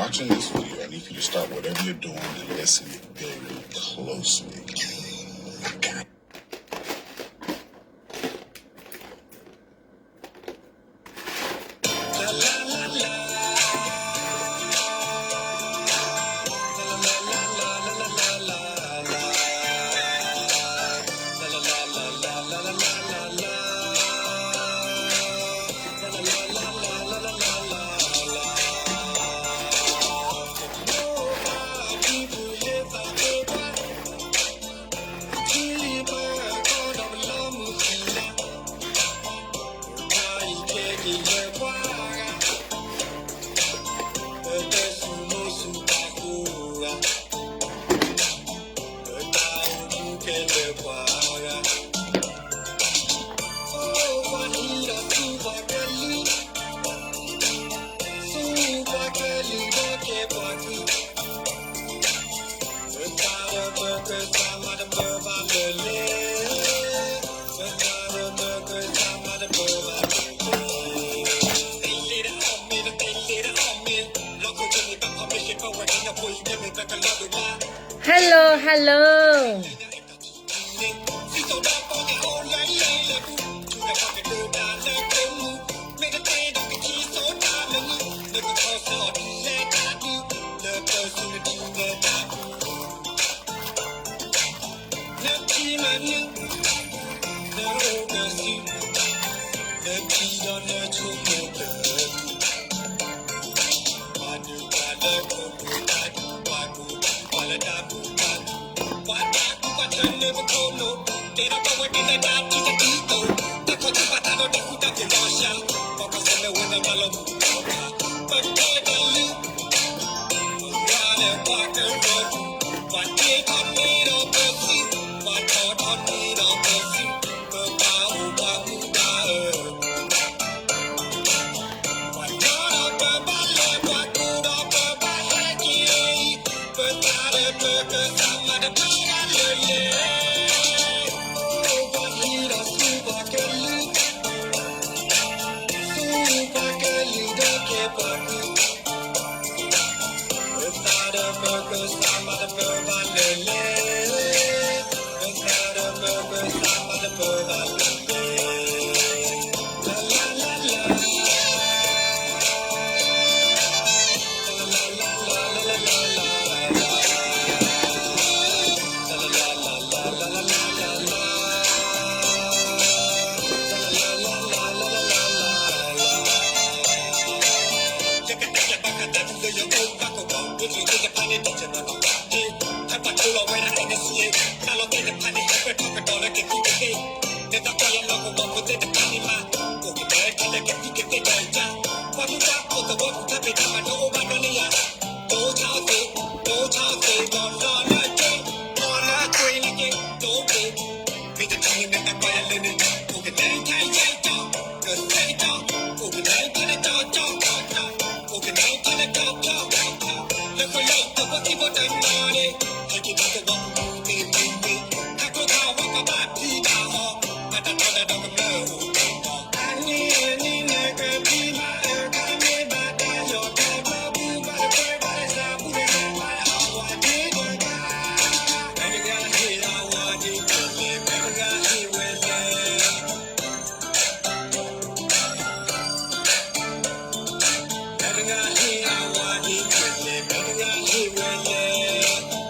Watching this video, I need you to stop whatever you're doing and listen very closely. Hello, hello.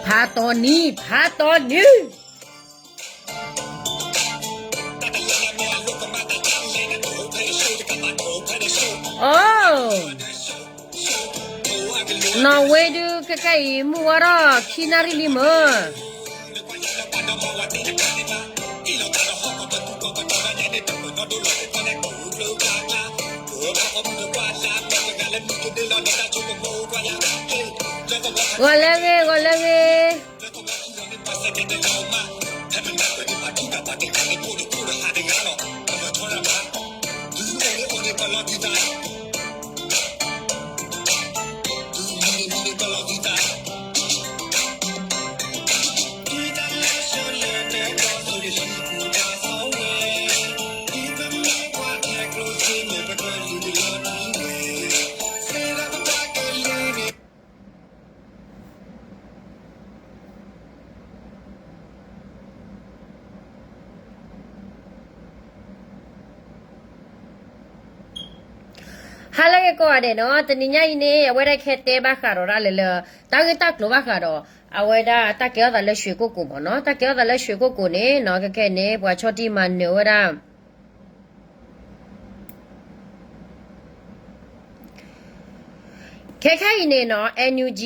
ဖးတီနံၤ, ဖးတီနံၤ. အိ, နီၣ်ဝ့ဒုး ခဲကနံၣ်အံၤ မုၢ်ဝါထီၣ်ခံနၣ်ရံၣ်လံမၢ်. ဂီၤလၢအဂ့ၤ, ဂီၤလၢအဂ့ၤ. ကဲကိးဂၤဒဲးနီၤ, တနံၤညါအံၤန့ၣ် အဝဲဒၣ်ကဟဲတဲဘၣ်ဃးဒီးဒၣ်လၢလၢ တၢ်ဂ့ၢ်တၢ်ကျိၤဘၣ်ဃးဒီး အဝဲဒၣ်တၢ်ကဲထီၣ်သးလၢရွှေကုက္ကိုမ့ၢ်နီၤ, တၢ်ကဲထီၣ်သးလၢရွှေကုက္ကိုန့ၣ်နီၤ, ခဲခဲန့ၣ် ပှၤဆီၣ်တံၢ်မၤနၢၤဝဲဒၣ် ခဲခဲအံၤန့ၣ်နီၤ NUG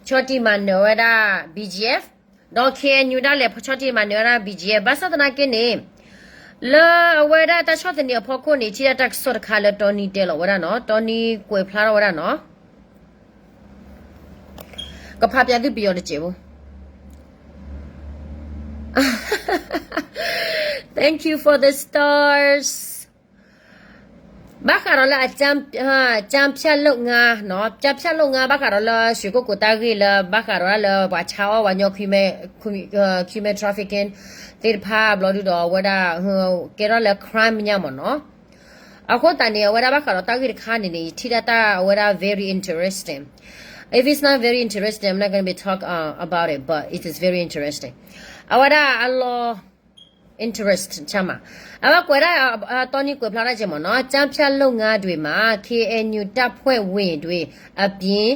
ဆီၣ်တံၢ်မၤနၢၤဝဲဒၣ် BGF, ဒီး KNU ဒၣ်လဲာ်ဆီၣ်တံၢ်မၤနၢၤဝဲဒၣ် BGF, ဘၣ်ဆၣ်သနာ်က့န့ၣ် လၢအဝဲဒၣ်တၢ်ဆီၣ်သနံးအဖီခိၣ်န့ၣ် ထံၣ်ဒၣ်တၢ်ကစီၣ်တခါလၢတီနံတဲလီၤဝဲဒၣ်နီၤ, တီနံကွဲးဖျါထီၣ်ဝဲဒၣ်နီၤ, ကဖးပၠးသုပယီၤတစဲးဖိ Thank you for the stars. ဘၣ်ဃးဒီးလၢအ ကၠၢ်ဖၠၣ်လိာ်ငါနီၤ, ကၠၢ်ဖၠၣ်လိာ်ငါ ဘၣ်ဃးဒီးလၢရွှေကုက္ကိုတၢ်ဂ့ၢ်လၢ ဘၣ်ဃးဒီးလၢပှၤဆါအီၣ်ပှၤညီ human trafficking သ့ၣ်တဖၣ်ဘျီဒုဒီးအဝဲဒၣ် ကဲထီၣ်လၢ crime ညါမ့ၢ်နီၤ, အဃိသတးန့ၣ် အဝဲဒၣ်ဘၣ်ဃးဒီးတၢ်ဂ့ၢ်တခါန့ၣ်န့ၣ် ယထံၣ်ဒၣ်တၢ်အဝဲဒၣ် very interesting. If it's not very interesting, I'm not gonna be talk about it, but it is very interesting. အဝဲဒၣ်အလီၢ် interest ဆၣ်မး, အဝဲကွဲးဒၣ် တီနံကွဲးဖျါထီၣ်ကဲမ့ၢ်နီၤ, ကၠၢ်ဖၠၣ်လိာ်ငါဒွဲၣ်မး KNU တပ်ဖွဲ့ဝင်တွေ အပြင်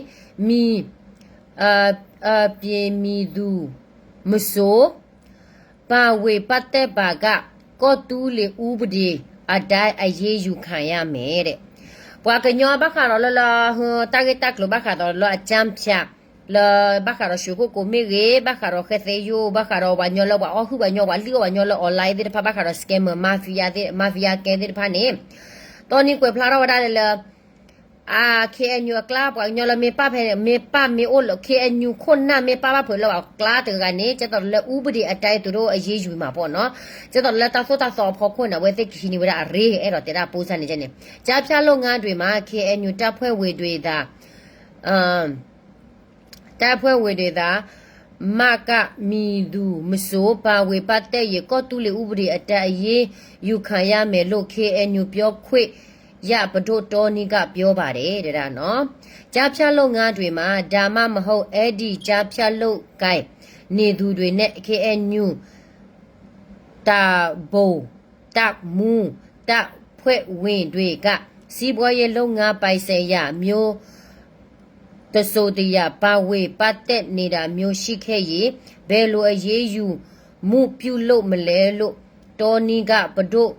မည် အပြင်မည်သူမဆို ပါဝင်ပတ်သက်ပါက ကီၢ်သူလ့ၤဥပဒေအတိုင်း အရေးယူခံရမယ်တဲ့. ပှၤကညီဘၣ်ဃးဒီးလၢလၢ တၢ်ဂ့ၢ်တၢ်ကျိၤဘၣ်ဃးဒီးလၢအ ကၠၢ်ဖၠၣ် လၢဘၣ်ဃးဒီးရွှေကုက္ကိုမ့ၢ်ဂ့ၤ, ဘၣ်ဃးဒီးဃဲသဲယိၣ်, ဘၣ်ဃးဒီးပှၤညီလၢပှၤအီၣ်ဟုၣ်ပှၤညီ ပှၤလံၣ်အီၣ်ပှၤညီလၢ online သ့ၣ်တဖၣ် ဘၣ်ဃးဒီး scammer mafia သ့ၣ် mafia gang သ့ၣ်တဖၣ်န့ၣ် တီနံကွဲးဖျါထီၣ်ဝဲဒၣ်လၢ အ KNU အကျါ ပှၤကညီလၢမ့ၢ်ပာ်ဖဲ မ့ၢ်ပာ်မ့ၢ်အိၣ်လၢ KNU ခိၣ်နၢ်မ့ၢ်ပာ်ဘၣ်ဖုးလၢအကျါတဂၤန့ၣ် ကဲသိးလၢ ဥပဒေအတိုင်း သူတို့အရေးယူမှာပေါ့နော်, ကဲသိးလၢတၢ်သိၣ်တၢ်သီအဖီခိၣ်န့ၣ် အဝဲသ့ၣ်ကဟံးန့ၢ်ဝဲဒၣ်အရ့ အဲၣ်ဒိးတဲဒၣ် ပုံစံ န့ၣ်န့ၣ် ကၠၢ်ဖၠၣ်လိာ်ငါဒွဲၣ်မး KNU တပ်ဖွဲ့ဝင်တွေသာ တပ်ဖွဲ့ဝင်တွေသာ မက မည်သူမဆို ပါဝင်ပတ်သက်ရင် ကီၢ်သူလ့ၤဥပဒေအတိုင်း အရေးယူခံရမယ်လို့ KNU ပြောခွင့်ရ ပဒိၣ်တီနံက ပြောပါတယ် တဲဒၣ်နီၤ. ကၠၢ်ဖၠၣ်လိာ်ငါဒွဲၣ်မး ဒါမှမဟုတ် အဲဒီကၠၢ်ဖၠၣ်လိာ်ကိုင်နေသူတွေနဲ့ KNU တပ်ဗိုလ် တပ်မှူး တပ်ဖွဲ့ဝင်တွေက စီးပွားရေးလုပ်ငန်းပိုင်ဆိုင်ရာမျိုး တစုံတရာ ပါဝင်ပတ်သက်နေတာမျိုးရှိခဲ့ရင် ဘယ်လိုအရေးယူမှုပြုလုပ်မလဲလို့ တီနံက ပဒိၣ်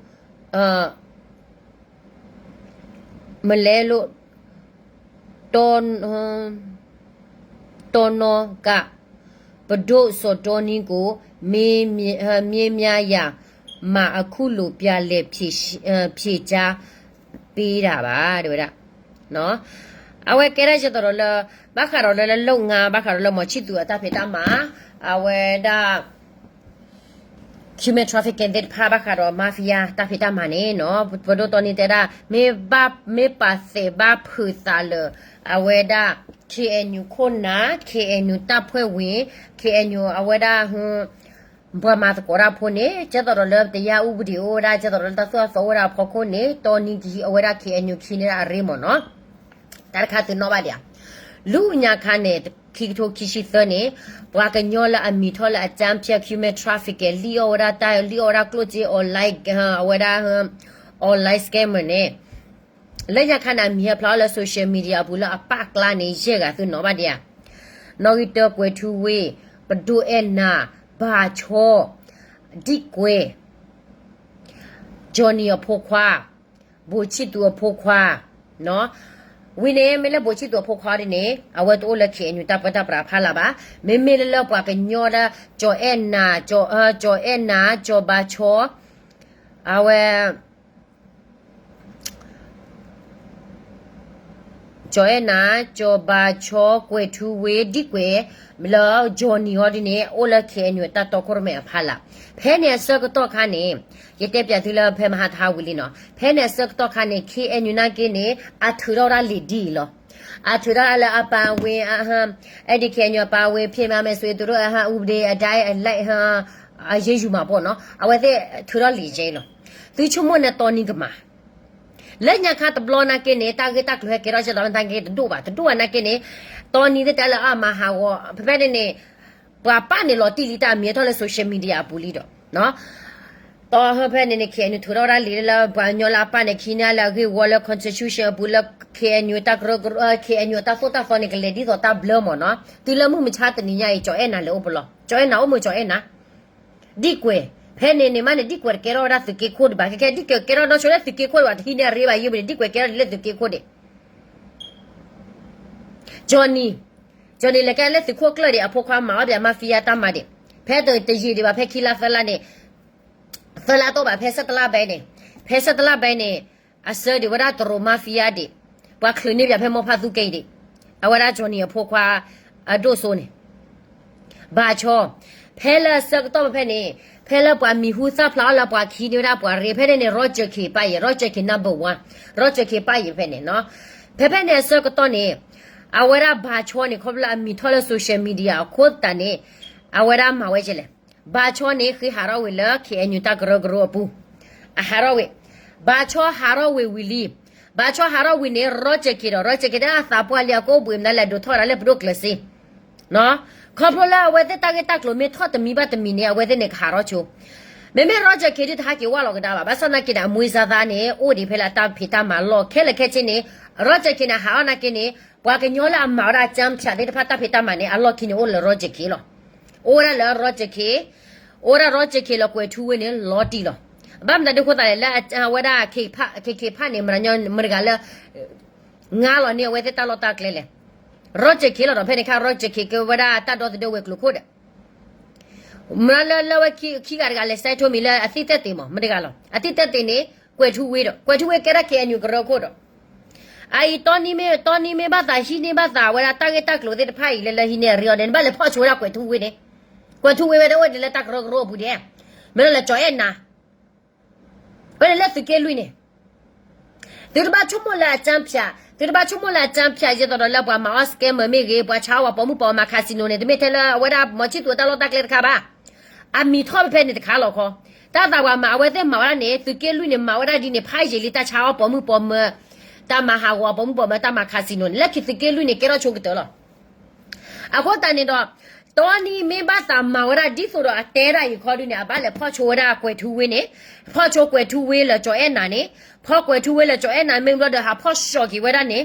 မလဲလို့ တီ တီနီက ပဒိၣ်စီၤတီနံကို မေးမြန်းရာမှာ အခုလို ပြန်လည်ဖြေ ဖြေကြားပေးတာပါ တဲဝဲဒၣ်. အဝဲကဲဒၣ်ယသိးဒီးလၢ ဘၣ်ဃးဒီးလၢလၢလိာ်ငါ ဘၣ်ဃးဒီးလၢမီၤဆံၣ်သူၤအတၢ်ဖံးတၢ်မၤ အဝဲဒၣ် human trafficking သ့ၣ်တဖၣ် ဘၣ်ဃးဒီး mafia တၢ်ဖံးတၢ်မၤန့ၣ်နီၤ ပဒိၣ်တီနံတဲဒၣ် မ့ၢ်ဘၣ် မ့ၢ်ပာ်သဲးဘၣ်ဖုးသးလၢ အဝဲဒၣ် KNU ခိၣ်နၢ် KNU တပ်ဖွဲ့ဝင် KNU အဝဲဒၣ် ပှၤမၤသကိးတၢ်ဖိန့ၣ် ကဲသိးဒီးလၢတရားဥပဒေအိၣ်ဝဲဒၣ် ကဲသိးဒီးလၢတၢ်သိၣ်တၢ်သီအိၣ်ဝဲဒၣ်အဖီခိၣ်န့ၣ် တီနံကဟံးအဝဲဒၣ် KNU ကဟံးန့ၢ်ဒၣ်အရ့မ့ၢ်နီၤ. တၢ်တခါသုနီၣ်ဘၣ်ဒံးဧါ. လၢညါခါန့ၣ် ခံကထိခံဆံသၢန့ၣ် ပှၤကညီလၢအမံၤထီၣ်လၢအ ကၠၢ်ဖၠၣ် human trafficking လံၣ်အီၣ်ဝဲဒၣ်တၢ် လံၣ်အီၣ်ဝဲဒၣ်ကျိၣ်စ့ online အဝဲဒၣ် online scammer န့ၣ် လၢညါခါန့ၣ် အမံၤဟဲဖျါအီၤလၢ social media အပူၤလၢအပာ်ကျါန့ၣ် ယဲၢ်ဂၤသုနီၣ်ဘၣ်ဒံးဧါ. နီၣ်ဂံၢ်တၢ ကွဲၤထူဝ့ၣ်, ပဒိၣ်အဲၣ်နၤ, ဘၣ်ဆီ, ဒံၣ်ကွဲၤ, Johnny အဖိခွါ, ဘိၣ်ဆံၣ်သူၤအဖိခွါ, ဝံၤန့ၣ် မ့ၢ်လၢဘိၣ်ဆံၣ်သူၤအဖိခွါဒ်န့ၣ် အဝဲတအိၣ်လၢ KNU တၢ်ပၢတၢ်ပြးဖးလၢ်ဘၣ်. မ့မ့ၢ်လၢလၢပှၤကညီလၢ ကၠီၤအဲၣ်နၤ, ကၠီၤအဲၣ်နၤ, ကၠီၤဘၣ်ဆီ, အဝဲ ကၠီၤအဲၣ်နၤ, ကၠီၤဘၣ်ဆီ, ကွဲၤထူဝ့ၣ်, ဒံၣ်ကွဲၤ, လၢ Johnny အီၤဒ်န့ၣ် အိၣ်လၢ KNU တၢ်တီခိၣ်ရိၣ်မဲအဖးလၢ်. ဖဲန့ၣ်အဆၢကတီၢ်ခါန့ၣ် ယတဲပၠးသုလၢဖဲမဟါတဟါဝံၤလံနီၤ. ဖဲန့ၣ်အဆၢကတီၢ်ခါန့ၣ် KNU နာ်က့န့ၣ် အထုးထီၣ်ဝဲဒၣ်လံာ်ဒ်အံၤလီၤ. အထုးထီၣ်ဒၣ်လၢအပါဝင် အဲဒီ KNU အပါဝင် ဖြစ်မှာမယ်ဆိုရင် သူတို့ ဥပဒေအတိုင်း အရေးယူမှာပေါ့နော်. အဝဲသ့ၣ်ထုးထီၣ်လံာ်ယဲလီၤ. သုဆိကမိၣ်န့ၣ် တီနံကမၤ လၢညါခါတဘျီနာ်က့န့ၣ် တၢ်ဂ့ၢ်တၢ်ကျိၤဟဲကဲထီၣ်ကဲသိးနာ်က့တဒိၣ်ဘၣ်, တဒိၣ်ဘၣ်နာ်က့န့ၣ် တီနံသ့ၣ်တဲလၢအမၤဟးဂီၤ ဖဲဖဲန့ၣ်န့ၣ် ပှၤပာ်န့ၢ်လီၤတံၢ်လံ တၢ်မံၤဟဲထီၣ်လၢ social media အပူၤလံဒီး နီၤ. တီဟၢဖဲန့ၣ်န့ၣ် KNU ထုးထီၣ်ဝဲဒၣ်လံာ်လၢပှၤကညီလၢအပၢ်န့ၣ် ခံန့ၢ်လၢအဂ့ၢ်ဝီလၢ constitution အပူၤလၢ KNU တၢ်ကရၢကရိ KNU အတၢ်သိၣ်တၢ်သီန့ၣ် ကလဲၤဒ်သိးတၢ်ဘျၢမ့ၢ်နီၤ. တုၤလၢမုၢ်မဆါတနံၤညါအံၤ ကၠီၤအဲၣ်နၤလဲၤအိၣ်ပလီၢ်, ကၠီၤအဲၣ်နၤအိၣ်မုာ်ကၠီၤအဲၣ်နၤ ဒ်ကွဲး, ဖဲန့ၣ်န့ၣ်မးန့ၣ် ဒ်ကွဲးတကဲထီၣ်ဝဲဒၣ်သုးက့ခိၣ်ဒံးဘၣ်. ခဲခဲဒ်ကွဲးကဲထီၣ်ဒီးဆိလၢသုးက့ခိၣ်ဒံးဘၣ် တဟံးန့ၢ်အရ့ဘၣ်ယဲၢ်ပူၤန့ၣ် ဒ်ကွဲးကဲထီၣ်လၢသုးက့ခိၣ်ဒံး ကၠီၤနံၤ, ကၠီၤနံၤလဲၤကဲလၢသုးခိၣ်ကျၢၢ်ဒံး အဖိခွါမၤအီၣ်ပှၤ mafia တၢ်မၤဒံး. ဖဲတယံာ်ဒံးဘၣ် ဖဲခံလါသၢလါန့ၣ်, သၢလါတအိၣ်ဘၣ် ဖဲဆၢတလါဘဲန့ၣ်, ဖဲဆၢတလါဘဲန့ၣ်, အဆၢဒံးဝဲဒၣ်တရူး mafia ဒံး, ပှၤချုးန့ၢ်ပှၤဖဲမိၢ်ဖးသူကဲအံၤဒံး, အဝဲဒၣ်ကၠီၤနံၤအဖိခွါ, အဒိၣ်စိန့ၣ် ဘၣ်ဆီ, ဖဲလၢအဆၢကတီၢ်ဖဲန့ၣ်, ဖဲလၢပှၤမံၤဟူသၣ်ဖျါအီၤလၢပှၤခံန့ၢ်ဝဲဒၣ်ပှၤရ့ ဖဲန့ၣ်န့ၣ် Roger K ပၢ်ယဲၢ်, Roger K number one, Roger K ပၢ်ယဲၢ်ဖဲန့ၣ်နီၤ. ဖဲဖဲန့ၣ်အဆၢကတီၢ်န့ၣ်, အဝဲဒၣ်ဘၣ်ဆီန့ၣ် ခီဖျိလၢအမံၤထီၣ်လၢ social media အဃိသတးန့ၣ်, အဝဲဒၣ်မၤဝဲကဲလဲၣ်. ဘၣ်ဆီန့ၣ် ဃ့ဟးထီၣ်ဝံၤလၢ KNU တၢ်ကရၢကရိအပူၤ, အဟးထီၣ်ဝံၤ, ဘၣ်ဆီဟးထီၣ်ဝံၤဝံၤလံ, ဘၣ်ဆီဟးထီၣ်ဝံၤန့ၣ် Roger K ဒီး Roger K ဒၣ်အသးပှၢ်လံအကအိၣ်ဘှံးမနုၤလဲၣ် ဒိးထီၣ်ဝဲဒၣ်လၢပဒိၣ်ကျၢၤစ့ ခီဖျိလၢအဝဲသ့ၣ်တၢ်ဂ့ၢ်တၢ်ကျိၤမ့ၢ်ထီၣ်တမံၤဘၣ်တမံၤန့ၣ် အဝဲသ့ၣ်န့ၣ်ကဟးထီၣ်ဆိ, မ့မ့ၢ် Roger K ဒုးတဟးက့ၤဝဲလီၤကဒါဘၣ်, ဘၣ်ဆၣ်သနာ်က့န့ၣ် အမွေးစားသားန့ၣ် အိၣ်ဒံးဖဲလၢအတၢ်ဖံးတၢ်မၤလီၢ် ခဲလၢာ်ခဲဆ့န့ၣ်, Roger K န့ၣ် ဟးထီၣ်နာ်က့န့ၣ်, ပှၤကညီလၢအမၤဝဲဒၣ် ကၠၢဖၠး သ့ၣ်တဖၣ်တၢ်ဖံးတၢ်မၤန့ၣ် အလီၢ်ခံန့ၣ်အိၣ်လၢ Roger K လီၤ. အိၣ်ဝဲဒၣ်လၢ Roger K, အိၣ်ဝဲဒၣ် Roger K လၢကွဲၤထူဝ့န့ၣ် လီၤတံၢ်လီၤ. ဘၣ်မတၤဒုးအဃိသတးလဲၣ် လၢအဝဲဒၣ် K ဖး, K K ဖးန့ၣ် မတၤညီမတၤတဂၤလၢ ငါလီၤန့ၢ်အဝဲသ့ၣ်တၢ်လီၢ်တၢ်ကျဲလဲၣ်. Roger K လီၤဒီး ဖဲန့ၣ်အခါ Roger K ကဲဝဲဒၣ်တၢ်ဒီသဒၢဝဲၤကျိၤခိၣ်ဒီး မ့ၢ်လၢလၢဝဲခံဂၤတဂၤလဲၤစဲးထိမံၤလၢအသံတၢ်သ့ၣ်မး မတၤတဂၤလီၤ. အသံတၢ်သ့ၣ်န့ၣ် ကွဲၤထူဝ့ဒီး ကွဲၤထူဝ့ကဲဒၣ် K N U ကရၢခိၣ်ဒီး အအံၤ တီနံၤမ့ၢ်ဘၣ်သး ဟံးန့ၢ်ဘၣ်သးဝဲဒၣ်တၢ်ဂ့ၢ်တၢ်ကျိၤသ့ၣ်တဖၣ်အံၤ လၢလၢဟံးန့ၢ်အရ့အီၤန့ၣ် နဘၣ်လဲၤဖီၣ်ဆိဝဲဒၣ်ကွဲၤထူဝ့န့ၣ်, ကွဲၤထူဝ့ဝဲတအိၣ်ဒံးလၢတၢ်ကရၢကရိအပူၤဒံး, မ့ၢ်လၢလၢကၠီၤအဲၣ်နၤ ဝဲန့ၣ်လၢသုးက့လွံၢ်န့ၣ်, သုတဘၣ်ဆိကမိၣ်လၢအကၠၢဖၠး, သုတဘၣ်ဆိကမိၣ်လၢအကၠၢဖၠး ဒ်သိးဒီးလၢပှၤမၤအီၣ် scammer မ့ၢ်ဂ့ၤ, ပှၤဆါအီၣ်ပှၤပိာ်မုၣ်ပိာ်မၤ casino န့ၣ် တမ့ၢ်ထဲလၢအဝဲဒၣ်မီၤဆံၣ်သူးအတၢ်လီၢ်တၢ်ကျဲတခါဘၣ်. အမံၤထီၣ်ဖဲဖဲန့ၣ်တခါလီၤခီ, တၢ်သးပှၤမၤအဝဲသ့ၣ်မၤဝဲဒၣ်န့ၣ် သုးက့လွံၢ်န့ၣ် မၤဝဲဒၣ်ဒ်န့ၣ် ဖးယံာ်လံ တၢ်ဆါအီၣ်ပိာ်မုၣ်ပိာ်မၤ, တၢ်မၤဟးဂီၤပိာ်မုၣ်ပိာ်မၤ တၢ်မၤ casino န့ၣ် လၢခံသုးက့လွံၢ်န့ၣ် ကဲထီၣ်ဆိကတၢၢ်လီၤ. အဃိသတးန့ၣ်ဒီး, တီနံၤမ့ၢ်ဘၣ်သးမၤဝဲဒၣ်ဒ်သိးဒီးအတဲဒၣ်အံၤခီဒုန့ၣ် အဘၣ်လဲၤဖီၣ်ဆိဝဲဒၣ်ကွဲၤထူဝ့န့ၣ်, ဖီၣ်ဆိကွဲၤထူဝ့လၢကၠီၤအဲၣ်နၤန့ၣ်, ဖီၣ်ကွဲၤထူဝ့လၢကၠီၤအဲၣ်နၤမ့ၢ်ဘျီဒီး ဟးဖီၣ်ဆှီက့ၤဝဲဒၣ်န့ၣ်,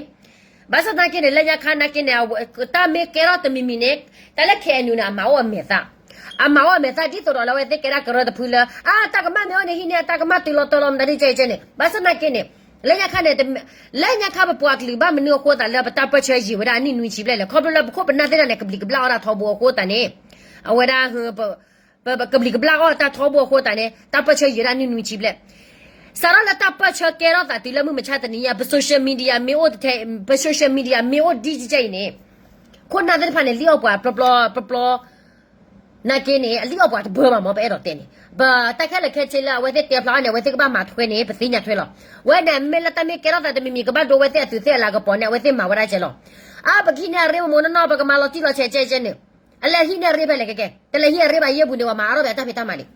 ဘၣ်ဆၣ်သနာ်က့န့ၣ် လၢညါခါနာ်က့န့ၣ် တၢ်မ့ၢ်ကဲထီၣ်တမံၤမံၤန့ၣ်, တၢ်လၢ K N U န့ၣ် အမၤအိၣ်အမဲာ်သၣ်, အမၤအိၣ်အမဲာ်သၣ်ဒ်သိးဒီးလၢအဝဲသ့ၣ်ကဲဒၣ်ကရၢတဖုလၢ အတၢ်ကမၣ်မ့ၢ်အိၣ်န့ၣ် ဟံးန့ၢ်အတၢ်ကမၣ်တုၤလီၤတီၤလီၤမတၤဒ်ကဲကဲန့ၣ်, ဘၣ်ဆၣ်သနာ်က့န့ၣ်, လၢညါခါန့ၣ်, လၢညါခါပပှၤကလုာ်ဘၣ်မနုၤအဃိသတးလၢပတၢ်ပၢၢ်ဆၢယံာ်ဝဲဒၣ်အနံၣ်နွံဆံဘျဲၣ်လဲၣ်, ခီဖျိလၢပခိၣ်ပနၢ်သ့ၣ်တဖၣ်န့ၣ် ကဘျံးကဘျၣ်အီၣ်တၢ်ထီဘိအဃိသတးန့ၣ်, အဝဲဒၣ် ပကဘျံးကဘျၣ်အီၣ်တၢ်ထီဘိအဃိသတးန့ၣ် တၢ်ပၢၢ်ဆၢယံာ်ဝဲဒၣ်နံၣ်နွံဆံဘျဲၣ်, စးထီၣ်လၢတၢ်ပၢၢ်ဆၢကဲထီၣ်သးတုၤလၢမုၢ်မဆါတနံၤညါ ပ social media မ့ၢ်အိၣ်တထဲ, ပ social media မ့ၢ်အိၣ်ဒ်ကဲကဲအံၤန့ၣ်, ခိၣ်နၢ်သ့ၣ်တဖၣ်န့ၣ် လံၣ်အီၣ်ပှၤပျီပျီ, နာ်က့န့ၣ် အလံၣ်အီၣ်ပှၤတဘၢဘၣ်မ့ၢ် ပအဲၣ်ဒိးတဲန့ၣ်, ပတၢ်ခဲလၢာ်ခဲဆ့လၢအဝဲသ့ၣ်တဲဖျါအီၤန့ၣ် အဝဲသ့ၣ်ကဘၣ်မၤထွဲန့ၣ် ပသ့ၣ်ညါထွဲလီၤ. ဝဲန့ၣ်မ့ၢ်လၢတၢ်မ့ၢ်ကဲထီၣ်သးတမံၤမံၤ ကဘၣ်ဒိဝဲသ့ၣ်အသူးသ့ၣ်အလၤကပီၤန့ၣ် အဝဲသ့ၣ်မၤဝဲဒၣ်ကဲလီၤ. အါ ပကဟံးန့ၢ်အရ့မ့ၢ်မ့ၢ်နီၢ်နီၢ် ပကမၤလီၤတံၢ်လီၤဆဲးကဲကဲန့ၣ်, အလဲၤဟံးန့ၢ်အရ့ဖဲလဲၣ်ကဲကဲ, တလဲၤဟံးအရ့ဘၣ်ယဲၢ်ပူၤန့ၣ် ပှၤမၤအါထီၣ်ဘၣ်တၢ်ဖံးတၢ်မၤန့ၣ်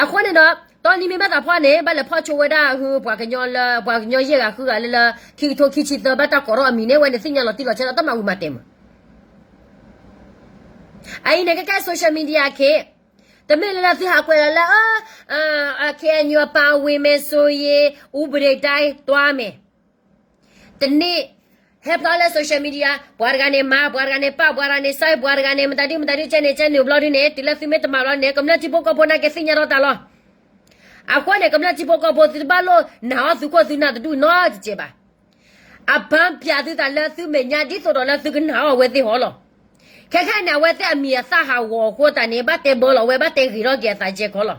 အဃိန့ၣ်ဒီး တီနံၤမ့ၢ်ဘၣ်သးဖီၣ်န့ၣ် ဘၣ်လဲၤဖီၣ်ဆိဝဲဒၣ် ပှၤကညီလၢ ပှၤကညီယဲၢ်ဂၤဃုဂၤလၢလၢ ခံကထိခံဆံသၢ ဘၣ်တၢ်ကိးထီၣ်အမံၤန့ၣ် ဝဲန့ၣ်သ့ၣ်ညါလီၤတံၢ်လီၤဆဲးဒီးတၢ်မၤဝံၤမၤတဲာ်မး အအံၤန့ၣ် ကဲကဲ social media ခ့, တမ့ၢ်လၢလၢသုဟးကွဲးလီၤလၢ KNU အပါအဝင်မယ်ဆိုရင် ဥပဒေတိုင်းသွားမယ်. တနံၤ ဟဲဖျါလၢ social media ပှၤတဂၤန့ၣ်မၤ ပှၤတဂၤန့ၣ်ပာ် ပှၤတဂၤန့ၣ်စဲ ပှၤတဂၤန့ၣ် မတၤဒုမတၤဒု ကဲန့ၣ်ကဲန့ၣ်ဘျီဒုန့ၣ် တုၤလၢသုမ့ၢ်တမၤဘျီန့ၣ် ကမျၢၢ်ထံဖိကီၢ်ဖိနာ်က့ သ့ၣ်ညါထီၣ်တၢ်လီၤ. အဃိန့ၣ် ကမျၢၢ်ထံဖိကီၢ်ဖိ သုတဘၣ်လိၣ်နာ်အီၣ်သုခိၣ်သုနၢ်တဒူၣ်နီတစဲးဘၣ်. အပၢ်ပျးသုသးလၢသုမဲာ်ညါ ဒ်သိးဒီးလၢသုကနာ်အီၣ်အဝဲသ့ၣ်ဟီလီၤ. ခဲခဲန့ၣ် အဝဲသ့ၣ်အမံၤအသၣ်ဟးဂီၤအဃိသတးန့ၣ် ဘၣ်တဲဘၢလီၤဝဲ ဘၣ်တဲဂ့ၤထီၣ်က့ၤအသးကဲခီလီၤ.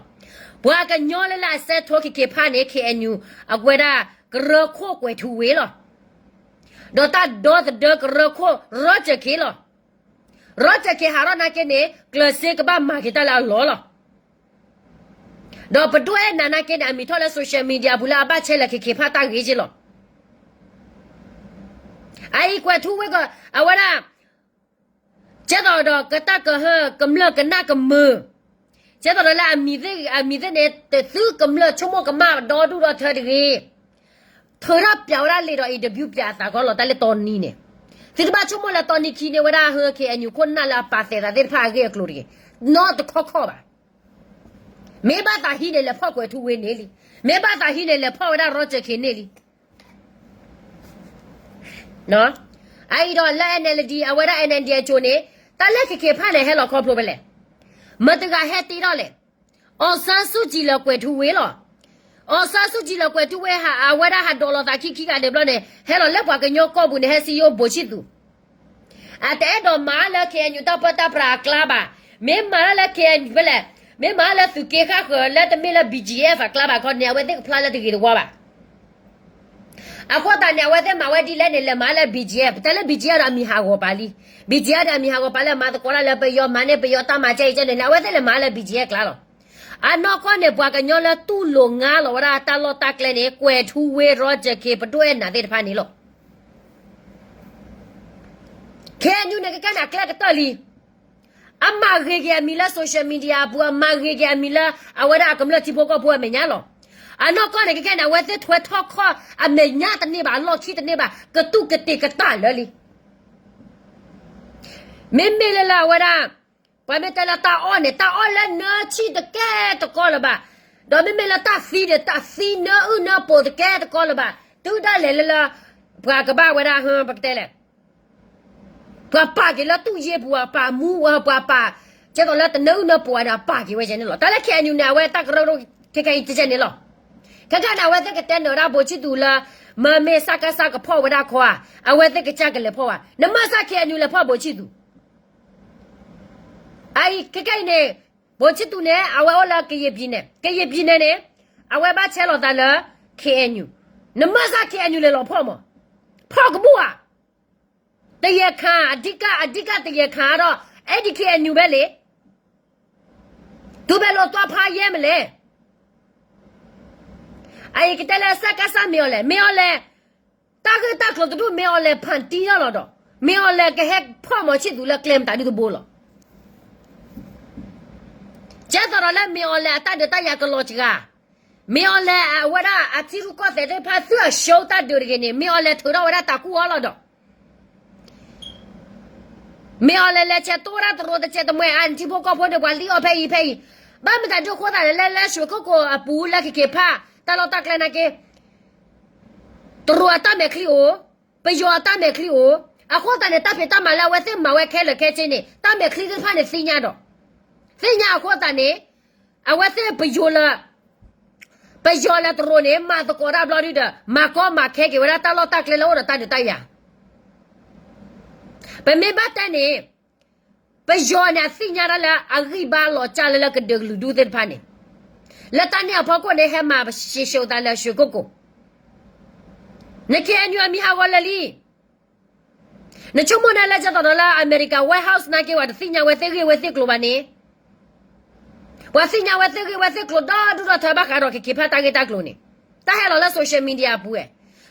ပှၤကညီလၢလၢအစဲးထိ ခံခံဖးန့ၣ် KNU အကွဲးဒၣ် ကရၢခိၣ်ကွဲၤထူဝ့လီၤ. ဒီးတၢ်ဒီသဒၢကရၢခိၣ် Roger K လီၤ. Roger K ဟးထီၣ်နာ်က့န့ၣ် ကျၢၤစ့ကဘၣ်မၤက့ၤတၢ်လၢအလီၢ်လီၤ. ဒီးပဒိၣ်အဲၣ်နၤနာ်က့န့ၣ် အမံၤထီၣ်လၢ social media ပူၤလၢအဘၣ်ဆဲးလဲၤ ခံခံဖးတၢ်ဂ့ၤက့လီၤ. အအံၤကွဲၤထူဝ့ကီး အဝဲဒၣ် ကဲသိးဒီးကတၢၢ်ကဟၢ ကမျၢၢ်ကနၣ်ကမုာ်, ကဲသိးဒီးလၢအမံၤသ့ၣ် အမံၤသ့ၣ်န့ၣ် သုကမျၢၢ်ဆိကမိၣ်ကမၣ်ဒီဒူၣ်ဒီထၢတဂ့ၤ. ထုးထီၣ်ပျးဝဲဒၣ်လံာ်ဒီး interview ပျးအသးခီလီၤ တၢ်လၢတီနံၤန့ၣ်, သုတဘၣ်ဆိကမိၣ်လၢတီနံၤခံန့ၢ်ဝဲဒၣ် KNU ခိၣ်နၢ်လၢအပာ်သဲးသးသ့ၣ်တဖၣ်အဂ့ၢ်အကျိၤတဂ့ၤ. နီတခီခီဘၣ်. မ့ၢ်ဘၣ်သးဟံးန့ၣ် လဲၤဖီၣ်ကွဲၤထူဝ့န့ၣ်လံ. မ့ၢ်ဘၣ်သးဟံးန့ၣ် လဲၤဖီၣ်ဝဲဒၣ် Roger Khin န့ၣ်လံ. အအံၤဒီးလၢ N L D အဝဲဒၣ် N L D အကိန့ၣ် တၢ်လၢခဲက့ၤဖးန့ၣ် ဟဲလီၤခီဖျိဖဲလဲၣ်. မတၤတဂၤဟဲတ့ထီၣ်လဲၣ်. အောင်ဆန်းစုကြည် လၢကွဲၤထူဝ့လီၤ. အောင်ဆန်းစုကြည် လၢကွဲၤထူဝ့ဟး အဝဲဒၣ်ဟးဒိးလိာ်သးခံခံဂၤဒဲးဘျီန့ၣ် ဟဲလီၤလၢပှၤကညီကီၢ်ပူၤန့ၣ် ဟဲစံယိၣ် ဗိုလ်ချစ်သူ အတအဲၣ်ဒိးမၤလၢ K N U တၢ်ပၢတၢ်ပြးအကျါဘၣ်. မ့ၢ်မၤလၢ K N U ဖဲလဲၣ်, မ့ၢ်မၤလၢသုးက့ဃၣ်ဃၢၤလၢတမ့ၢ်လၢ B G F အကျါဘၣ်ခီန့ၣ် အဝဲသ့ၣ်ကဖျါလၢတဂ့ၤတဝါဘၣ်. အဃိသတးန့ၣ် အဝဲသ့ၣ်မၤဝဲဒ်လဲၣ်န့ၣ် လဲၤမၤလၢ B G F, တၢ်လၢ B G F ဒီးအမံၤဟးဂီၤပာ်လံ. B G F ဒီးအမံၤဟးဂီၤပာ်လၢမၤသကိးတၢ်လၢပယီၤမၤန့ၢ်ပယီၤတၢ်မၤကဲအံၤကဲန့ၣ် အဝဲသ့ၣ်လဲၤမၤလၢ B G F ကျါလီၤ. အနီၢ်ကီၢ်န့ၣ် ပှၤကညီလၢတူၢ်လိာ်ငါလီၤဝဲဒၣ်တၢ်လီၢ်တၢ်ကျဲန့ၣ် ကွဲၤထူဝ့ Roger Khin ပဒိၣ်အဲၣ်နၤသ့ၣ်တဖၣ်န့ၣ်လီၤ. K N U န့ၣ် ကကဲန့ၣ်အကျဲကတၢၢ်လံ. အမၤဂ့ၤက့ၤအမံၤလၢ social media အပူၤ, အမၤဂ့ၤက့ၤအမံၤလၢ အဝဲဒၣ်အကမျၢၢ်ထံဖိကီၢ်ဖိအမဲာ်ညါလီၤ. အနီၢ်ကီၢ်န့ၣ် ကကဲန့ၣ် အဝဲသ့ၣ်ထွဲထီၣ်ခီၣ်အမဲာ်ညါတန့ၢ်ဘၣ်, အလီၢ်ခံတန့ၢ်ဘၣ်, ကတူၢ်ကတ့ၤကတၢ်လၢာ်လံ. မ့မ့ၢ်လၢလၢအဝဲဒၣ် ပှၤမ့ၢ်တဲလၢတၢ်အီၣ်န့ၣ် တၢ်အီၣ်လၢနၢဆံၣ်တကဲတကီလၢၤဘၣ်. ဒီးမ့မ့ၢ်လၢတၢ်သံန့ၣ် တၢ်သံနၢအုၣ်နၢပှိၤတကဲတကီလၢၤဘၣ်. တုၤဒၣ်လဲာ်လၢလၢ ပှၤကဘၣ်ဝဲဒၣ် ပကတဲလဲၣ် ပှၤပာ်က့ၤလၢတူၢ်ယ့ၢ်ပူၤ ပှၤမူ ပှၤပာ် ကဲသိးလၢတနၢအုၣ်နၢပှိၤန့ၣ် ပာ်က့ၤဝဲကဲန့ၣ်လီၤ. တၢ်လၢ K N U န့ၣ် အဝဲတၢ်ကရၢကရိခဲခဲအံၤကဲန့ၣ်လီၤ. ခဲကနံၣ်န့ၣ် အဝဲသ့ၣ်ကတဲနၢၤဒၣ် ဗိုလ်ချစ်သူ လၢ မ့မ့ၢ်စကစ ကဖီၣ်ဝဲဒၣ်ခီဧါ, အဝဲသ့ၣ်ကစၢ်ကလဲၤဖီၣ်ဝဲ, နမ့ၢ်စၢ် K N U လဲၤဖီၣ် ဗိုလ်ချစ်သူ အအံၤ ခဲကနံၣ်အံၤန့ၣ် ဗိုလ်ချစ်သူ န့ၣ် အဝဲအိၣ်လၢ ကရင်ပြည်နယ်, ကရင်ပြည်နယ် န့ၣ် အဝဲဘၣ်ဆဲးလီၤသးလၢ K N U, နမ့ၢ်စၢ် K N U လဲၤလီၤဖီၣ်မး, ဖီၣ်ကဘူၣ်ဧါ. တရားခံ အဓိက အဓိကတရားခံ ဒီး အဲဒံး K N U ဖဲလဲၣ်, သုဘၣ်လဲၤလီၤတွာ်ဖးယဲၢ်မလဲၣ်. အအံၤကတဲလၢ စကစ မ့ၢ်အီၤလဲၣ်, မ့ၢ်အီၤလဲၣ်, တၢ်ဂ့ၢ်တၢ်ကျိၤတဒူၣ် မ့ၢ်အီၤလဲၣ် ဖန်တီး လီၤဒီး မ့ၢ်အီၤလဲၣ်ကဟဲဖီၣ်မီၤဆံၣ်သူလၢကျဲမတၤဒုတဘိလီၤ. ကဲသိးဒီးလၢ မ့ၢ်အီၤလဲၣ် အတၢ်ဒုးတၢ်ယၤကလီၤစှၤ, မ့ၢ်အီၤလဲၣ် အဝဲဒၣ်အထံရူၢ်ကီၢ်သဲးသ့ၣ်တဖၣ် သုးအရှုံးတၢ်ဒုးတဂ့ၤန့ၣ် မ့ၢ်အီၤလဲၣ်ထုးထီၣ်ဝဲဒၣ်တၢ်ကူၣ်အီၤလီၤဒီး မ့ၢ်အီၤလဲၣ်လဲၤဆဲးတိၢ်ဝဲဒၣ်တရူးတစဲးတမှဲၤ အါန့ၣ် ထံဖိကီၢ်ဖိန့ၣ် ပှၤလံၣ်အီၤဖဲအံၤဖဲအံၤ, ဘၣ်မတၤဒုးအဃိသတးန့ၣ် လၢလၢ ရွှေကုက္ကို အပူၤလၢ ခဲကနံၣ်ဖး တၢ်လီၢ်တၢ်ကျဲနာ်က့ တရူးအတၢ်မဲာ်ချံအိၣ်, ပယီၤအတၢ်မဲာ်ချံအိၣ်, အဃိသတးန့ၣ် တၢ်ဖံးတၢ်မၤလၢအဝဲသ့ၣ်မၤဝဲခဲလၢာ်ခဲဆ့န့ၣ် တၢ်မဲာ်ချံသ့ၣ်တဖၣ်န့ၣ်သ့ၣ်ညါဒီး, သ့ၣ်ညါအဃိသတးန့ၣ် အဝဲသ့ၣ်ပယီၤလၢ ပယီၤလၢတရူးန့ၣ် မၤသကိးတၢ်ဘျီဒုဒီး မၤကီမၤခဲက့ၤဝဲဒၣ်တၢ်လီၢ်တၢ်ကျဲလၢအိၣ်ဒီးတၢ်ဒုးတၢ်ယၤ ပမ့ၢ်ဘၣ်တဲန့ၣ် ပယီၤန့ၣ် အသ့ၣ်ညါတၢ်လၢအဂံၢ်ဘါလီၤကၢ်လၢလၢကဒုးကလုာ်ဒူၣ်သ့ၣ်တဖၣ်န့ၣ်, လၢတၢ်န့ၣ်အဖီခိၣ်န့ၣ် ဟဲမၤရှဲရှုးသးလၢ ရွှေကုက္ကို, န K N U အမံၤဟးဂီၤလၢာ်လံ. နဆိကမိၣ်န့ၣ်လၢကဲသိးဒီးလၢ အမဲရကၤ White House နာ်က့ ပှၤတသ့ၣ်ညါဝဲသ့ၣ်ဂ့ၢ်ဝဲသ့ၣ်ကျိၤဘၣ်န့ၣ် ပှၤသ့ၣ်ညါဝဲသ့ၣ်ဂ့ၢ်ဝဲသ့ၣ်ကျိၤဒီဒူၣ်ဒီထၢဘၣ်ဃးဒီး ခဲကနံၣ်ဖး တၢ်ဂ့ၢ်တၢ်ကျိၤန့ၣ်, တၢ်ဟဲလီၤလၢ social media အပူၤဝဲ,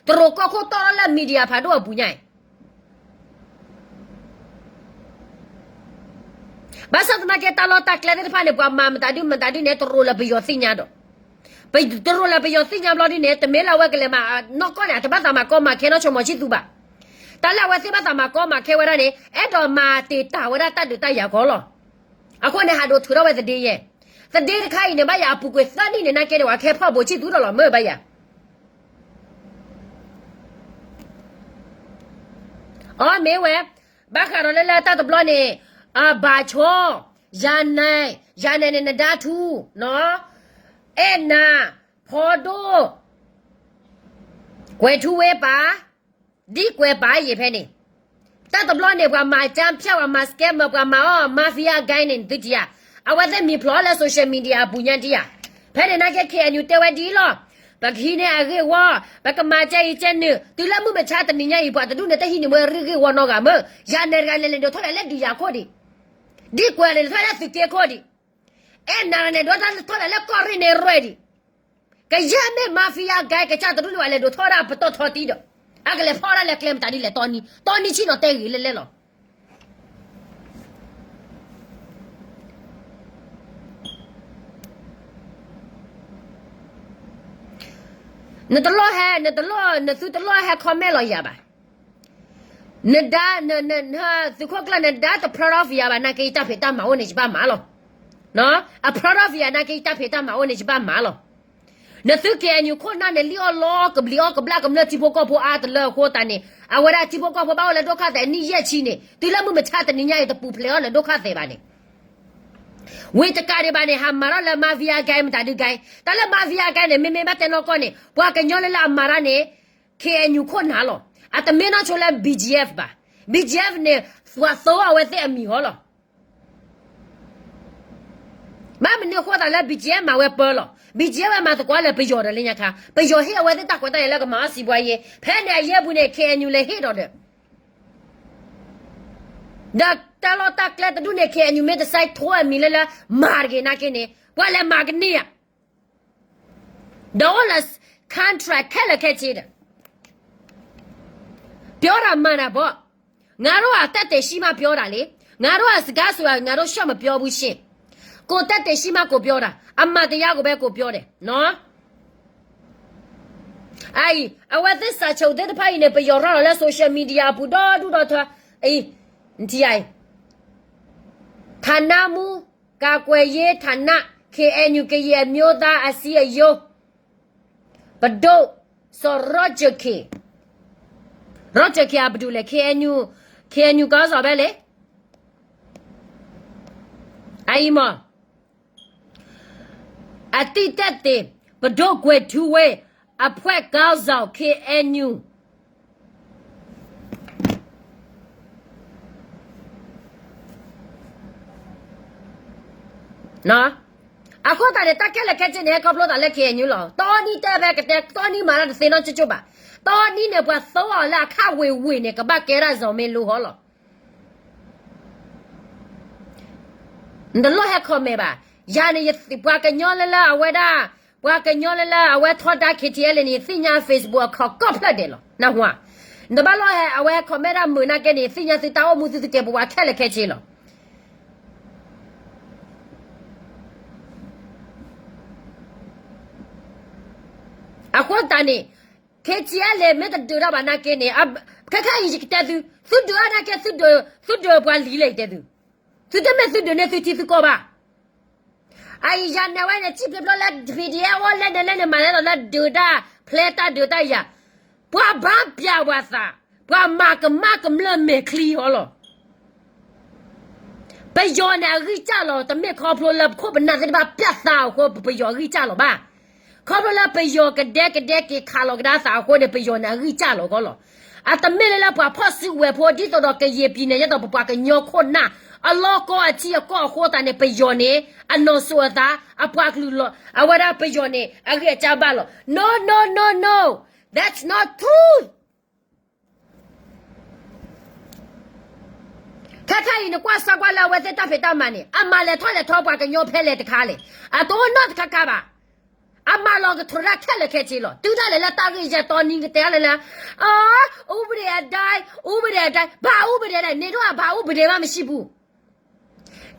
တရူးကီၢ်ခိၣ်တီၢ်ထီၣ်လၢ media ဖးဒိၣ်အပူၤညါအံၤ ဘၣ်ဆၣ်သနာ်က့ တၢ်လီၢ်တၢ်ကျဲသ့ၣ်တဖၣ်န့ၣ် ပှၤမၤမတၤဒုမတၤဒုန့ၣ် တရူးလၢပယီၤသ့ၣ်ညါဒီး, တရူးလၢပယီၤသ့ၣ်ညါဘျီဒုန့ၣ် တမ့ၢ်လၢအဝဲကလဲၤမၤနီၢ်ကီၢ်န့ၣ် အတဘၣ်သးမၤကီမၤခဲနီၢ်ဆိမီၤဆံသူဘၣ်. တၢ်လၢအဝဲသ့ၣ်ဘၣ်သးမၤကီမၤခဲဝဲဒၣ်န့ၣ် အဲၣ်ဒိးမၤတ့ၢ်တၢ်ဝဲဒၣ်တၢ်ဒုးတၢ်ယၤကီလီၤ. အဃိန့ၣ် ဟးဒိးထုးထီၣ်ဝဲသဒ့ယဲၢ်, သဒ့တခါအံၤန့ၣ် ဘၣ်ယၤအပူၤကွံာ်သၢနံၣ်န့ၣ် နာ်က့န့ၣ် ပှၤကဟဲဖီၣ်ဘိးဆံသူဒီးလီၤ မ့ၢ်ဘၣ်ယၤ အီ မ့ၢ်ဝဲ, ဘၣ်ဃးဒီးလၢလၢတၢ်တဘျီန့ၣ်, အဘၣ်ဆိ, ယၤနဲၣ်, ယၤနဲၣ်န့ၣ် နဒါထူ, အဲၣ်နၤ, ဖီဒိၣ်, ကွဲၤထူဝ့ပၢ်, ဒ်ကွဲၤပၢ်ယံာ်ဖဲန့ၣ်, တၢ်တဘျီန့ၣ် ပှၤမၤကၠၢ် ဖၠၣ် ပှၤမၤ scammer ပှၤမၤအီၣ် mafia gang န့ၣ် သုထံၣ်ဧါ, အဝဲသ့ၣ်မံၤဖျိးလၢ social media အပူၤညါထံၣ်ဧါ, ဖဲန့ၣ်နာ်က့ K N U တဲဝဲဒ်အံၤလီၤ, ပကဟံးန့ၢ်အဂ့ၢ်ဝီ, ပကမၤကဲအံၤကဲနုာ်, တုၤလၢမုၢ်မဆါတနံၤညါအံၤ ပှၤတဒူၣ်န့ၣ် တဟံးန့ၢ်မ့ၢ်အဂ့ၢ်ဝီနီတဂၤမ့ၢ်, ယၤနဲၣ်တဂၤန့ၣ် လဲၤဒိးထီၣ်ဒၣ်လၢဒုးယၤခိၣ်ဒံး, ဒ်ကွဲၤန့ၣ် လဲၤထီၣ်လၢသုးက့ခိၣ်ဒံး, အဲၣ်နၤန့ၣ် ဒိးထီၣ်လၢကီၢ်ရ့ၣ်န့ၣ်ရဲၣ်ဒံး ကယဲၢ်မ့ၢ် mafia gang ကစၢ်တဒူၣ်န့ၣ် ဘၣ်လဲၤဒိးထီၣ်ဒၣ်ပတီၢ်ထီတံၢ်ဒီး, အကလဲၤဖီၣ်ဒၣ်လၢကျဲမတၤဒ်လဲၣ် တီနံၤ, တီနံၤဆံနီၤတဲဂ့ၤလဲၣ်လဲၣ်လီၤ. နတလိၣ်ဟဲ, နတလိၣ်, နသုတလိၣ်ဟဲ comment လီၤယၤဘၣ်. နဒါ, သုးခိၣ်ကျၢၢ် နဒါတ proud of ယၤဘၣ် နာ်က့ ယတၢ်ဖံးတၢ်မၤအိၣ်န့ၣ် ယဘၣ်မၤလီၤ. အ proud of ယၤနာ်က့ ယတၢ်ဖံးတၢ်မၤအိၣ်န့ၣ် ယဘၣ်မၤလီၤ. နသု K N U ခိၣ်နၢ်န့ၣ် လံၣ်အီၣ်လီကဘျံးအီၣ်ကဘျၣ်ကမျၢၢ်ထံဖိကီၢ်ဖိအါတလၢအဃိသတးန့ၣ် အဝဲဒၣ်ထံဖိကီၢ်ဖိဘၣ်အိၣ်လၢဒိၣ်ခါသဲးနံၣ်ယဲၢ်ဆံန့ၣ် တုၤလၢမုၢ်မဆါတနံၤညါအံၤ တပူၤဖျဲးအီၤလၢဒိၣ်ခါသဲးဘၣ်န့ၣ် ဝံၤတကးဒံးဘၣ်န့ၣ် ဟးမၤထီၣ်လၢ mafia gang မတၤဒု gang တၢ်လၢ mafia gang န့ၣ် မ့မ့ၢ်ဘၣ်တဲနီၢ်ကီၢ်န့ၣ် ပှၤကညီလၢလၢအမၤတၢ်န့ၣ် K N U ခိၣ်နၢ်လီၤ. အတမ့ၢ်နီၢ်ဆိလၢ B G F ဘၣ်. B G F န့ၣ် ပှၤသိအဝဲသ့ၣ်အမံၤဟီလီၤ. ဘၣ်မနုၤအဃိသတးလၢ B G F မၤဝဲပၢလီၤ. B G F ဝဲမၤသကိးလၢပယီၤဒီးလၢညါခါ ပယီၤဟ့ၣ်အဝဲသ့ၣ်တၢ်ခွဲးတၢ်ယာ်လၢကမၤအီၣ်စံးဘှါယဲ ဖဲန့ၣ်အယဲၢ်ပူၤန့ၣ် K N U လဲၤဟ့ၣ်ဒီးဒီး ဒီးတၢ်လီၢ်တၢ်ကျဲတဒူၣ်န့ၣ် K N U မ့ၢ်တစဲးထိအမံၤလၢလၢ မၤတဂ့ၤနာ်က့န့ၣ် ပှၤလဲၤမၤကန့ၢ်ဧါ. ဒီးအိၣ်လၢ contract ခဲလၢာ်ခဲဆ့ဒီး ပြောတာမှန်တာပေါ့. ငါတို့ကသက်သေရှိမှပြောတာလေ. ငါတို့ကစကားဆိုတာ ငါတို့ရှေ့မပြောဘူးရှင့်. ကိုယ်သက်သေရှိမှကိုယ်ပြောတာ. အမှန်တရားကိုပဲကိုယ်ပြောတယ်နော်. အအံၤ အဝဲသ့ၣ်စာချုပ်သ့ၣ်တဖၣ်အံၤန့ၣ် ပယီၤရၢ်လီၤလၢ social media အပူၤဒီဒူၣ်ဒီထၢ အံၤ နထံၣ်ဧါအံၤ ဌာနမှူး ကာကွယ်ရေးဌာန K N U ကရင်အမျိုးသားအစည်းအရုံး ပဒိၣ်စီၤ Roger K Roger K အပဒူၣ်လဲၣ် K N U K N U ကီၢ်စီၤဘဲလဲၣ် အအံၤမး အသိသက်သေ ပဒိၣ်ကွဲးထူဝဲ အဖွဲ့ခေါင်းဆောင် K N U အဃိသတးန့ၣ် တၢ်ခဲလၢာ်ခဲဆ့န့ၣ် ဟဲခီဖျိသးလၢ K N U လီၤ. တီနံတဲဖဲ ကတဲတီနံမၤတၢ်တသ့နီတကၠိၢ်ဘၣ်. တီနံန့ၣ် ပှၤသိအီၤလၢအခးဝ့ၤဝ့ၤန့ၣ် ကဘၣ်ကဲထီၣ်စီၤမ့ၢ်လိဟီလီၤ. နတလိၣ်ဟဲ comment ဘၣ်. ယၤန့ၣ် ယသ့ၣ်ပှၤကညီလၢလၢအဝဲဒၣ် ပှၤကညီလၢလၢအဝဲထီဒါ K T L န့ၣ် ယသ့ၣ်ညါ Facebook အခီၣ်ကီၣ်ဖျၢၣ်ဒဲးလီၤ. နဟါ နတဘၣ်လိၣ်ဟဲ အဝဲဟဲ comment တၢ်မုာ်နာ်က့န့ၣ် ယသ့ၣ်ညါသုတၢ်အိၣ်မူသုသုကဲပဝးခဲလၢာ်ခဲဆ့လီၤ. အဃိသတးန့ၣ် K T L မ့ၢ်တဒုးတၢ်ဘၣ်နာ်က့န့ၣ် ခဲခါအံၤယကတဲသု သုဒုးအါနာ်က့ သုဒုးပှၤလံၤလဲၣ်ယတဲသု သုတမ့ၢ်သုဒုးန့ၢ်သုထံသုကီၢ်ဘၣ်. အအံၤယၤနဲၣ်ဝဲန့ၣ် ထံၣ်ဖျိဖျိလၢ P D F အိၣ်လဲၣ်န့ၣ်လဲၣ်န့ၣ် မၤလဲၣ်လီၤလၢဒုးတၢ် ဖျဲတၢ်ဒုးတၢ်ယၤ ပှၤဘၣ်ပျၢ်ပှၤသး ပှၤမၤကမၣ်ကမျၢၢ်မဲာ်ချံဟီလီၤ. ပယီၤန့ၣ်အဂံၢ်စၢ်လီၤ တမ့ၢ်ခီဖျိလၢပခိၣ်ပနၢ်သ့ၣ်တဖၣ်ပျၢ်သးအဃိ ပယီၤအဂံၢ်စၢ်လီၤဘၣ်. ခီဖျိလၢပယီၤကဒဲကဒဲက့ၤခးလီၤကဒါသးအဃိန့ၣ် ပယီၤန့ၣ်အဂံၢ်စၢ်လီၤကီလီၤ. အတမ့ၢ်လၢလၢပှၤဖီၣ်စုကဝဲၤဖိ ဒ်သိးဒီးကယဲၢ်ပံၤန့ၣ် ယဲသိးပပှၤကညီခိၣ်နၢ် အလီၢ်ကီအထံအကီၢ်အဃိသတးန့ၣ် ပယီၤန့ၣ် အနီၢ်စိၤအသး အပှၤကလုာ်လီၤ အဝဲဒၣ်ပယီၤန့ၣ် အဂံၢ်အစၢ်ဘၣ်လီၤ. No, no, no, no. That's not true. ခဲခါအံၤနကွၢ်စၢ်ကွၢ်လၢအဝဲသ့ၣ်တၢ်ဖံးတၢ်မၤန့ၣ် အမၤလဲၤထီၣ်လဲၤထီပှၤကညီဖဲလဲၣ်တခါလဲၣ်. အတအိၣ်နီတခါခါဘၣ်. အမၤလီၤကထြၢတၢ်ခဲလၢာ်ခဲဆ့လီၤ. တုၤဒၣ်လဲာ်လၢတၢ်ဂ့ၢ်ယဲၢ်တီနံၤကတဲလဲၣ်လၢ အ ဥပဒေအတိုင်း ဥပဒေအတိုင်း ဘာဥပဒေလဲၣ်. နေတို့က ဘာဥပဒေမှမရှိဘူး.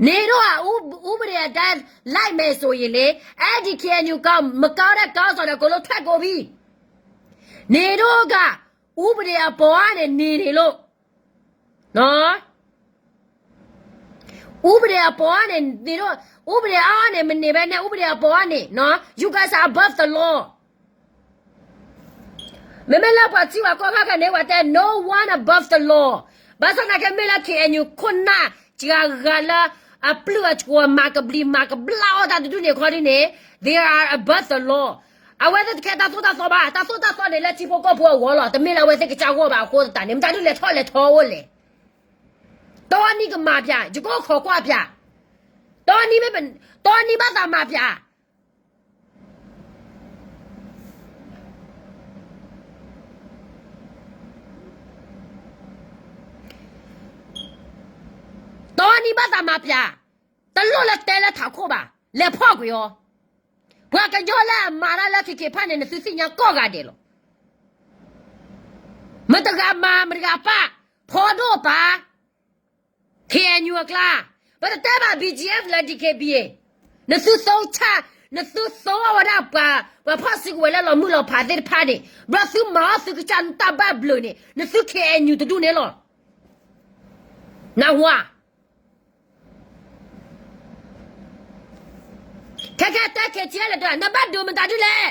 နေတို့က ဥပဒေအတိုင်း လိုက်မယ်ဆိုရင်လေ အဲ့ဒီ K N U က မကောင်းတဲ့ခေါင်းဆောင်တွေ အကုန်လုံးထွက်ကုန်ပြီ. နေတို့က ဥပဒေအပေါ်ကနေ နေနေလို့ နော် ဥပဒေအပေါ်ကနေ နေတော့ ဥပဒေအောက်ကနေ မနေဘဲနဲ့ ဥပဒေအပေါ်ကနေ နော် you guys are above the law. မ့မ့ၢ်လၢပှၤထံပှၤကီၢ်ခါခဲန့ၣ် ပှၤတဲ no one above the law. ဘၣ်ဆၣ်သနာ်က့ မ့ၢ်လၢ K N U ခိၣ်နၢ် စှၤဂၤလၢ အပျုၢ်အစှီၤ မၤကဘျံးမၤကဘျၣ်အီၣ်တၢ်တဒူၣ်န့ၣ်ခီဒ်န့ၣ် they are above the law. အဝဲသ့ၣ်တခဲတၢ်သိၣ်တၢ်သီဘၣ်. တၢ်သိၣ်တၢ်သီန့ၣ်လၢထံဖိကီၢ်ဖိအဂီၢ်လီၤ. တမ့ၢ်လၢအဝဲသ့ၣ်ကစၢ်ဂီၢ်ဘၣ်အဃိသတးန့ၣ် မတၤဒုးလဲၤထီၣ်လဲၤထီအိၣ်လဲၣ်. တီနံကမၤပၠး ယကအိၣ်ခိးကွၢ်ပၠး တီနံမ့ၢ်ပ တီနံဘၣ်သးမၤပၠး တီနံဘၣ်သးမၤပၠး တလိၣ်လၢတဲလၢထးခိၣ်ဘၣ် လဲၤဖီၣ်ကွံာ်အီၤ ပှၤကညီလၢအမၤတၢ်လၢခံခံဖၣ်န့ၣ် နသုသ့ၣ်ညါကိးဂၤဒဲးလီၤ. မတဂၤမၤ မတဂၤပာ် ဖီဒိၣ်ပာ် K N U အကျါ ပတတဲဘၣ် B G F လၢ D K B A နသုသိဆၣ် နသုသိအဝဲဒၣ်ပှၤ ပှၤဖီၣ်စုကဝဲၤလၢလီၤမုၢ်လီၤဖးသ့ၣ်တဖၣ်န့ၣ် ဘျီသုမၤအီၣ်သုကစၢ်တၢ်ဘၣ်ဘျုးန့ၣ် နသု K N U တဒူၣ်န့ၣ်လီၤ. နၢ်ဟူဧါ. ခဲခဲတဲ KTLA တၢ် နဘၣ်ဒုးမတၤဒ်လဲၣ်.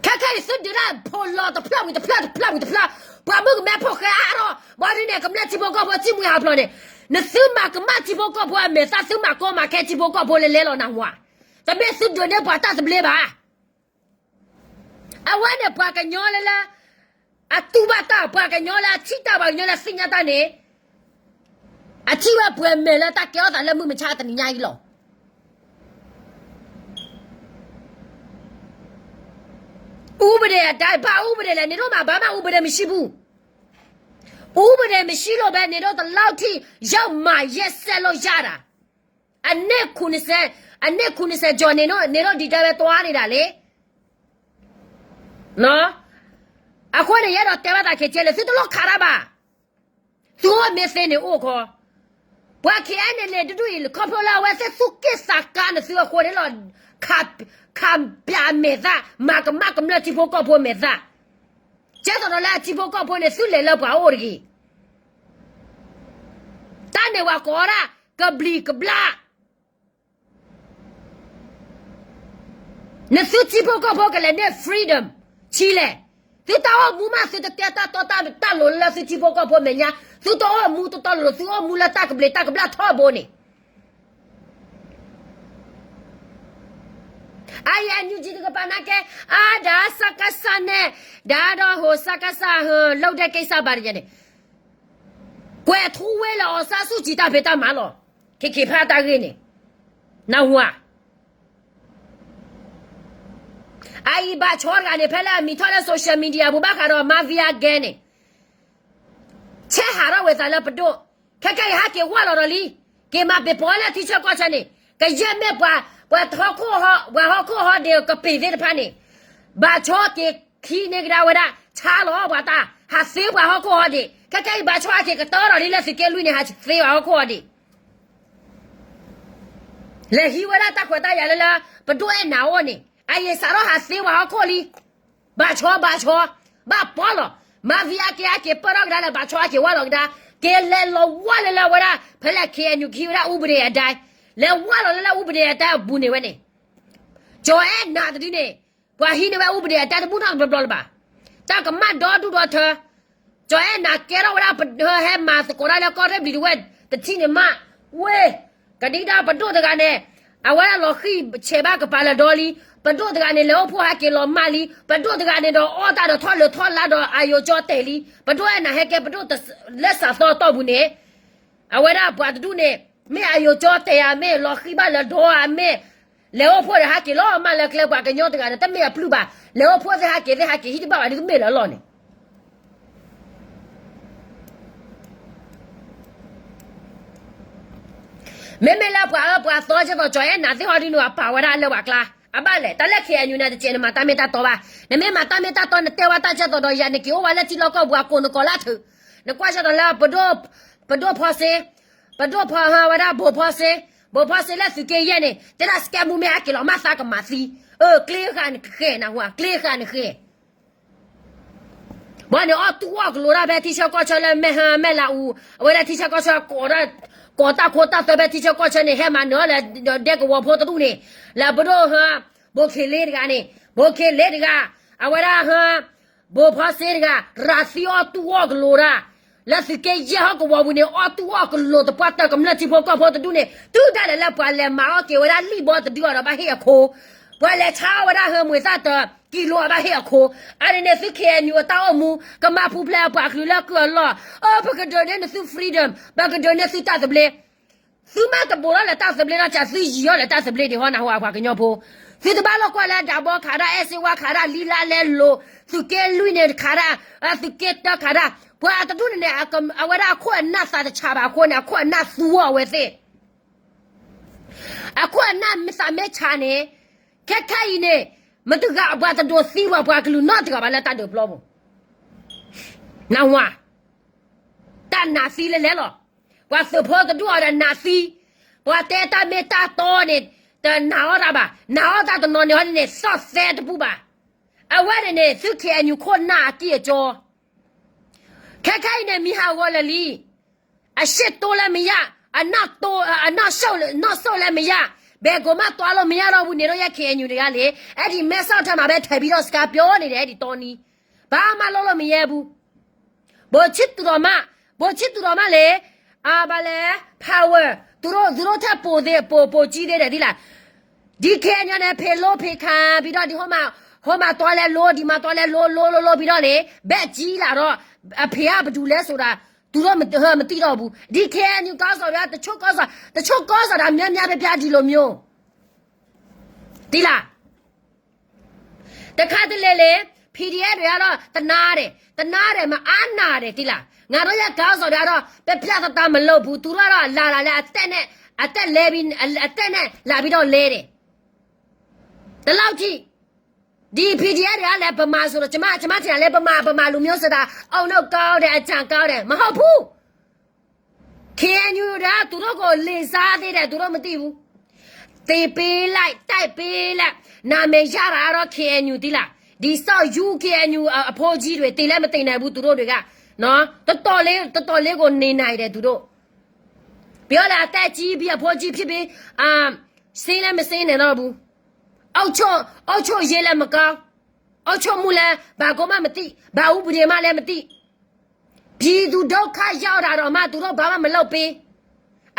ခဲခဲအံၤသုဒုးတၢ်ဖိလီၤတဖျၢၣ်ဝံၤတဖျၢၣ်တဖျၢၣ်ဝံၤတဖျၢၣ်, ပှၤမုၣ်ကမဲဖိဃဲအါထီၣ် ဘၣ်ဒ်န့ၣ် ကမျၢၢ်ထံဖိကီၢ်ဖိစံၣ်မှံဟးဖျိးန့ၣ်, နသုမၤကမၣ်ထံဖိကီၢ်ဖိအမဲာ်သၣ် သုမၤကီမၤခဲထံဖိကီၢ်ဖိလဲၤလဲၤလီၤနၢ်ဟူဧါ. တမ့ၢ်သုဒုးန့ၢ်ပှၤတၢ်သဘျ့ဘၣ်. အဝဲန့ၣ်ပှၤကညီလၢလၢ အတူၢ်ဘၣ်တၢ် ပှၤကညီလၢအထံၣ်တၢ် ပှၤကညီလၢအသ့ၣ်ညါတၢ်န့ၣ် အထံၣ်ဝဲပှဲၤမဲာ်လၢတၢ်ကဲထီၣ်သးလၢမုၢ်မဆါတနံၤညါအံၤလီၤ. အူပဒ့ၣ်အတၢ် ဘၣ်အူပဒ့ၣ်လဲၣ် န့ၣ်ဒိၣ်မး ဘၣ်မးအူပဒ့ၣ်မံၤဆံပူၤ, အူပဒ့ၣ်မံၤဆံလိာ်ဘဲန့ၣ်ဒိၣ်တလီထံၣ် ယဲၢ်မးယဲၢ်စဲးလိာ်ယၤဒၣ်, အန့ၢ်ခူ အန့ၢ်ခူနစဲးကၠီၤန့ၣ်ဒိၣ် န့ၣ်ဒိၣ်ဒံးတဲဝဲတွါန့ၣ်ဒၣ်လံ. အဃိန့ၣ် ယအဲၣ်ဒိးတဲဘၣ်သးခဲကဲလၢ သုတလိၣ်ခးတၢ်ဘၣ်. သုအိၣ်မ့ၢ်သ့န့ၣ်အိၣ်ခီ, ပှၤ KNLA တဒူၣ်အံၤ ခီဖျိလၢအဝဲသ့ၣ်သူၣ်က့ၣ်သးကါနသုအဃိန့ၣ်လီၤ. ခးပၠးအမဲာ်သၣ် မၤကမၣ်ကမျၢၢ်ထံဖိကီၢ်ဖိအမဲာ်သၣ်, ကဲသိးဒီးလၢအထံဖိကီၢ်ဖိန့ၣ် သုလဲၤလၢပှၤအိၣ်တဂ့ၤ. တၢ်န့ၣ်ပှၤကိးဒၣ် ကဘျံးကဘျၣ် နသုထံဖိကီၢ်ဖိကလဲၤန့ၢ် freedom ဆံးလဲၣ်. သုတၢ်အိၣ်မူမး သုတတဲတၢ်တီတၢ်လိၤလၢသုထံဖိကီၢ်ဖိမဲာ်ညါ, သုတအိၣ်မူတတီတလိၤ သုအိၣ်မူလၢတၢ်ကဘျံးတၢ်ကဘျၣ်ထီဘိန့ၣ် အအံၤ NUG တကပၤနာ်က့ အါဒၣ် စကစ န့ၣ် ဒၣ်ဒီးဟိ စကစ ဟၢ လုပ်တဲ့ကိစ္စ ဘၣ်တယဲန့ၣ် ကွဲးထူဝဲလၢ အောင်ဆန်းစုကြည် တၢ်ဖံးတၢ်မၤလီၤ. ခ့ခ့ဖးတၢ်ဂ့ၢ်န့ၣ် နၢ်ဟူဧါ. အအံၤဘၣ်ဆီတဂၤန့ၣ် ဖဲလၢအမံၤထီၣ်လၢ social media ပူၤဘၣ်ဃးဒီး mafia gang န့ၣ် ဆဲးဟးထီၣ်ဝဲသးလၢပဒိၣ်, ခဲကဲအံၤဟဲက့ၤဝၢ်လီၤဒီးလံ, က့ၤမၤပ့ၤပိာ်လၢထံဆၢကီၢ်ဆၢန့ၣ်, ကယဲၢ်မ့ၢ်ပှၤ, ပှၤဟီၣ်ခိၣ်ဟီၣ်, ပှၤဟီၣ်ခိၣ်ဟီၣ်ဒ့းကပ့ၤသ့ၣ်တဖၣ်န့ၣ်, ဘၣ်ဆီက့ၤခံန့ၢ်ကဒါဝဲဒၣ် ဆါလီၤပှၤတၢ်, ဟးသ့ပှၤဟီၣ်ခိၣ်ဟီၣ်ဒ့း, ခဲကဲအံၤဘၣ်ဆီဟဲက့ၤကတၢၢ်ထီၣ်လံလၢသုးက့လွံၢ်န့ၣ် ဟးသ့ပှၤဟီၣ်ခိၣ်ဟီၣ်ဒ့း လဲၤဟံးဝဲဒၣ်တၢ်ခွဲးတၢ်ယာ်လၢလၢ ပဒိၣ်အဲၣ်နၤအအိၣ်န့ၣ်, အအံၤစးထီၣ်ဟးသ့ပှၤဟီၣ်ခိၣ်လံ, ဘၣ်ဆီဘၣ်ဆီ, ဘၣ်ပီလီၤ, မၤဝံၤအက့ၤအက့ၤပၢၢ်ထီၣ်ကဒါလၢ ဘၣ်ဆီအက့ၤဝၢ်လီၤကဒါ, က့ၤလဲၤလီၤဝၢ်လၢလၢဝဲဒၣ် ဖဲလဲၣ် KNU ကဟံးဝဲဒၣ် ဥပဒေအတိုင်း, လဲၤဝၢ်လီၤလၢလၢ ဥပဒေအတိုင်း အပူၤန့ၣ်ဝဲန့ၣ် ကၠီၤအဲၣ်နၤတဒုန့ၣ်, ပှၤဟံးန့ၢ်ဝဲ ဥပဒေအတိုင်း တဘူၣ်နီတဘျီဘျီလၢၤဘၣ်. တၢ်ကမၣ်ဒီဒူၣ်ဒီထၢ, ကၠီၤအဲၣ်နၤကဲထီၣ်ဝဲဒၣ် ဟဲမၤသကိးတၢ်လၢကီၢ်ရ့ၣ်ဘျံၤတဝဲၢ်တထံၣ်န့ၣ်မး, ဝ့ၢ်, ကဒံကဒါပဒိၣ်တဂၤန့ၣ်, အဝဲဒၣ်လီၤဃံၢ်ဆဲးဘၣ်ကပၤလၢဒီလံ, ပဒိၣ်တဂၤန့ၣ် လဲၤအိၣ်ဖှိၣ်ဟဲက့ၤလီၤမၢ်လံ, ပဒိၣ်တဂၤန့ၣ်ဒီးအီၣ်တၢ်ဒီးထီၣ်လၢထီၣ်လါဒီးအယိၤကၠီတဲာ်လံ, ပဒိၣ်အဲၣ်နၤဟဲကဲပဒိၣ်လၢစးသီတီၢ်ပူၤန့ၣ်, အဝဲဒၣ်ပှၤတဒူၣ်န့ၣ်, မ့ၢ်အယိၤကၠီတဲာ်ဧါ, မ့ၢ်လီၤဃံၢ်ဘၣ်လၢဒီဧါ, မ့ၢ်လဲၤအိၣ်ဖှိၣ်ဒီးဟဲက့ၤလီၤမၢ်လၢကျဲ, ပှၤကညီတဂၤဒီး တမ့ၢ်အပျုၢ်ဘၣ်, လဲၤအိၣ်ဖှိၣ်သ့ၣ်ဟဲက့ၤသ့ၣ်ဟဲက့ၤ ဟံၣ်တဘၣ်ဘၣ်ဒ်တမ့ၢ်လၢအလီၢ်န့ၣ် မ့မ့ၢ်လၢပှၤအၢပှၤသီကဲသိး ကၠီၤအဲၣ်နၤသ့ၣ်ဟီဒ်န့ၣ် အပာ်ဝဲဒၣ်လၢပှၤကျါ, အဘၣ်လဲၣ်, တၢ်လၢ KNU န့ၣ်တကဲး နမၤတၢ်မ့ၢ်တၢ်တီဘၣ်, နမ့ၢ်မၤတၢ်မ့ၢ်တၢ်တီ နတဲဝဲတၢ်ကဲသိးဒီးယၤ နက့ၤအိၣ်ဝဲလၢထံလီၢ်ကီၢ်ပူၤ အကိးနကိးလၢထူ, နကွၢ်ကဲသိးလၢ ပဒိၣ်ဖီစ့, ပဒိၣ်ဖီဟၢဝဲဒၣ် ဘိးဖီစ့, ဘိးဖီစ့လၢသုးက့ယဲၢ်န့ၣ် တဲဒၣ် စကဲမူ မ့ၢ်ဟဲက့ၤလီၤမၢ်သးကမၤသံ, အၢ ကျ့ဃာ်နဃဲၤ နၢ်ဟူဧါ, ကျ့ဃာ်နဃဲၤ ဘၣ်န့ၣ် အီၣ်တူၢ်အီၣ်ကလိၤတၢ်ဖဲထံဆၢကီၢ်ဆၢလၢမဲၢ်ဟၢမဲၢ်လးအူ, အဝဲဒၣ်ထံဆၢကီၢ်ဆၢ ကိးတၢ်ခိတၢ်သွဲဖဲထံဆၢကီၢ်ဆၢန့ၣ် ဟဲမၤနၢၤအီၤလၢဒဲကဝီၤဖိတဒူၣ်န့ၣ်, လၢပဒိၣ်ဟၢ, ဘိးခ့ၤလ့တဂၤန့ၣ်, ဘိးခ့ၤလ့တဂၤ, အဝဲဒၣ်ဟၢ, ဘိးဖီစ့တဂၤ ရၤသံအီၣ်တူၢ်အီၣ်ကလိၤတၢ်, လၢသုးက့ယဲၢ်ဟီၣ်ကဝီၤပူၤန့ၣ် အီၣ်တူၢ်အီၣ်ကလိၤသပှၢ်တၢၢ်ကမျၢၢ်ထံဖိကီၢ်ဖိတဒူၣ်န့ၣ် တုၤဒၣ်လဲာ်လၢပှၤလဲၤမၤအီၣ်က့ၤဝဲဒၣ်လံၣ်ဘီတဒုအီၤဒီးဘၣ်ဟ့ၣ်အခိ, ပှၤလဲၤဆါအီၣ်ဝဲဒၣ်ဟၢမွ့ၤသၣ်တၢၤ ကံလိာ်အဘၣ်ဟ့ၣ်အခိ, အန့ၣ်န့ၣ် သု KNU အတၢ်အိၣ်မူ ကမၤပူၤဖျဲးအပှၤကလုာ်လၢကုၢ်အလီၢ်, အၢ ပကဒုးန့ၢ်နသု freedom, ပကဒုးန့ၢ်သုတၢ်သဘျ့, သုမ့ၢ်တဘူးထီၣ်လၢတၢ်သဘျ့နီၢ်ကီၢ် သုယံၤအီၤလၢတၢ်သဘျ့ဒံးဟီ နၢ်ဟူဧါပှၤကညီဖိ, သုတဘၣ်လိာ်ကွၢ်လၢဒးဘီခးဒၣ် အဲၣ်စ့ဝါခးဒၣ် လံလါလဲလိၤ, သုးက့လွံၢ်န့ၣ်ခးဒၣ်, သုးက့တၢခးဒၣ်, ပှၤတဒူၣ်န့ၣ်န့ၣ် အဝဲဒၣ်အခိၣ်အနၢ်သးတဆးဘၣ်အဃိန့ၣ် အခိၣ်အနၢ်သူအီၤဝဲသ့ၣ် အခိၣ်အနၢ်မ့ၢ်သးမ့ၢ်ဆးန့ၣ်, ခဲခဲအံၤန့ၣ်, မတဂၤပှၤတဒိးသံပှၤပှၤကလုာ်နီတဂၤဘၣ်လၢတၢ်ဒုးပျီပူၤ, နၢ်ဟူဧါ, တၢ်နာ်သံလဲၤလဲၤလီၤ, ပှၤသုးဖိတဒူၣ်အီၤဒီးနာ်သံ, ပှၤတဲတၢ်မ့ၢ်တၢ်တီန့ၣ်, တနာ်အီၣ်တၢ်ဘၣ်, နာ်အီၣ်တၢ်တနီၤန့ၣ်ဟီန့ၣ်န့ၣ် သီၣ်သဲတပူၤဘၣ်, အဝဲန့ၣ်န့ၣ် သု KNU ခိၣ်နၢ်အကံၢ်အကၠီ ခဲခဲအံၤန့ၣ် မံၤဟးဂီၤလၢာ်လံ, အရှေ့တိုးလည်းမရ, အနောက်တိုး, အနောက်ဆုတ်, နောက်ဆုတ်လည်းမရ, ဘယ်ကိုမှသွားလို့မရတော့ဘူး နင်တို့ရဲ့ KNU တွေကလေ, အဲ့ဒီမဲဆောက်ထဲမှာပဲ ထိုင်ပြီးတော့ စကားပြောနေတယ် အဲ့ဒီတောနည်း, ဘာမှလုပ်လို့မရဘူး. ဗိုလ်ချစ်သူတော်မ, ဗိုလ်ချစ်သူတော်မလေ, အာ, ဘာလဲ, power, သူတို့, သူတို့ထက်ပိုသေး, ပို, ပိုကြီးသေးတယ် သိလား. ဒီ KNU နဲ့ ဖယ်လို့ဖယ်ခံပြီးတော့ ဒီဟိုမှာ, ဟိုမှာသွားလဲလို့, ဒီမှာသွားလဲလို့, လို့, လို့, လို့ပြီးတော့လေ, ဘက်ကြီးလာတော့, အဖေကဘယ်သူလဲဆိုတာ, သူတို့မ, မသိတော့ဘူး. ဒီ KNU ခေါင်းဆောင်တွေက တချို့ခေါင်းဆောင်, တချို့ခေါင်းဆောင်တာများများပြားပြားဒီလိုမျိုး, သိလား. တခါတလေလေ, PDF တွေကတော့ တနာတယ်, တနာတယ်, မအားနာတယ်, သိလား. ငါတို့ရဲ့ ခေါင်းဆောင်တွေကတော့ ပြတ်ပြတ်သားသားမလုပ်ဘူး. သူတို့ကတော့ လာလာလဲ အသက်နဲ့, အသက်လဲပြီး, အ, အသက်နဲ့ လာပြီးတော့ လဲတယ်. ဒီလောက်ထိ, ဒီ PDF တွေကလည်း ဗမာဆိုတော့, ကျွန်မ, ကျွန်မထင်တာလဲ ဗမာ, ဗမာလူမျိုးဆိုတာ အုံနောက်ကောင်းတယ်, အကြံကောင်းတယ်, မဟုတ်ဘူး. KNU တွေက သူတို့ကို လှည့်စားသေးတယ်, သူတို့မသိဘူး. သေပေးလိုက်, တိုက်ပေးလိုက်, နာမည်ရတာကတော့ KNU သိလား. ဒီစောက်ယူ KNU အ, အဖိကြီးတွေ သေလည်းမသေနိုင်ဘူး သူတို့တွေက. နော်, တော်တော်လေး, တော်တော်လေးကို နေနိုင်တယ် သူတို့. ပြောလဲ အသက်ကြီးပြီး အဖိကြီးဖြစ်ပြီး, အာ, ဆေးလည်းမဆေးနိုင်တော့ဘူး. အုပ်ချုပ်, အုပ်ချုပ်ရေးလည်းမကောင်း, အုပ်ချုပ်မှုလည်း ဘာကိုမှမသိ, ဘာဥပဒေမှလည်းမသိ. ပြည်သူဒုက္ခရောက်တာတောင်မှ သူတို့ဘာမှမလုပ်ပေး.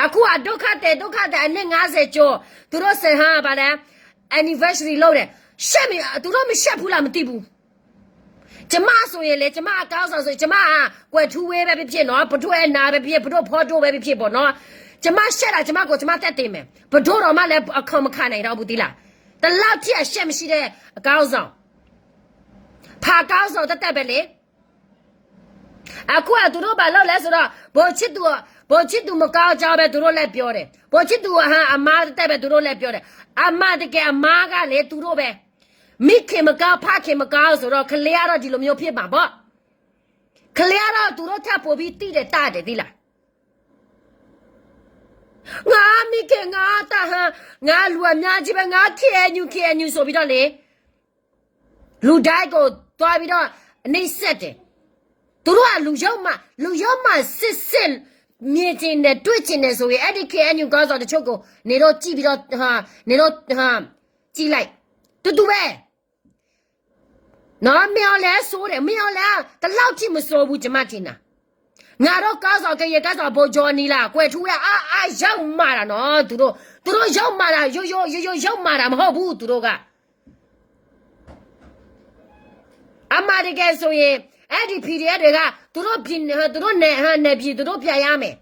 အခုက ဒုက္ခသည်, ဒုက္ခသည် အနှစ်ငါးဆယ်ကျော်, သူတို့စဟါပါလဲ, anniversary လုပ်တယ်. ရှက်မ, သူတို့မရှက်ဘူးလား မသိဘူး. ကျွန်မဆိုရင်လေ, ကျွန်မအကောင်းဆောင်ဆိုရင်, ကျွန်မက ကွယ်ထူးဝေးပဲဖြစ်ဖြစ်နော်, ပဒိုအဲနာပဲဖြစ်ဖြစ်, ပဒိုဖော်ဒိုပဲဖြစ်ဖြစ်ပေါ့နော်, ကျွန်မရှက်တာ ကျွန်မကိုယ် ကျွန်မသက်သေမယ်. ပဒိုတော်မှလည်း အခေါင်မခါနိုင်တော့ဘူး သိလား. ဒီလောက်ထိ အရှက်မရှိတဲ့ အကောင်းဆောင်, ဖာကောင်းဆောင်သက်သက်ပဲလေ. အခုက သူတို့ဘာလုပ်လဲဆိုတော့ ဗိုလ်ချစ်သူ, ဗိုလ်ချစ်သူမကောင်းကြောင်းပဲ သူတို့လည်းပြောတယ်. ဗိုလ်ချစ်သူအဟါ အမါသက်သက်ပဲ သူတို့လည်းပြောတယ်. အမါတကယ်အမါကလေ သူတို့ပဲ. မိခင်မကောင်း ဖခင်မကောင်းဆိုတော့ ကလေးကတော့ ဒီလိုမျိုးဖြစ်မှာပေါ့. ကလေးကတော့ သူတို့ထက်ပိုပြီး သိတယ်တတ်တယ် သိလား. ငါမိခင်, ငါတဟါ, ငါလူအများကြီးပဲ, ငါ KNU, KNU ဆိုပြီးတော့လေ, လူတိုင်းကို သွားပြီးတော့ နှိပ်စက်တယ်. သူတို့က လူယုတ်မာ, လူယုတ်မာစစ်စစ်, မြင်ချင်တယ်, တွေ့ချင်တယ်ဆိုရင် အဲ့ဒီ KNU ခေါင်းဆောင်တချို့ကို နင်တို့ကြည့်ပြီးတော့, ဟာ, နင်တို့, ဟာ, ကြည့်လိုက်, တူတူပဲ. နော်, မင်းအောင်လှိုင်ဆိုးတယ်, မင်းအောင်လှိုင်က ဒီလောက်ထိမဆိုးဘူး ကျွန်မထင်တာ. ငါတို့ခေါင်းဆောင်, ကရင်ခေါင်းဆောင် ဗိုလ်ချုပ်ကြီးလား, ကွယ်ထူးဝေး အါ, အါ, ယုတ်မာတာနော်, သူတို့, သူတို့ယုတ်မာတာ, ရိုးရိုး, ရိုးရိုး ယုတ်မာတာမဟုတ်ဘူး သူတို့က. အမှန်တကယ်ဆိုရင် အဲ့ဒီ PDF တွေက သူတို့ပြည်, သူတို့နယ်, နယ်မြေ သူတို့ပြန်ရမယ်.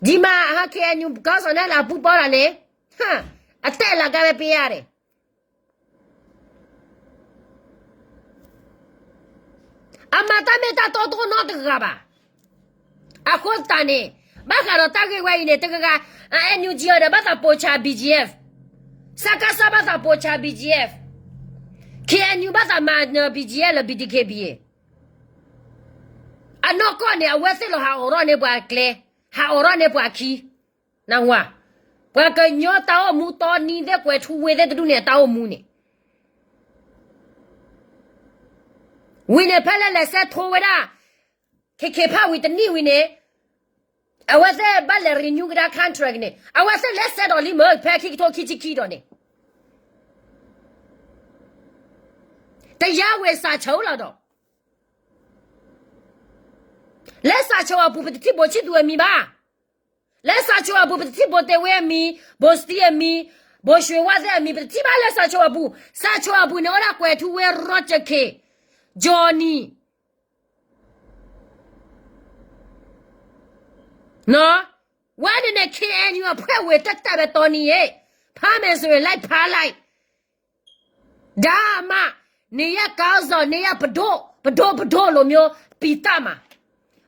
ဒီမှာ KNU ခေါင်းဆောင်နဲ့ လာပူးပေါင်းတာလေ, ဟမ်, အသက်အလကားပဲပေးရတယ်. အမၤတၢ်မ့ၢ်တၢ်တီတိၢ်နီတဂၤဘၣ်. အဃိသတးန့ၣ် ဘၣ်ဃးဒီးတၢ်ဂ့ၢ်ဝဲအံၤန့ၣ် တဂၤဂၤ, NUG အီၤဒီး ဘၣ်သးပိာ်ဆါ BGF, စကစ ဘၣ်သးပိာ်ဆါ BGF, KNU ဘၣ်သးမၤနၢၤ BGF လၢ BDKB အနီၢ်ကီၢ်န့ၣ် အဝဲသ့ၣ်လီၤဟးအိးထီၣ်န့ၢ်ပှၤကျဲ, ဟးအိးထီၣ်န့ၢ်ပှၤခံ, နၢ်ဟူဧါ, ပှၤကညီတၢ်အိၣ်မူတီနံသ့ၣ် ကွဲၤထူဝ့သ့ၣ်တဒူၣ်န့ၣ် အတၢ်အိၣ်မူန့ၣ် ဝံၤန့ၣ် ဖဲလၢလဲၤဆဲးထီၣ်ဝဲဒၣ် ခဲခဲဖးဝံၤတနံၣ်ဝံၤန့ၣ်, အဝဲသ့ၣ်ဘၣ်လဲၤ renew ကဒါ contract န့ၣ် အဝဲသ့ၣ်လဲၤဆဲးဒီးလံမ့ၢ် ဖဲခံကထိခံဆံခံဒီးန့ၣ်, တရားဝင်စာချုပ်လီၤဒီး, လၢစာချုပ်အပူၤ ပတထံၣ်ဘိၣ်ဆံၣ်သူးအမံၤဘၣ်. လၢစာချုပ်အပူၤ ပတထံၣ်ဘိၣ်တဲဝဲအမံၤ, ဘိၣ်စတံအမံၤ, ဘိၣ်ရွှ့ၤဝါသ့ၣ်အမံၤ ပတထံၣ်ဘၣ်လၢစာချုပ်အပူၤ. စာချုပ်အပူၤန့ၣ် အိၣ်ဒၣ်ကွဲၤထူဝ့ Roger Khin, Johnny, ဝဲန့ၣ်န့ၣ် KNU အဖွဲ့ဝင် တၢ်တၢ်ဘဲတီနံၤ, ဖးမယ်ဆိုရင် လိုက်ဖမ်းလိုက်. ဒါမှ နေရပ်ခေါင်းဆောင်, နေရပ်ပဒိၣ်, ပဒိၣ်, ပဒိၣ်လိုမျိုး ပီသတ်မှာ.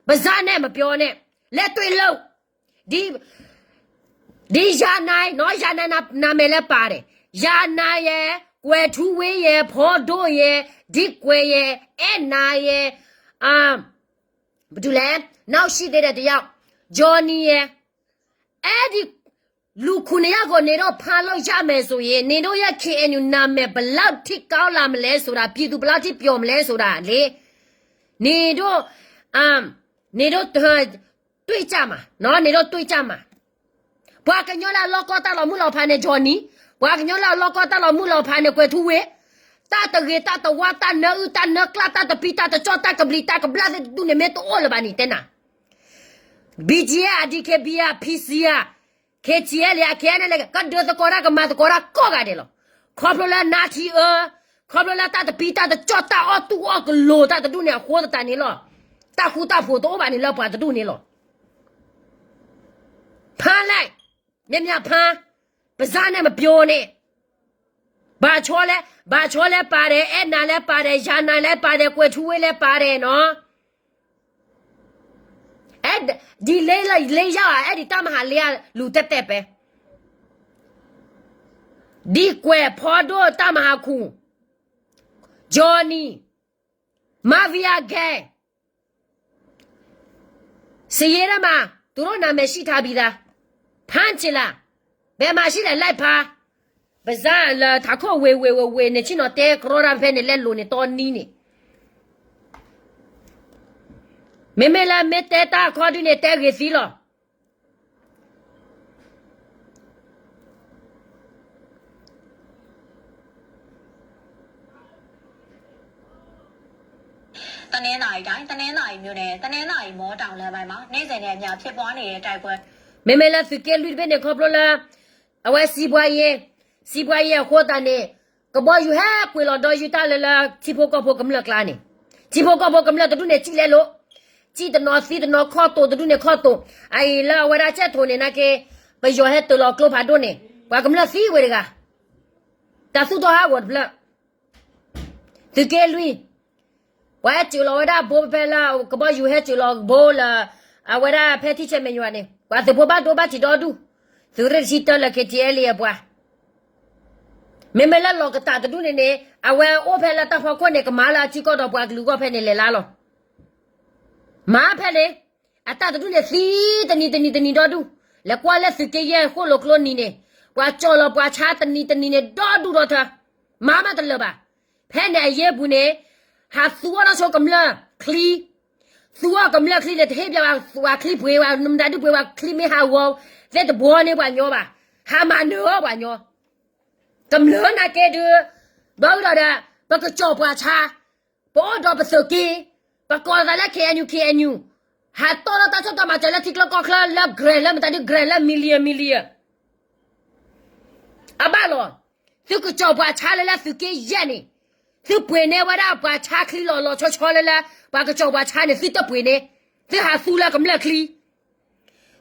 ပါးစပ်နဲ့ မပြောနဲ့, လက်တွေ့လုပ်. ဒီ, ဒီရန်နိုင်နော်, ရန်နိုင် နာမည်လည်းပါတယ်. ရန်နိုင်ရယ်, ကွဲၤထူဝ့ရယ်, ဖော်ဒိုရယ်, ဒီကွဲၤရယ်, အဲၣ်နၤရယ်, ဘယ်သူလဲ, နောက်ရှိသေးတယ် တစ်ယောက်, Johnny ရယ်, အဲ့ဒီလူခုနှစ်ယောက်ကို နင်တို့ဖမ်းလို့ရမယ်ဆိုရင် နင်တို့ရဲ့ KNU နာမည် ဘယ်လောက်ထိကောင်းလာမလဲဆိုတာ, ပြည်သူ ဘယ်လောက်ထိပျော်မလဲဆိုတာလေ, နင်တို့, နင်တို့, တူ တွေ့ကြမှာနော်, နင်တို့တွေ့ကြမှာ. ပှၤကညီလၢအလီၢ်ကီၢ်တၢ်လီၤမုၢ်လီၤဖးန့ၣ် Johnny, ပှၤကညီလၢအလီၢ်ကီၢ်တၢ်လီၤမုၢ်လီၤဖးန့ၣ် ကွဲၤထူဝ့, တၢ်တဂ့ၤတၢ်တဝါ တၢ်နၢအုၣ်တၢ်နၢကျၢ် တၢ်တပံတၢ်တကၠီၣ် တၢ်ကဘျံးတၢ်ကဘျၣ်သ့ၣ်တဒူၣ်န့ၣ် မ့ၢ်တအိၣ်လၢၤဘၣ်န့ၣ် တဲနၤ BGF အ DKBA အ PC အ KTLA အ KNLA ကဒၢသကိးတၢ် ကမၤသကိးတၢ်ကိးဂၤဒဲးလီၤ. ခီဖျိလၢနါထံအၢ, ခီဖျိလၢတၢ်တပံတၢ်တကၠီၣ် တၢ်အီၣ်တူၢ်အီၣ်ကလိၤတၢ်တဒူၣ်န့ၣ် အဃိသတးန့ၣ်လီၤ. တၢ်ဃူတၢ်ဖိးတအိၣ်ဘၣ်န့ၣ်လၢပှၤတဒူၣ်န့ၣ်လီၤ. ဖမ်းလိုက်, မ့ၢ်မဖမ်း, ပါးစပ်နဲ့မပြောနဲ့. ဘၣ်ဆီလဲ, ဘၣ်ဆီလဲပါတယ်, အဲၣ်နၤလဲပါတယ်, ယၤနၤလဲပါတယ်, ကွဲၤထူဝ့လဲပါတယ်နော်. အဲ, ဒ်လဲလၢလ့ယါ, အဲၣ်ဒ်တၢ်မၤဟးလ့ယါလူၤတဲတဲပဲ. ဒ်ကွဲးဖီဒိၣ်တၢ်မၤဟးခူၣ်, Johnny, Mafia Gang, စယ့ဒၣ်မး, သူတို့နာမည်ရှိထားပြီးသား, ဖမ်းချင်လား, ဘယ်မှာရှိလဲ, လိုက်ဖမ်း. ပါးစပ်လၢထးခိၣ်ဝ့ၤဝ့ၤဝ့ၤဝ့ၤန့ၣ် ဆ့ၣ်နီၤတဲကရီတၢ်ဖဲန့ၣ်လဲလိာ်န့ၣ်တီနံၤန့ၣ်, မ့မ့ၢ်လၢမ့ၢ်တဲတၢ်အခီဒုန့ၣ် တဲဂ့ၤသံလီၤ. တနင်္သာရီတိုင်း တနင်္သာရီမြို့နယ် တနင်္သာရီမော်တောင်လမ်းပိုင်းမှာ နေ့စဉ်နဲ့အမျှဖြစ်ပွားနေတဲ့တိုက်ပွဲ မ့မ့ၢ်လၢသုးက့လွံၢ်တဘ့ၣ်န့ၣ် ခီဖျိလၢ အဝဲစံးပှၤယ့, စံးပှၤယ့အဃိသတးန့ၣ် ကဘီယူၤဟဲကွံာ်လီၤဒီးယုၢ်တၢ်လၢလၢ ထံဖိကီၢ်ဖိကမျၢၢ်ကျါန့ၣ်, ထံဖိကီၢ်ဖိကမျၢၢ်တဒူၣ်န့ၣ် စံၣ်လဲလိာ်, စံၣ်တနီၤသံတနီၤခီၣ်တိာ်တဒူၣ်န့ၣ်ခီၣ်တိာ်, အအံၤလၢအဝဲဒၣ်ဆဲးထိးန့ၣ်နာ်က့, ပယီၤဟဲတၢၤလီၤကျိဖးဒိၣ်န့ၣ် ပှၤကမျၢၢ်သံဝဲတဂၤ, တၢ်သူၣ်ထီၣ်ဟးဂီၤတဖျၢၣ် သုးက့လွံၢ်, ပှၤဟဲစၢၤလီၤဝဲဒၣ်ဘိဖဲလၢ ကဘီယူၤဟဲစၢၤလီၤဘိလၢ အဝဲဒၣ်ဖဲထံဆဲးမဲာ်ညါန့ၣ် ပှၤသုးဖိဘၣ်ဒိဘၣ်ထံးဒီဒူၣ်, သုးရ့ၣ်တဆံတၢလၢ KTLA အပှၤ, မ့မ့ၢ်လၢလီၤကတၢ်တဒူၣ်န့ၣ်န့ၣ် အဝဲအိၣ်ဖဲလၢတၢ်ဖီခိၣ်န့ၣ် ကမၤလၢအထံကီၢ်ဒီးပှၤကလုာ်ဂီၢ်ဖဲန့ၣ်လဲၤလါလီၤ. မၤဖဲန့ၣ်, အတၢ်တဒူၣ်န့ၣ်သံတနံၤတနံၤတနံၤဒီဒူၣ်, လဲၤကွၢ်လၢသုးက့ယဲၢ်ဃိၣ်လိာ်ကျိနံၤန့ၣ်, ပှၤကၠီၣ်လီၤပှၤဆါတနံၤတနံၤန့ၣ်ဒီဒူၣ်ဒီထၢ, မၤမးတလၢာ်ဘၣ်. ဖဲန့ၣ်အယ့ၢ်ပူၤန့ၣ်, ဟးသူအီၣ်ထီၣ်ဆိကမျၢၢ်ချံ, သူအီၣ်ကမျၢၢ်ချံန့ၣ် တဟ့ၣ်ပှၤဝဲချံပှ့ၤဝဲ နမတၤဒုပှ့ၤဝဲချံမ့ၢ်ဟးဂီၤ, သ့ၣ်တဘှီန့ၢ်ပှၤညီဘၣ်, ဟးမၤနၢၤအီၣ်ပှၤညီ, ကမျၢၢ်နာ်က့ဒုး, ဒီဒူၣ်ဒီး, ပကကၠီၣ်ပှၤဆါ, ပအိၣ်ဒီးပသုးက့, ပကိးသးလၢ KNU KNU, ဟးတီၢ်ထီၣ်တၢ်စိတၢ်မၤစၢၤလၢထံချၢကီၢ်ချၢလၢ grand လၢမတၤဒု grand လၢ million million အဘၣ်လီၤ. သုကကၠီၣ်ပှၤဆါလၢလၢသုးက့ယဲၢ်န့ၣ်, သုပှ့ၤန့ၢ်ဝဲဒၣ်ပှၤဆါချံလီၤလီၤဆီဆီလၢလၢ, ပှၤကကၠီၣ်ပှၤဆါန့ၣ် သုတပှ့ၤန့ၢ်, သုဟးသူလၢကမျၢၢ်ချံ,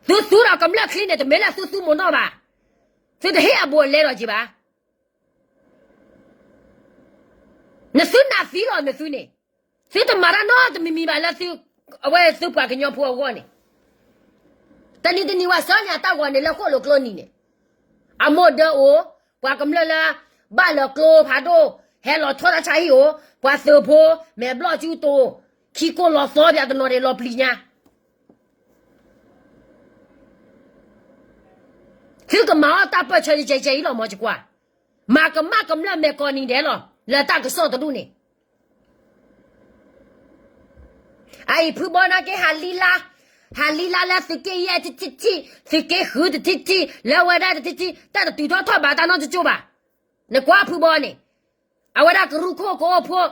သုသူဒီးကမျၢၢ်ချံန့ၣ် တမ့ၢ်လၢသုသူမုာ်နီၢ်ဘၣ်, သုတဟ့ၣ်အဘူးအလဲဒီးက့ၤဘၣ်. နသုနာ်သံလီၤနသုန့ၣ်, သုတမၤတၢ်နီတမံၤမံၤဘၣ်လၢသု, အဝဲသုပှၤကညီဖိအဂီၢ်န့ၣ်, တနံၤတနံၤဝဲဆှၢန့ၢ်အတၢ်ဂီၤန့ၣ်လၢဃိၣ်လိာ်ကျိနံၤန့ၣ်, အမိၢ်ဒၢအိၣ်, ပှၤကမျၢၢ်လၢ, ဘၣ်လၢကျိဖးဒိၣ်, ဟဲလီၤထီၣ်တၢ်ဆါဟံၣ်အိၣ်, ပှၤသုးဖိ, မဲာ်ဘျီၣ်စုတိၤ, ခံကိၢ်လီၤသီပၠးတနီၤန့ၣ်လီၤပျံၤညါ သုကမၤအီၣ်တၢ်ပၢၢ်ဆၢယဲၢ်ယဲၢ်အံၤလီၤ မ့ၢ်ကကွၢ်, မၤကမၣ်ကမျၢၢ်မဲာ်ကီးနံၤဒဲးလီၤ လၢတၢ်ကစီၣ်တဒူၣ်န့ၣ်, အအံၤဖုဘီနာ်က့ဟးလံလါ, ဟးလံလါလၢသုးက့ယဲၢ်တထံၣ်ထံၣ်, သုးက့ဃုတထံၣ်ထံၣ်, လၢဝဲဒၣ်တထံၣ်ထံၣ်, တၢ်တတုၤထီၣ်ထီၣ်ဘးတၢ်နီတကၠိၢ်ဘၣ်, နကွၢ်ဖုဘီန့ၣ်, အဝဲဒၣ်ကရူၢ်ခိၣ်ကအိၣ်ဖှိၣ်,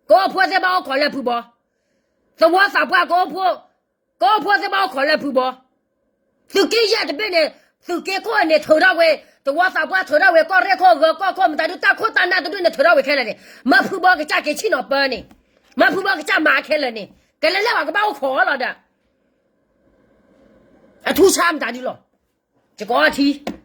ကအိၣ်ဖှိၣ်သ့ၣ်ဘၣ်အိၣ်ခိးလၢဖုဘီ, သဝီသးပှၢ်ကအိၣ်ဖှိၣ်, ကအိၣ်ဖှိၣ်သ့ၣ်ဘၣ်အိၣ်ခိးလၢဖုဘီ, သုးက့ယဲၢ်တဘ့ၣ်န့ၣ်, သုးက့ခိၣ်န့ၣ်ထုးထီၣ်ဝဲ, သဝီသးပှၢ်ထုးထီၣ်ဝဲ, ကီၢ်ရ့ၣ်ခိၣ်ဂၢၤကီၢ်ခိၣ်မတၤဒုတၢ်ခိၣ်တၢ်နၢ်တဒူၣ်န့ၣ်ထုးထီၣ်ဝဲခဲလၢာ်န့ၣ်, မ့ၢ်ဖုဘီကစၢ်က့ၤဆ့ၣ်နီၤပၢန့ၣ်, မ့ၢ်ဖုဘီကစၢ်မၤခဲလၢာ်န့ၣ်, ကလဲၤလဲၣ်ပှၤကဘၣ်အိၣ်ခိးလီၤဒီး အထူးဆါမတၤဒုလီၤ, ကကီထံ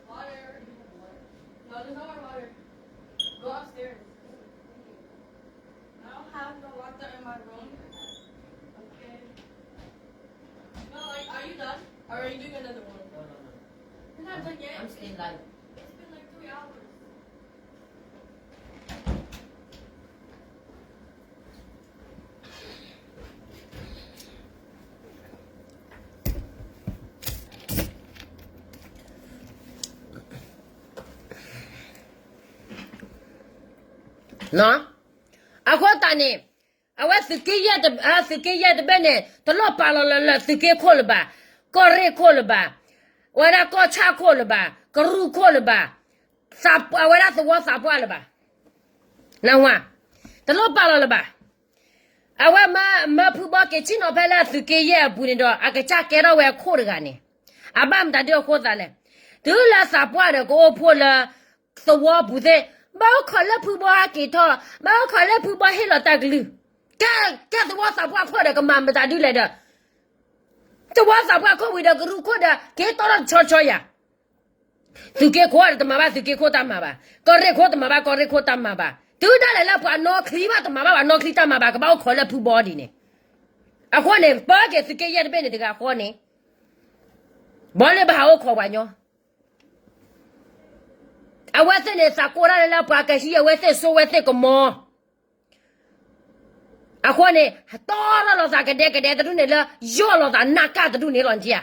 Water. No, there's no more water. Go upstairs. I don't have no water in my room. Okay. No, like, are you done? Or are you doing another one? No, no, no. You're not done yet? I'm staying live. It's been, like, three hours. အဃိသတးန့ၣ် အဝဲသုးက့ယဲၢ်တဘ့ၣ်န့ၣ် တလိၣ်ပာ်လီၤလၢသုးက့ခိၣ်လၢၤဘၣ်, ကီၢ်ရ့ၣ်ခိၣ်လၢၤဘၣ်, ဝဲဒၣ်ကီၢ်ဆၣ်ခိၣ်လၢၤဘၣ်, ကရူၢ်ခိၣ်လၢၤဘၣ်, အဝဲဒၣ်သဝီသးပှၢ်လၢၤဘၣ်, နဝၤ, တလိၣ်ပာ်လီၤလၢၤဘၣ်. အဝဲမၢဖုဘီက့ၤဆ့ၣ်နီၤဖဲလၢသုးက့ယဲၢ်အပူၤန့ၣ်ဒီး အကစၢ်ကဲထီၣ်ဝဲအခိၣ်တဂၤန့ၣ်, အဘၣ်မတၤဒုအဃိသးလဲၣ်. တုၤလၢသးပှၢ်ဒီးကအိၣ်ဖှိၣ်လၢ သဝီပူၤသ့ၣ်, ဘၣ်အိၣ်ခိးလၢဖုဘီဟးက့ၤထီၣ်, ဘၣ်အိၣ်ခိးလၢဖုဘီဟ့ၣ်လီၤတၢ်ကလုၢ်, ကဲသဝီသးပှၢ်ခိၣ်ဒီးကမၤမတၤဒုလဲၣ်ဒီး သဝီသးပှၢ်ခိၣ်ဝံၤဒီးကရူၢ်ခိၣ်ဒီး က့ၤတီထီၣ်တဆီဆီယၤ, သုးက့ခိၣ်ဒီးတမၤဘၣ်သုးက့ခိၣ်တၢ်မၤဘၣ်, ကီၢ်ရ့ၣ်ခိၣ်တမၤဘၣ်ကီၢ်ရ့ၣ်ခိၣ်တၢ်မၤဘၣ်, တုၤဒၣ်လဲာ်လၢပှၤနီၢ်ချံဘၣ်တမၤဘၣ်ပှၤနီၢ်ချံတၢ်မၤဘၣ် ကဘၣ်အိၣ်ခိးလၢဖုဘီဒ်န့ၣ်, အဃိန့ၣ် ပၢက့ၤသုးက့ယဲၢ်တဘ့ၣ်န့ၣ်တဂၤဃီန့ၣ်, ဘီလၢဘၣ်ဟးအိၣ်ခိးပှၤညီ အဝဲသ့ၣ်န့ၣ် သးကိးတၢ်လၢလၢပှၤကဟံးအဝဲသ့ၣ်စိဝဲသ့ၣ်ကမီၤ, အဃိန့ၣ် တီထီၣ်လိာ်သးကဒဲကဒဲတဒူၣ်န့ၣ်လၢ ယီၢ်လိာ်သးနၢ်ကၢ်တဒူၣ်န့ၣ်လီၤနက့ဧါ.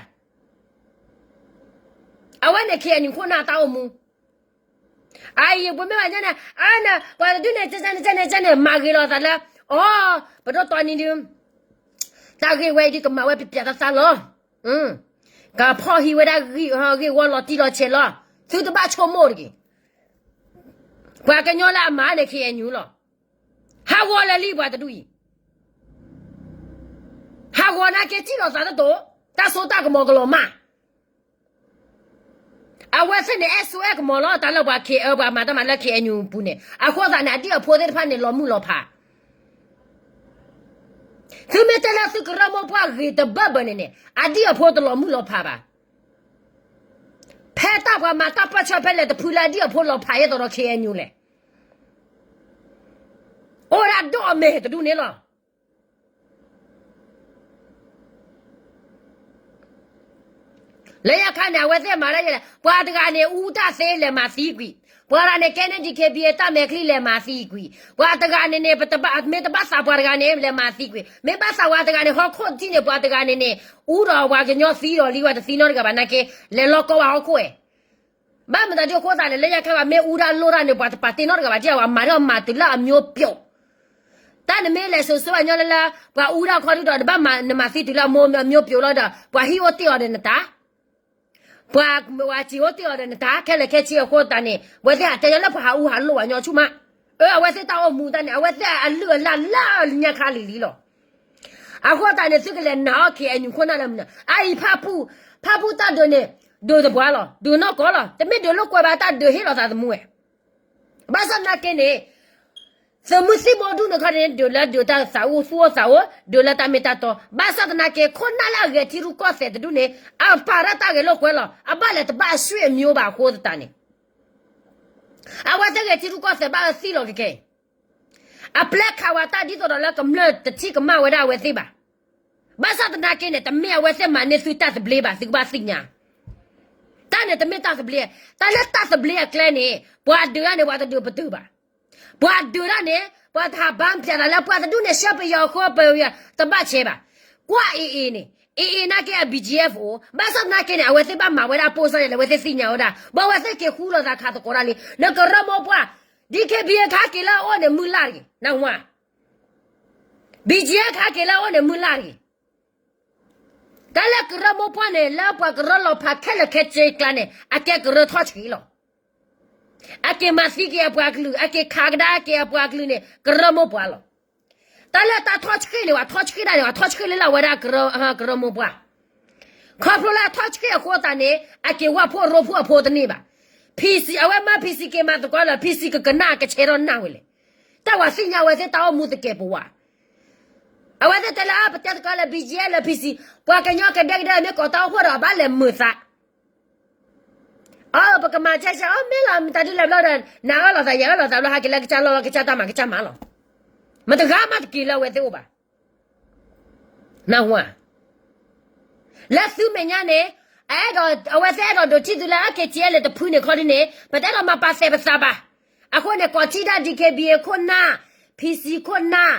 အဝဲန့ၣ် ခ့ၣ်အဲၣ်ယူၣ်ခိၣ်နၢ်တၢ်အိၣ်မူ, အအံၤပမ့ၢ်ဘၣ်ညါန့ၣ် အန့ၣ် ပှၤတဒူၣ်န့ၣ် ကန့ၣ် ကန့ၣ် ကန့ၣ် မၤဂ့ၤလိာ်သးလၢ အီၤ ပဒိၣ်တီနံၤဒု တၢ်ဂ့ၢ်ဝဲအံၤဒုကမၤဝဲပျဲးပျဲးသးသးလီၤ. ကဖီၣ်ဟံးဝဲဒၣ်ဂ့ၢ်ဝီလီၤတံၢ်လီၤဆဲးလီၤ. သုတဘၣ်ဆိကမိၣ်တဂ့ၤ. ပှၤကညီလၢအမၤန့ၣ် ခ့ၣ်အဲၣ်ယူၣ်လီၤ. ဟးဂီၤလၢာ်လံပှၤတဒူၣ်အံၤ, ဟးဂီၤနာ်က့ စံၣ်လီၤသးတတိၤ, တၢ်စိတၢ်ကမီၤကလီၤမၢ်. အဝဲသ့ၣ်န့ၣ် အဲၣ်စိအဲၣ်ကမီၤလီၤ တၢ်လၢပှၤခ့ၣ်အၢ ပှၤမၤတၢ်မၤလၢ ခ့ၣ်အဲၣ်ယူၣ်ပူၤန့ၣ် အဃိသတးန့ၣ် အဒံၣ်အဖိသ့ၣ်တဖၣ်န့ၣ် လီၤမုၢ်လီၤဖး. သုမ့ၢ်တဲလၢသုကရၢမိၢ်ပှၢ်ဂ့ၤတဘၢဘၢန့ၣ်န့ၣ် အဒံၣ်အဖိတလီၤမုၢ်လီၤဖးဘၣ်. ဖဲတၢ်ပှၤမၤတၢ်ပၢၢ်ဆၢဖဲလဲၣ်တဖုလၢအဒံၣ်အဖိလီၤဖးအသိးဒီး ခ့ၣ်အဲၣ်ယူၣ်လဲၣ်. အိၣ်ဒၣ်ဒီးအမဲာ်တဒူၣ်န့ၣ်လီၤ. လၢညါခါန့ၣ် အဝဲသ့ၣ်မၤဒ်လဲၣ်, ပှၤတဂၤန့ၣ် အူတၢ်သ့လဲၤမၤသံကွံာ်, ပှၤတဂၤန့ၣ် ကဲန့ၣ် DKBA တၢ်မဲာ်ချံလဲၤမၤသံကွံာ်, ပှၤတဂၤန့ၣ်န့ၣ် မ့ၢ်တဘၣ်သးပှၤတဂၤန့ၣ် လဲၤမၤသံကွံာ်, မ့ၢ်ဘၣ်သးပှၤတဂၤန့ၣ် ဟီၣ်ခိၣ်ထံးန့ၣ် ပှၤတဂၤန့ၣ်န့ၣ် အူဒီးပှၤကညီသံဒီးလံ ပှၤတသံနီတဂၤဘၣ်နာ်က့ လဲၤလီၤကီဝဲဟီၣ်ခိၣ်ဝဲ ဘၣ်မတၤဒုအဃိသးလဲၣ် လၢညါခါဘၣ် မ့ၢ်အူတၢ်လိၣ်တၢ်န့ၣ် ပှၤတပာ်တ့ၢ်နီတဂၤဘၣ် ဒ်အဝဲမၤထီၣ်မၤတုၤလၢအမျိုးပြုတ်, တၢ်နမ့ၢ်လဲၤစိၤစိၤအညီလၢလၢ ပှၤအူတၢ်ခီဒုဒီး နဘၣ်မၤနမၤသံတုၤလၢအမျိုးပြုတ်လီၤဒီး ပှၤဟံၣ်အိၣ်တ့ၢ်အီၤဒီးနတၢ်, ပှၤစံာ်အိၣ်တ့ၢ်အီၤဒီးနတၢ် ခဲလၢာ်ခဲဆ့အဃိသတးန့ၣ် အဝဲသ့ၣ်အတဲလၢပှၤဟးအူဟးလိၣ်ဝဲညီဆူၣ်မး, အဝဲသ့ၣ်တၢ်အိၣ်မူတၢ်န့ၣ် အဝဲသ့ၣ်အလုၢ်အလၢ်လၢညါခါလံၤလံၤလီၤ. အဃိသတးန့ၣ် သုကလဲၤနာ်အီၣ် ခ့ၣ်အဲၣ်ယူၣ်ခိၣ်နၢ်လၢမနုၤ, အအံၤဖၣ်ပူၣ်, ဖၣ်ပူၣ်တၢ်ဒုးန့ၣ် ဒုးတပှၤလီၤ, ဒုးနီၢ်ကီၢ်လီၤ, တမ့ၢ်ဒုးလိာ်ကွဲဘၣ်တၢ်ဒုးဟ့ၣ်လီၤသးသမူဝဲ ဘၣ်ဆၣ်သနာ်က့န့ၣ် သုးမုၢ်သံၣ်ဘိဒူၣ်န့ၣ်ခီန့ၣ် ဒုးလၢဒုးတၢ်သးအိၣ်သူၣ်အိၣ်သးအိၣ် ဒုးလၢတၢ်မ့ၢ်တၢ်တီ, ဘၣ်ဆၣ်သနာ်က့ ခိၣ်နၢ်လၢအဂဲၤထံရူၢ်ကီၢ်သဲးတဒူၣ်န့ၣ် အပာ်ဒၣ်တၢ်ဂဲၤလိာ်ကွဲလီၤ, အဘၣ်လဲၤတဘၣ်အဆွေမျိုးဘၣ်အဃိသတးန့ၣ် အဝဲသ့ၣ်ဂဲၤထံရူၢ်ကီၢ်သဲးဘၣ်အသံလီၤကကဲအံၤ အပျဲခးဝဲတၢ်ဒ်သိးဒီးလၢကမျၢၢ်တထံၣ်ကမၣ်ဝဲဒၣ်အဝဲသ့ၣ်ဘၣ်. ဘၣ်ဆၣ်သနာ်က့န့ၣ် တမ့ၢ်အဝဲသ့ၣ်မၤန့ၢ်သုတၢ်သဘျ့ဘၣ် သုကဘၣ်သ့ၣ်ညါ, တၢ်န့ၣ်တမ့ၢ်တၢ်သဘျ့, တၢ်လၢတၢ်သဘျ့အကျဲန့ၣ် ပှၤဒုးတၢ်န့ၣ် ပှၤတဒုးပတုာ်ဘၣ်, ပှၤဒုးတၢ်န့ၣ် ပှၤတဟးဘၣ်ဖျဲးသးလၢပှၤတဒူၣ်န့ၣ် ဆှၢပယီၤအဃိပယီၤတဘၣ်ဆဲးဘၣ်, ကွၢ်အ့ၣ်အ့ၣ်န့ၣ် အ့ၣ်အ့ၣ်နာ်က့အ ဘီၣ်ကၠံၣ်အ့ၣ်ဖအိၣ်, ဘၣ်ဆၣ်သနာ်က့န့ၣ် အဝဲသ့ၣ်ဘၣ်မၤဝဲဒၣ်ပိၢ်စၢ်န့ၣ် အဝဲသ့ၣ်သ့ၣ်ညါဝဲဒၣ် ဘၣ်ဝဲသ့ၣ်က့ၤဃူလိာ်သးခးသကိးတၢ်လံ, နကရၢမိၢ်ပှၢ်, DKBA ခးက့ၤလၢအအိၣ်န့ၣ်မုၢ်လၢ်တဂ့ၤ, နဝၤ ဘီၣ်ကၠံၣ်အ့ၣ်ခးက့ၤလၢအအိၣ်န့ၣ်မုၢ်လၢ်တဂ့ၤ, တၢ်လၢကရၢမိၢ်ပှၢ်န့ၣ် လၢပှၤကရၢလီၤဖးခဲလၢာ်ခဲဆ့အကျါန့ၣ် အကဲကရၢထီၣ်ဆှံလီၤ. အက့ၤမၤသံက့ၤအပှၤကလုာ်, အက့ၤခးကဒါက့ၤအပှၤကလုာ်န့ၣ် ကရၢမိၢ်ပှၢ်လီၤ. တၢ်လၢတၢ်ထီၣ်ဆှံန့ၣ် ပှၤထီၣ်ဆှံဒၣ်န့ၣ် ပှၤထီၣ်ဆှံလၢလၢအဝဲဒၣ်ကရၢမိၢ်ပှၢ်, ခီဖျိလၢအထီၣ်ဆှံအဃိသတးန့ၣ် အက့ၤဝၢ်ဖိရိဖှိၣ်အဖိတန့ၢ်ဘၣ်. PC အဝဲမၢ PC က့ၤမၤသကိးလၢ PC ကကနၣ်ကဆဲးထီၣ်နၢ်ဝဲလဲၣ်, တၢ်ဝဲသ့ၣ်ညါဝဲသ့ၣ်တၢ်အိၣ်မူသကဲးပဝး အဝဲသ့ၣ်တဲလၢအပတဲသကိးလၢ ဘီၣ်ကၠံၣ်အ့ၣ်လၢ PC, ပှၤကညီကဒဲကဒဲမ့ၢ်ကိးတၢ်အိၣ်ဖှိၣ်ဒီးဘၣ်လဲၤမုာ်သး, အၢ ပကမၤဆဲးဆဲး အီ မ့ၢ်လီၤ မတၤဒုလဲၤဘျီဒီး နအၢၣ်လီၤသး ယအၢၣ်လီၤသးဘျီ ဟဲက့ၤလၢကစၢ်လီၢ်လီၤ ကစၢ်တၢ်မၤကစၢ်မၤလီၤ. မတဂၤမးတက့ၤလၢအဝဲသ့ၣ်အိၣ်ဘၣ်. နဝၤ လၢသုမဲာ်ညါန့ၣ် အအဲၣ်ဒိး အဝဲသ့ၣ်အဲၣ်ဒိးဒုးထံၣ်သုလၢ အ ခ့ၣ်ကၠံၣ်အ့ၣ်လၢ တဖုန့ၣ်ခီဒ်န့ၣ် ပတအဲၣ်ဒိးမၤပာ်သဲးပသးဘၣ်. အဃိန့ၣ် ကိးထံၣ်ဒၣ် DKBA ခိၣ်နၢ်, PC ခိၣ်နၢ်,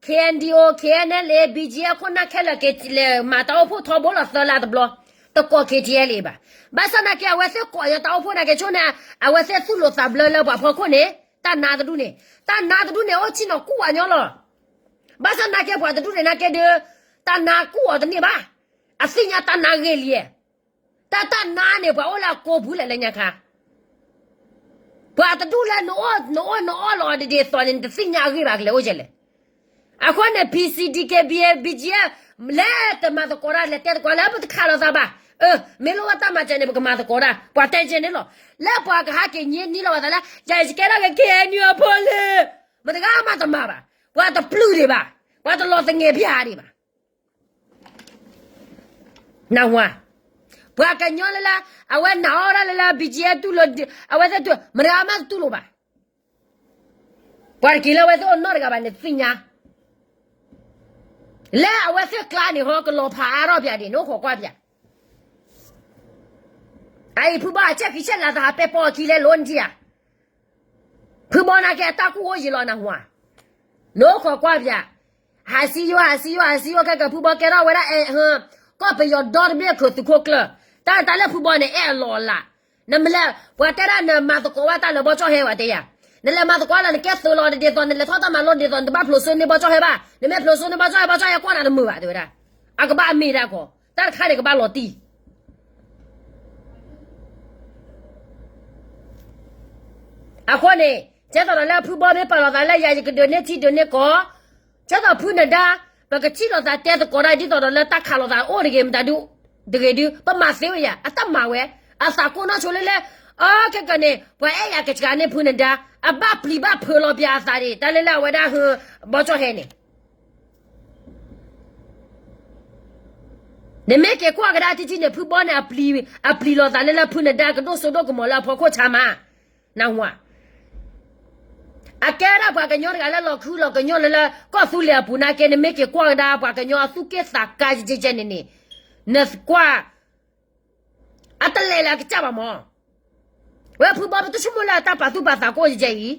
KNDO, KNLA, BGF ခိၣ်နၢ်ခဲလၢာ်က့ၤလဲၤမၤတၢ်အိၣ်ဖှိၣ်ထီဘိလီၤသၢလါတဘျီ, တကိး KTLA ဘၣ်. ဘၣ်ဆၣ်သနာ်က့ အဝဲသ့ၣ်ကိးယၤတၢ်အိၣ်ဖှိၣ်နာ်က့ၤဆိန့ၣ် အဝဲသ့ၣ်သူၣ်လိာ်သးဘျၢလၢပှၤဖီခိၣ်န့ၣ် တၢ်နါတဒူၣ်န့ၣ်, တၢ်နါတဒူၣ်န့ၣ် အိၣ်ဆံၣ်နီၤကူၣ်ဝဲညီလီၤ. ဘၣ်ဆၣ်နာ်က့ပှၤတဒူၣ်န့ၣ်နာ်က့ဒီး တၢ်နါကူၣ်အီၤတန့ၢ်ဘၣ်. အသ့ၣ်ညါတၢ်နါဂ့ၤလံ. တၢ်တၢ်နါန့ၣ် ပှၤအိၣ်လၢအကိးပူၤလဲၣ်လၢညါခါ ပှၤတဒူၣ်လၢနအိၣ်နအီၣ်လီၤအီၤဒ်သိးန့ၣ် နတသ့ၣ်ညါအဂ့ၢ်ဘၣ်ကလဲၤအိၣ်ကလဲၣ်. အဃိန့ၣ် PC DKBA BGF လဲၤတမၤသကိးတၢ် လဲၤတဲသကိးလၢပတခးလိာ်သးဘၣ်. အၢ မ့ၢ်လိၣ်ဘၣ်တၢ်မၤစၢၤန့ၣ် ပကမၤသကိးတၢ် ပှၤတဲကဲန့ၣ်လီၤ. လၢပှၤကဟးက့ၤညံနံလီၤဝဲသးလၢ ယကဲထီၣ်က့ၤ KNU အဖိလံၤ မတဂၤမးတမၤဘၣ်. ပှၤတပျုၢ်ဒံးဘၣ်. ပှၤတလီၤသငဲးဖၠၣ်ဒံးဘၣ်. နၢ်ဟူဧါ. ပှၤကညီလၢလၢ အဝဲနာ်အီၣ်ဒၣ်လၢလၢ BGF တူၢ်လိာ် အဝဲသ့ၣ်တူၢ် မတဂၤမးတတူၢ်လိာ်ဘၣ်. ပှၤတက့ၤလၢအဝဲသ့ၣ်အိၣ်နီတဂၤဘၣ်န့ၣ်သ့ၣ်ညါ လၢအဝဲသ့ၣ်ကျါန့ၣ်ဟီ ကလီၤဖးအါထီၣ်ပၠးဒံး နအိၣ်ခိးကွၢ်ပၠး. အအံၤဖုဘီအဆဲးခံဆဲးလၤသးဟးပဲပီအခံလဲၤလိနထံၣ်ဧါ. ဖုဘီနာ်က့အတၢ်ကူၣ်အိၣ်ယံာ်လီၤနၢ်ဟူဧါ. နအိၣ်ခိးကွၢ်ပၠး. ဟးစံယိ ဟးစံယိ ဟးစံယိ ခဲကဖုဘီကဲထီၣ်ဝဲဒၣ် ကီၢ်ပယီၤဒီတဘ့ၣ်ခုးသုးခိၣ်ကျၢၢ်. တၢ်တၢ်လၢဖုဘီန့ၣ် အဲၣ်အလီၢ်အလး. နမ့ၢ်လဲၤ ပှၤတဲဒၣ်နမၤသကိးဝဲတၢ်လၢဘီကၠီၣ်ဟဲဝဲတဲယၤ. နလဲၤမၤသကိးလၢနကဲသုးလီၤဒ်သိး နလဲၤထီၣ်တၢ်မၤလိဒ်သိး နတဘၣ်ဖျိးစိန့ၢ်ဘီကၠီၣ်ဟဲဘၣ်. နမ့ၢ်ဖျိးစိန့ၢ်ဘီကၠီၣ်ဟဲ ဘီကၠီၣ်ဟဲကွၢ်နၤတမုာ်ဘၣ် တဲဝဲဒၣ်. အကဘၣ်အမ့ၢ်ဒၣ်ကီး တၢ်တခါန့ၣ်ကဘၣ်လီၤတံၢ် အဃိန့ၣ် ကဲသိးဒီးလၢဖုဘီမ့ၢ်ပာ်လီၤသးလၢယၤ ယကဒုးန့ၢ်ထံဒုးန့ၢ်ကီၢ်, ကဲသိးဖုနဒါ ပကထံၣ်လိာ်သးတဲသကိးတၢ်ဒ်သိးဒီးလၢတၢ်ခးလိာ်သးအိၣ်တဂ့ၤ မတၤဒု တဂ့ၤဒု ပမၤသ့ဝဲယၤ အတၢ်မၤဝဲ အသးကိၢ်နီၢ်ဆိလၢလၢ အခဲကနံၣ် ပှၤအဲၣ်ယၤကစှၤန့ၢ်ဖုနဒါ အဘၣ်ပျံၤဘၣ်ဖုးလီၤပၠးအသးဒံး တၢ်လၢလၢအဝဲဒၣ်ဟၢ ဘီကၠီၣ်ဟဲန့ၣ် နမ့ၢ်က့ၤကွၢ်ကဒါထံထံန့ၣ် ဖုဘီန့ၣ် အပျံၤလိာ်သးလၢလၢဖုနဒါကဒိၣ်စိဒိၣ်ကမီၤလၢအဖီခိၣ်ဆါမး, နၢ်ဟူဧါ. အကဲဒၣ်ပှၤကညီတဂၤလၢလီၤခုလီၤကညီလၢလၢ ကီၢ်သူလ့ၤအပူၤနာ်က့ နမ့ၢ်က့ၤကွၢ်ကဒါပှၤကညီအသူၣ်က့ၣ်သးကါကဲကဲန့ၣ်န့ၣ် နကွၢ် အတလဲၤလၢအကစၢ်ဘၣ်မး. ဝဲဖုဘီပတဆိကမိၣ်လၢအတၢ်ပာ်သူၣ်ပာ်သးကအိၣ်ကဲအံၤ,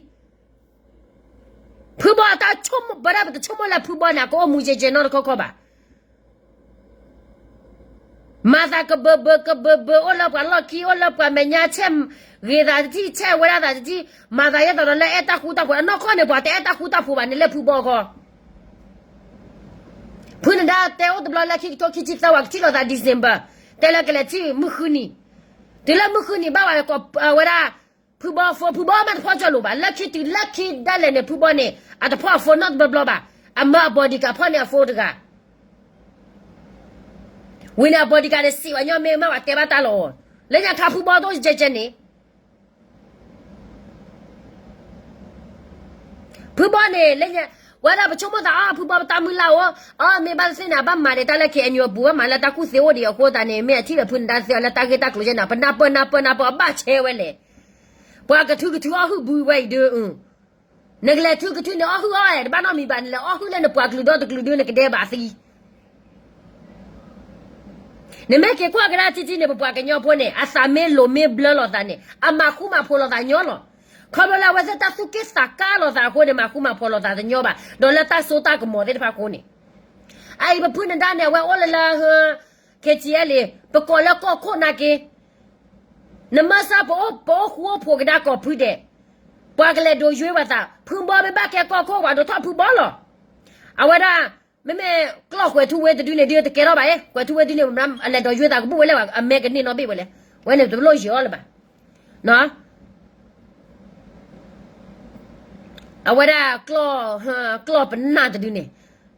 ဖုဘီအတၢ်ဆိကမိၣ်ဘၣ်ဒၣ် ပတဆိကမိၣ်လၢဖုဘီန့ၣ် အကအိၣ်မူကဲကဲနီတခီခီဘၣ်. မၤသးကဘၢဘၢကဘၢဘၢ အိၣ်လၢပှၤလီၢ်ခံ အိၣ်လၢပှၤမဲာ်ညါ ဆဲးဂ့ၤသးတထံၣ် ဆဲးဝဲဒၣ်သးတထံၣ် မၤသးဒ်သိးဒီးလၢအဲၣ်တၢ်ဃူတၢ်ဖိး အနီၢ်ကီၢ်န့ၣ် ပှၤတအဲၣ်တၢ်ဃူတၢ်ဖိးဘၣ်န့ၣ်လၢဖုဘီအဂီၢ် ဖုနဒါတဲအိၣ်တဘျီလၢခံကထိခံဆံသၢ ပှၤကထံၣ်လိာ်သး December တဲလၢကလဲၤထံၣ်မုၢ်ဃုနံၤ, တုၤလၢမုၢ်ဃုနံၤဘၣ်ဝဲ ဝဲဒၣ် ဖုဘီအ phone ဖုဘီမ့ၢ်တဖီၣ်ကၠီလိာ်ဘၣ် လၢခံတုၤလၢခံဒၣ်လဲာ်န့ၣ် ဖုဘီန့ၣ် အတဖီၣ်အ phone နီတဘျီဘျီဘၣ်, အမၢအ bodyguard ဖီၣ်န့ၢ်အ phone တဂၤ ဝံၤန့ၣ် အ bodyguard န့ၣ် စံးဝဲညီမ့ၢ်မ့ၢ်ဝဲတဲဘၣ်တၢ်လီၤ, လၢညါခါဖုဘီတအိၣ်ကဲကဲန့ၣ် ဖုဘီန့ၣ် လၢညါ ဝဲဒၣ်ပဆိကမိၣ်သးအီၤ ဖုဘီပတၢ်မုၢ်လၢ်အိၣ် အီၤမ့ၢ်ဘၣ်သ့ၣ်န့ၣ် အဘၣ်မၤဒံးတၢ်လၢ KNU အပူၤ ဘၣ်မၤလၢတၢ်ကူၣ်သ့အိၣ်ဒံးအဃိသတးန့ၣ် မ့ၢ်အထံၣ်ဒီးဖုနဒါသ့အီၤလၢတၢ်ဂ့ၢ်တၢ်ကျိၤယဲၢ်န့ၣ် ပနၢ်ပၢၢ်နၢ်ပၢၢ်နၢ်ပၢၢ် အဘၣ်ဆဲးဝဲလဲၣ်, ပှၤကထုကထုအီၣ်ဟုၣ်ဘုဝဲအံၤဒု နကလဲၤထုကထုန့ၣ် အီၣ်ဟုၣ်အီၣ်အဲၣ် တဘၣ်နီတမံၤဘၣ် နလဲၤအီၣ်ဟုၣ်လၢနပှၤကလုာ်ဒီတကလုာ်ဒု နကဒဲးဘးသံ နမ့ၢ်က့ၤကွၢ်ကဒါထံထံန့ၣ် ပပှၤကညီဖိန့ၣ် အသးမ့ၢ်လိၤမ့ၢ်ဘျၢလိာ်သးန့ၣ် အမၤဃူမၤဖိးလိာ်သးညီလီၤ. ခီဖျိလၢအဝဲသ့ၣ်တၢ်သူၣ်က့ၣ်သးကါလိာ်သးအဃိန့ၣ် မၤဃူမၤဖိးလိာ်သးတညီဘၣ် ဒီးလၢတၢ်စိတၢ်ကမီၤသ့ၣ်တဖၣ်အဃိန့ၣ် အအံၤပဖုနဒါန့ၣ် အဝဲအိၣ်လၢလၢ KTLA ပကိးလၢကီၢ်ခိၣ်နာ်က့ နမ့ၢ်စၢ်ပအိၣ်ဃူအိၣ်ဖိးကဒါကိးဖုဒဲး ပှၤကလဲၤဒိးယွ့ဝဲသး ဖုဘီမ့ၢ်ဘၣ်ကဲကီၢ်ခိၣ် ပှၤဒိးထီၣ်ဖုဘီလီၤ. အဝဲဒၣ် မ့မ့ၢ်ကျီၢ်ကွဲၤထူဝ့တဒုန့ၣ်ဒုတကဲထီၣ်ဘၣ်အံၤ ကွဲၤထူဝ့ဒုန့ၣ် အလဲၤဒိးယွ့သးကဘူၣ်ဝဲလဲၣ် အမဲာ်ကန့ၢ်နီတဘ့ၣ်ဝဲလဲၣ် ဝဲန့ၣ်တလိၣ်ယံာ်အီၤလၢၤဘၣ်. အဝဲဒၣ် ကျီၢ်ပနၢ်တဒုန့ၣ်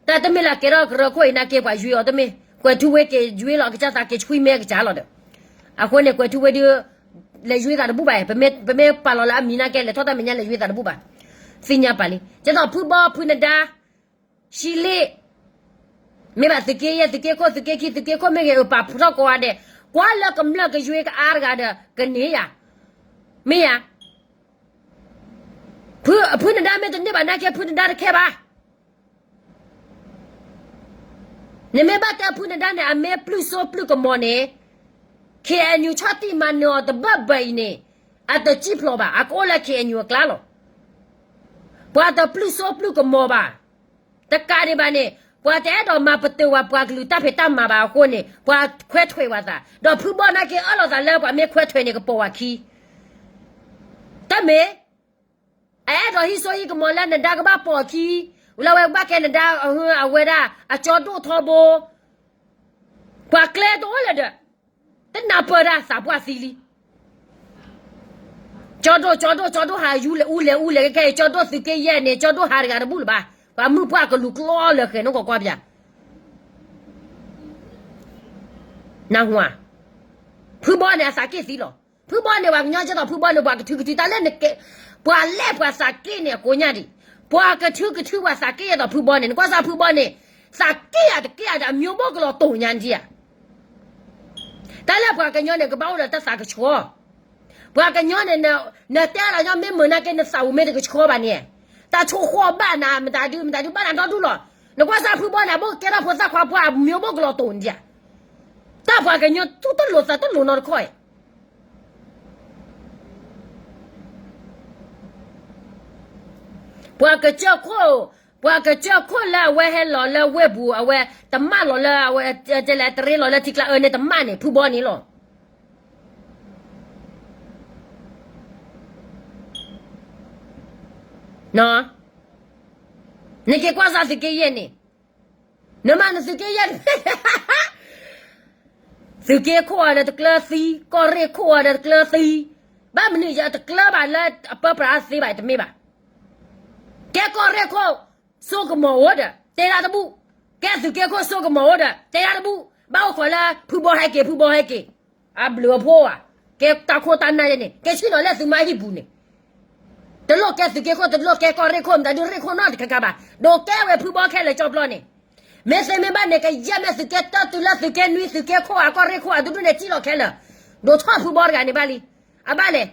တၢ်တမ့ၢ်လၢကဲထီၣ်ကရၢခိၣ်အံၤနာ်က့ ပှၤယွ့အီၤတမ့ၢ် ကွဲၤထူဝ့က့ၤယွ့လီၤကစၢ်သးက့ၤဆှံမဲကစၢ်လီၤဒီး အဃိန့ၣ် ကွဲၤထူဝ့ဒု လဲၤယွ့သးတဘူၣ်ဘၣ် ပမ့ၢ်ပာ်လီၤလၢအမံၤနာ်က့ လဲၤထီၣ်တၢ်မဲာ်ညါလဲၤယွ့သးတဘူၣ်ဘၣ်. သ့ၣ်ညါပာ်လံ ကဲသိးဖုဘီဖုနဒါ ဆံလ့ၣ် မ့ၢ်ဘၣ်သုးက့ယဲၢ် သုးက့ခိၣ် သုးက့ခံ သုးက့ခိၣ်မ့ၢ်ဂ့ၤ အပာ်ဖျီၣ်ကိးဂၤဒဲး ကွၢ်လၢကမျၢၢ်ကယွ့ကအါတဂၤဒီး ကန့ၢ်ယၤ မ့ၢ်ယၤ ဖုနဒါမ့ၢ်တန့ၢ်ဘၣ်နာ်က့ ဖုနဒါတခဲဘၣ်. နမ့ၢ်ဘၣ်တဲဖုနဒါန့ၣ် အမ့ၢ်ပျုၢ်စိပျုၢ်ကမီၤန့ၣ် KNU ဆီၣ်တံၢ်မၤနၢၤအီၤတဘၢၣ်ဘၢၣ်အံၤန့ၣ် အတစံၣ်ဖျိးဘၣ် အကအိၣ်လၢ KNU အကျါလီၤ. ပှၤတပျုၢ်စိပျုၢ်ကမီၤဘၣ်. တကးဒံးဘၣ်န့ၣ် ပှၤတအဲၣ်ဒိးမၤပတုာ်ဝဲပှၤကလုာ်တၢ်ဖံးတၢ်မၤဘၣ်အဃိန့ၣ် ပှၤခွဲးထွဲးဝဲသး ဒီးဖုဘီနာ်က့အၢၣ်လီၤသးလၢပှၤမ့ၢ်ခွဲးထွဲးန့ၣ် ကပိာ်ဝဲခံ တမ့ၢ် အဲၣ်ဒိးဟံးစိဟံးကမီၤလၢနဒါကဘၣ်ပိာ်အခံ, လၢဝဲကဘၣ်ကဲနဒါ, အဝဲဒၣ် အကၠီဒိၣ်ထီဘိ, ပှၤကျဲတအိၣ်လၢၤဒီး, တနၢ်ပၢၢ်တၢ်သးပှၢ်သံလံ. ကၠီဒိၣ် ကၠီဒိၣ် ကၠီဒိၣ်ဟးယူလဲၤအူလဲၤအူလဲၤခဲခဲအံၤ ကၠီဒိၣ်သုးက့ယဲၢ်န့ၣ် ကၠီဒိၣ်ဟးတဂၤတဘူၣ်လၢၤဘၣ်, ပှၤမုၢ်ပှၢ်ကလူၤကျီလၢာ်ဃဲၤနီၢ်ကီၢ်ကွၢ်ပၠး နၢ်ဟူဧါ, ဖုဘီန့ၣ်အသးက့ၣ်သံလီၤ. ဖုဘီန့ၣ် ပှၤကညီကဲသိးဖုဘီန့ၣ် ပှၤကထုကထုတၢ်လၢနကဲ, ပှၤလဲၣ်ပှၤသးက့ၣ်န့ၣ်အကိးညါဒံး, ပှၤကထုကထုပှၤသးက့ၣ်ကဲသိးဖုဘီန့ၣ် နကွၢ်စၢ်ဖုဘီန့ၣ်, သးက့ၣ်ယၤတက့ၣ်ယၤဒီး အမျိုးဘိၣ်ကလီၤတိာ်ညါဒံးဧါ. တၢ်လၢပှၤကညီန့ၣ် ကဘၣ်အိၣ်ဒီးတၢ်သးကဆှီ, ပှၤကညီန့ၣ် နတဲလီၤညီမ့ၢ်မုာ်နာ်က့ နသးဝံၤမ့ၢ်တကဆှီဘၣ်န့ၣ်, တၢ်ဆိၣ်ဃီဘၣ်နၤ မတၤဒု မတၤဒုဘၣ်နၤဒီဒူၣ်လီၤ. နကွၢ်စၢ်ဖုဘီန့ၣ် အဘိၣ်ကဲထီၣ်ဖိသၣ်ခွါပှၢ် အမျိုးဘိၣ်ကလီၤတိာ်န့ၣ်ဒံးဧါ. တၢ်ပှၤကညီတူၢ်တလိာ်သးတလိာ်နီတခီဧါ. ပှၤကစၢၢ်ခိၣ်, ပှၤကစၢၢ်ခိၣ်လၢအဝဲဟဲလီၤလၢဝ့ၢ်ပူၤ အဝဲတမၣ်လီၤလၢအဝဲ, တလဲၤတရ့လီၤလၢထံကျါအၢန့ၣ် တမၣ်န့ၣ် ဖုဘီန့ၣ်လီၤ. နက့ၤကွၢ်စၢ်သုးက့ယဲၢ်န့ၣ်, နမၤနသုးက့ယဲၢ်န့ၣ် သုးက့ခိၣ်အီၤဒီးတကျၢၤသံ, ကီၢ်ရ့ၣ်ခိၣ်အီၤဒီးတကျၢၤသံ, ဘၣ်မနုၤယတကျၢၤဘၣ်လၢအပၢပြးသ့ဘၣ် တမ့ၢ်ဘၣ်. ကဲကီၢ်ရ့ၣ်ခိၣ်စိကမီၤအိၣ်ဒီး တဲဒၣ်တဘူၣ်, ကဲသုးက့ခိၣ်စိကမီၤအိၣ်ဒီး တဲဒၣ်တဘူၣ်, ဘၣ်အိၣ်ခိးလၢဖုဘီဟဲက့ၤ ဖုဘီဟဲက့ၤ, အဘျုးအဖှိၣ်ဧါ, ကဲတၢ်ခိၣ်တၢ်နၢ်ယဲန့ၣ် ကဲဆ့ၣ်နီၤလၢသုမါဟံၣ်ပူၤန့ၣ် တလိၣ်ကဲသုးက့ခိၣ် တလိၣ်ကဲကီၢ်ရ့ၣ်ခိၣ် မတၤဒုးရ့ၣ်ခိၣ်နီတခါခါဘၣ်, ဒီးကဲဝဲဖုဘီခဲလၢာ်ကၠီပျီန့ၣ်, မ့ၢ်သ့မ့ၢ်ဘၣ်န့ၣ် ကယဲၢ်မ့ၢ်သုးက့တၢ်တုၤလၢသုးက့နွံ သုးက့ခိၣ်အကီၢ်ရ့ၣ်ခိၣ်အဒူဒူန့ၣ် စံၣ်လီၤခဲလၢာ်, ဒိးထီၣ်ဖုဘီတဂၤန့ၣ်ဘၣ်လံ, အဘၣ်လဲၣ်,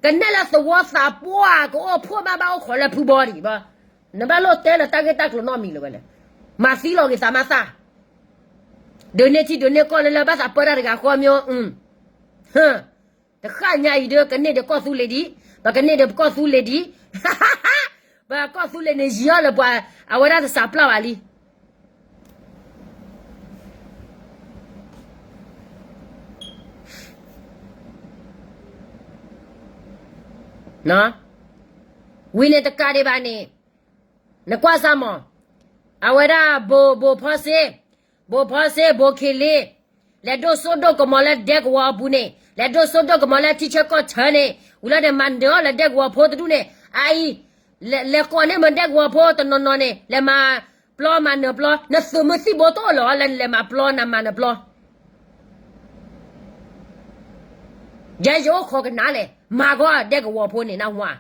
ကနဲၣ်လၢသဝီသးပှၢ်ကအိၣ်ဖှိၣ်မး ဘၣ်အိၣ်ခိးလၢဖုဘီဒံးဘၣ်, နဘၣ်လိၣ်တဲလၢတၢ်ဂ့ၢ်တၢ်ကျိၤနီတမံၤလၢၤဝဲလဲၣ်, မၤသံလီၤဂ့ၤသးမါသၣ် ဒုးန့ၢ်ထံဒုးန့ၢ်ကီၢ်လၢလၢဘၣ်သးပၢတၢ်တဂၤဃီမီၤ, တဃၣ်ညါအံၤဒီး ကန့ၢ်ဒီးကီၢ်သူလ့ၤဒံး, ပကန့ၢ်ဒီးပကီၢ်သူလ့ၤဒံး, ပကီၢ်သူလ့ၤန့ၣ် ယံၤအီၤလၢပှၤ အဝဲဒၣ်တစးပျၢ်ဘၣ်လံ. ဝံၤန့ၣ်တကးဒံးဘၣ်န့ၣ် နကွၢ်စၢ်မး, အဝဲဒၣ်ဘိၣ်ဖီစ့, ဘိၣ်ဖီစ့ ဘိၣ်ခ့လ့, လဲၤဒိၣ်စိဒိၣ်ကမီၤလၢဒဲကဝီၤအပူၤန့ၣ်, လဲၤဒိၣ်စိဒိၣ်ကမီၤလၢထံဆၢကီၢ်ဆၢန့ၣ်, ဝံၤလီၤန့ၣ် မၤနၢၤအီၤလၢဒဲကဝီၤဖိတဒူၣ်န့ၣ်, အအံၤ, လဲၤကိးန့ၢ်မ့ၢ်ဒဲကဝီၤဖိတနီၤနီၤန့ၣ် လဲၤမၤပျီမၤနၢၤပျီ, နသုးမုၢ်သံၣ်ဘိတအိၣ်လၢၤအီၤလၢနလဲၤမၤပျီနမၤနၢၤပျီ ယဲယအိၣ်ခိးကနၣ်လဲၣ်, မၤဂီၤဒဲကဝီၤဖိန့ၣ် နၢ်ဟူဧါ,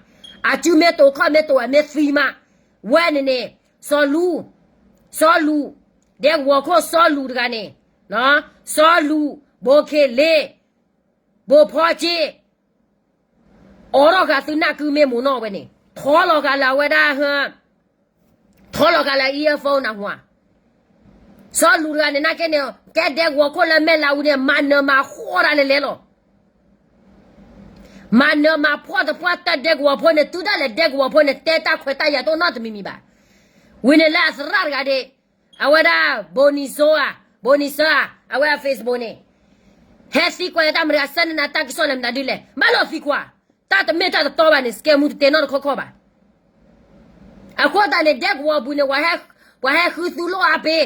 အစုမ့ၢ်တိာ်ခီၣ်မ့ၢ်တိာ်ဝဲမ့ၢ်သံမး, ဝဲန့ၣ်န့ၣ်, စီၤလူၤ, စီၤလူၤ, ဒဲကဝီၤခိၣ်စီၤလူၤတဂၤန့ၣ်, စီၤလူၤ, ဘိၣ်ခ့လ့, ဘိၣ်ဖီစ့ အိးထီၣ်ဃာ်သုနၢ်ကုမ့ၢ်မိၢ်နီၢ်ဝဲန့ၣ် ထီလီၤဃာ်လၢအဝဲဒၣ်, ထီလီၤဃာ်လၢ earphone နၢ်ဟူဧါ, စီၤလူၤတဂၤန့ၣ် နာ်က့န့ၣ် ကဲဒဲကဝီၤခိၣ်လၢမဲၢ်လးအူန့ၣ် မၤနၢၤမၤဖှီၣ်တၢ်လဲၤလဲၤလီၤ. မၤနၢၤမၤဖှီၣ်သပှၢ်တၢၢ်ဒဲကဝီၤဖိန့ၣ် တုၤဒၣ်လဲာ်ဒဲကဝီၤဖိန့ၣ် တဲတၢ်ခွဲးတၢ်ယာ်တအိၣ်နီတမံၤမံၤဘၣ်. ဝံၤန့ၣ်လၢအသရၣ်တဂၤဒီး အဝဲဒၣ် ဘိၣ်နံၤစိဧါ, ဘိၣ်နံၤစိဧါ, အဝဲအ Facebook န့ၣ် ဟဲသံကွၢ်လၢတၢ်မတၤ စဲနနၤတၢ်ကစီၣ်လဲၣ် မတၤဒ်လဲၣ်, ဘၣ်လီၤသံကွၢ်, တၢ်တမ့ၢ်တၢ်တတီဘၣ်န့ၣ် စကဲမူတတဲနီတခီခီဘၣ်. အဃိသတးန့ၣ် ဒဲကဝီၤပူၤန့ၣ် ပှၤဟဲဃုသူလိၣ်အါပ့ၤ,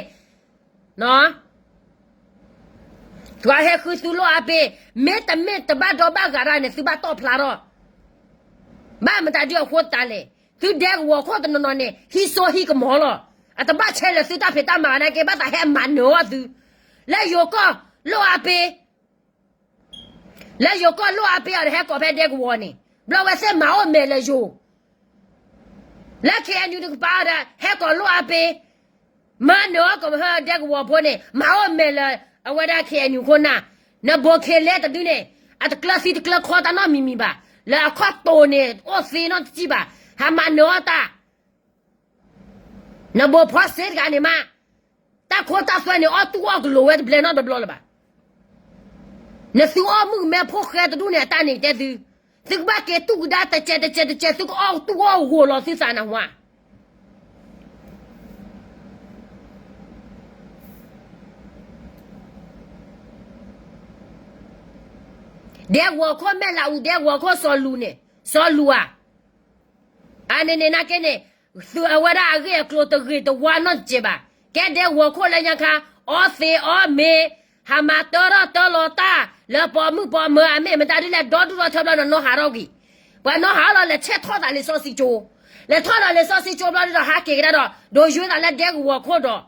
ပှၤဟဲဃုသူလိၣ်အါပ့ၤ, မ့တမ့ၢ်တဘၣ်ဒီဘၣ်ဂၤတၢ်န့ၣ် သုဘၣ်တီၣ်ဖျါထီၣ်, ဘၣ်မတၤဒ်အဃိသတးလဲၣ်, သုဒဲကဝီၤခိၣ်တနီၤနီၤန့ၣ် ဟံးစိဟံးကမီၤလီၤ. အတဘၣ်ဆဲးလၢသုတၢ်ဖံးတၢ်မၤဘၣ်နာ်က့ ဘၣ်သးဟဲမၤနၢၤအီၣ်သု, လၢယိၤကီၢ်လိၣ်အါပ့ၤ လၢယိၤကီၢ်လိၣ်အါပ့ၤအီၤဒီး ဟဲကိးဖဲဒဲကဝီၤန့ၣ် ဘျီဝဲသ့ၣ်မၤအိၣ်မဲာ်လၢယိၤ, လၢ KNU တကပၤအီၤဒီး ဟဲကိးလိၣ်အါပ့ၤ, မၤနၢၤအီၣ်ကမၤဟၢဒဲကဝီၤဖိန့ၣ် မၤအိၣ်မဲာ်လၢ အဝဲဒၣ် KNU ခိၣ်နၢ်, နဘိၣ်ခ့လဲတဒုန့ၣ် အတကျၢၤသံတကျၢၤခီတၢ်နီတမံၤမံၤဘၣ်, လၢအခီၣ်တိာ်န့ၣ် အိၣ်သ့နီတစံၣ်ဘၣ်, ဟးမၤနၢၤအီၣ်တၢ် နဘိၣ်ဖီစ့တဂၤန့ၣ်မး, တၢ်ခိတၢ်သွဲန့ၣ် အီၣ်တူၢ်အီၣ်ကလိာ်ဝဲတဘျဲၣ်နီတဘျီလၢၤဘၣ်. နသုအီၣ်မုၣ်ကမဲဖိဃဲတဒူၣ်န့ၣ် အတၢ်န့ၣ်တဲသု, သုကဘၣ်က့ၤတူၢ်ကဒါတစဲးတစဲးတစဲး သုကအီၣ်တူၢ်အီၣ်ဂိာ်လီၤသုသးနၢ်ဟူဧါ. ဒဲကဝီၤခိၣ်မဲာ်လးအူ ဒဲကဝီၤခိၣ်စီၤလူၤန့ၣ်, စီၤလူၤဧါ. အန့ၣ်န့ၣ်နာ်က့န့ၣ်, သုးအဝဲဒၣ်အဂ့ၢ်အကျိၤတဂ့ၤတဝါနီတစဲးဘၣ်. ကဲဒဲကဝီၤခိၣ်လၢညါခါ, အီသံးအီမ့ၤ, ဟးမၤတၢထီၣ်တၢလီၤတၢ်, လၢပိာ်မုၣ်ပိာ်မၢၤအမ့ၢ်မတၤဒ်လဲၣ် ဒီဒူၣ်ဒီထၢဘျီဒီးနီၢ်ဟးထီၣ်ကွံာ်, ပှၤနီၢ်ဟးထီၣ်လီၤ လဲၤဆဲးထီၣ်သးလံာ်စီဆှံကၠိ, လဲၤထီၣ်ဒီးလံာ်စီဆှံကၠိဘျီဒီးဟးက့ၤကဒါဒီး ဒိးယိသးလၢဒဲကဝီၤခိၣ်ဒီး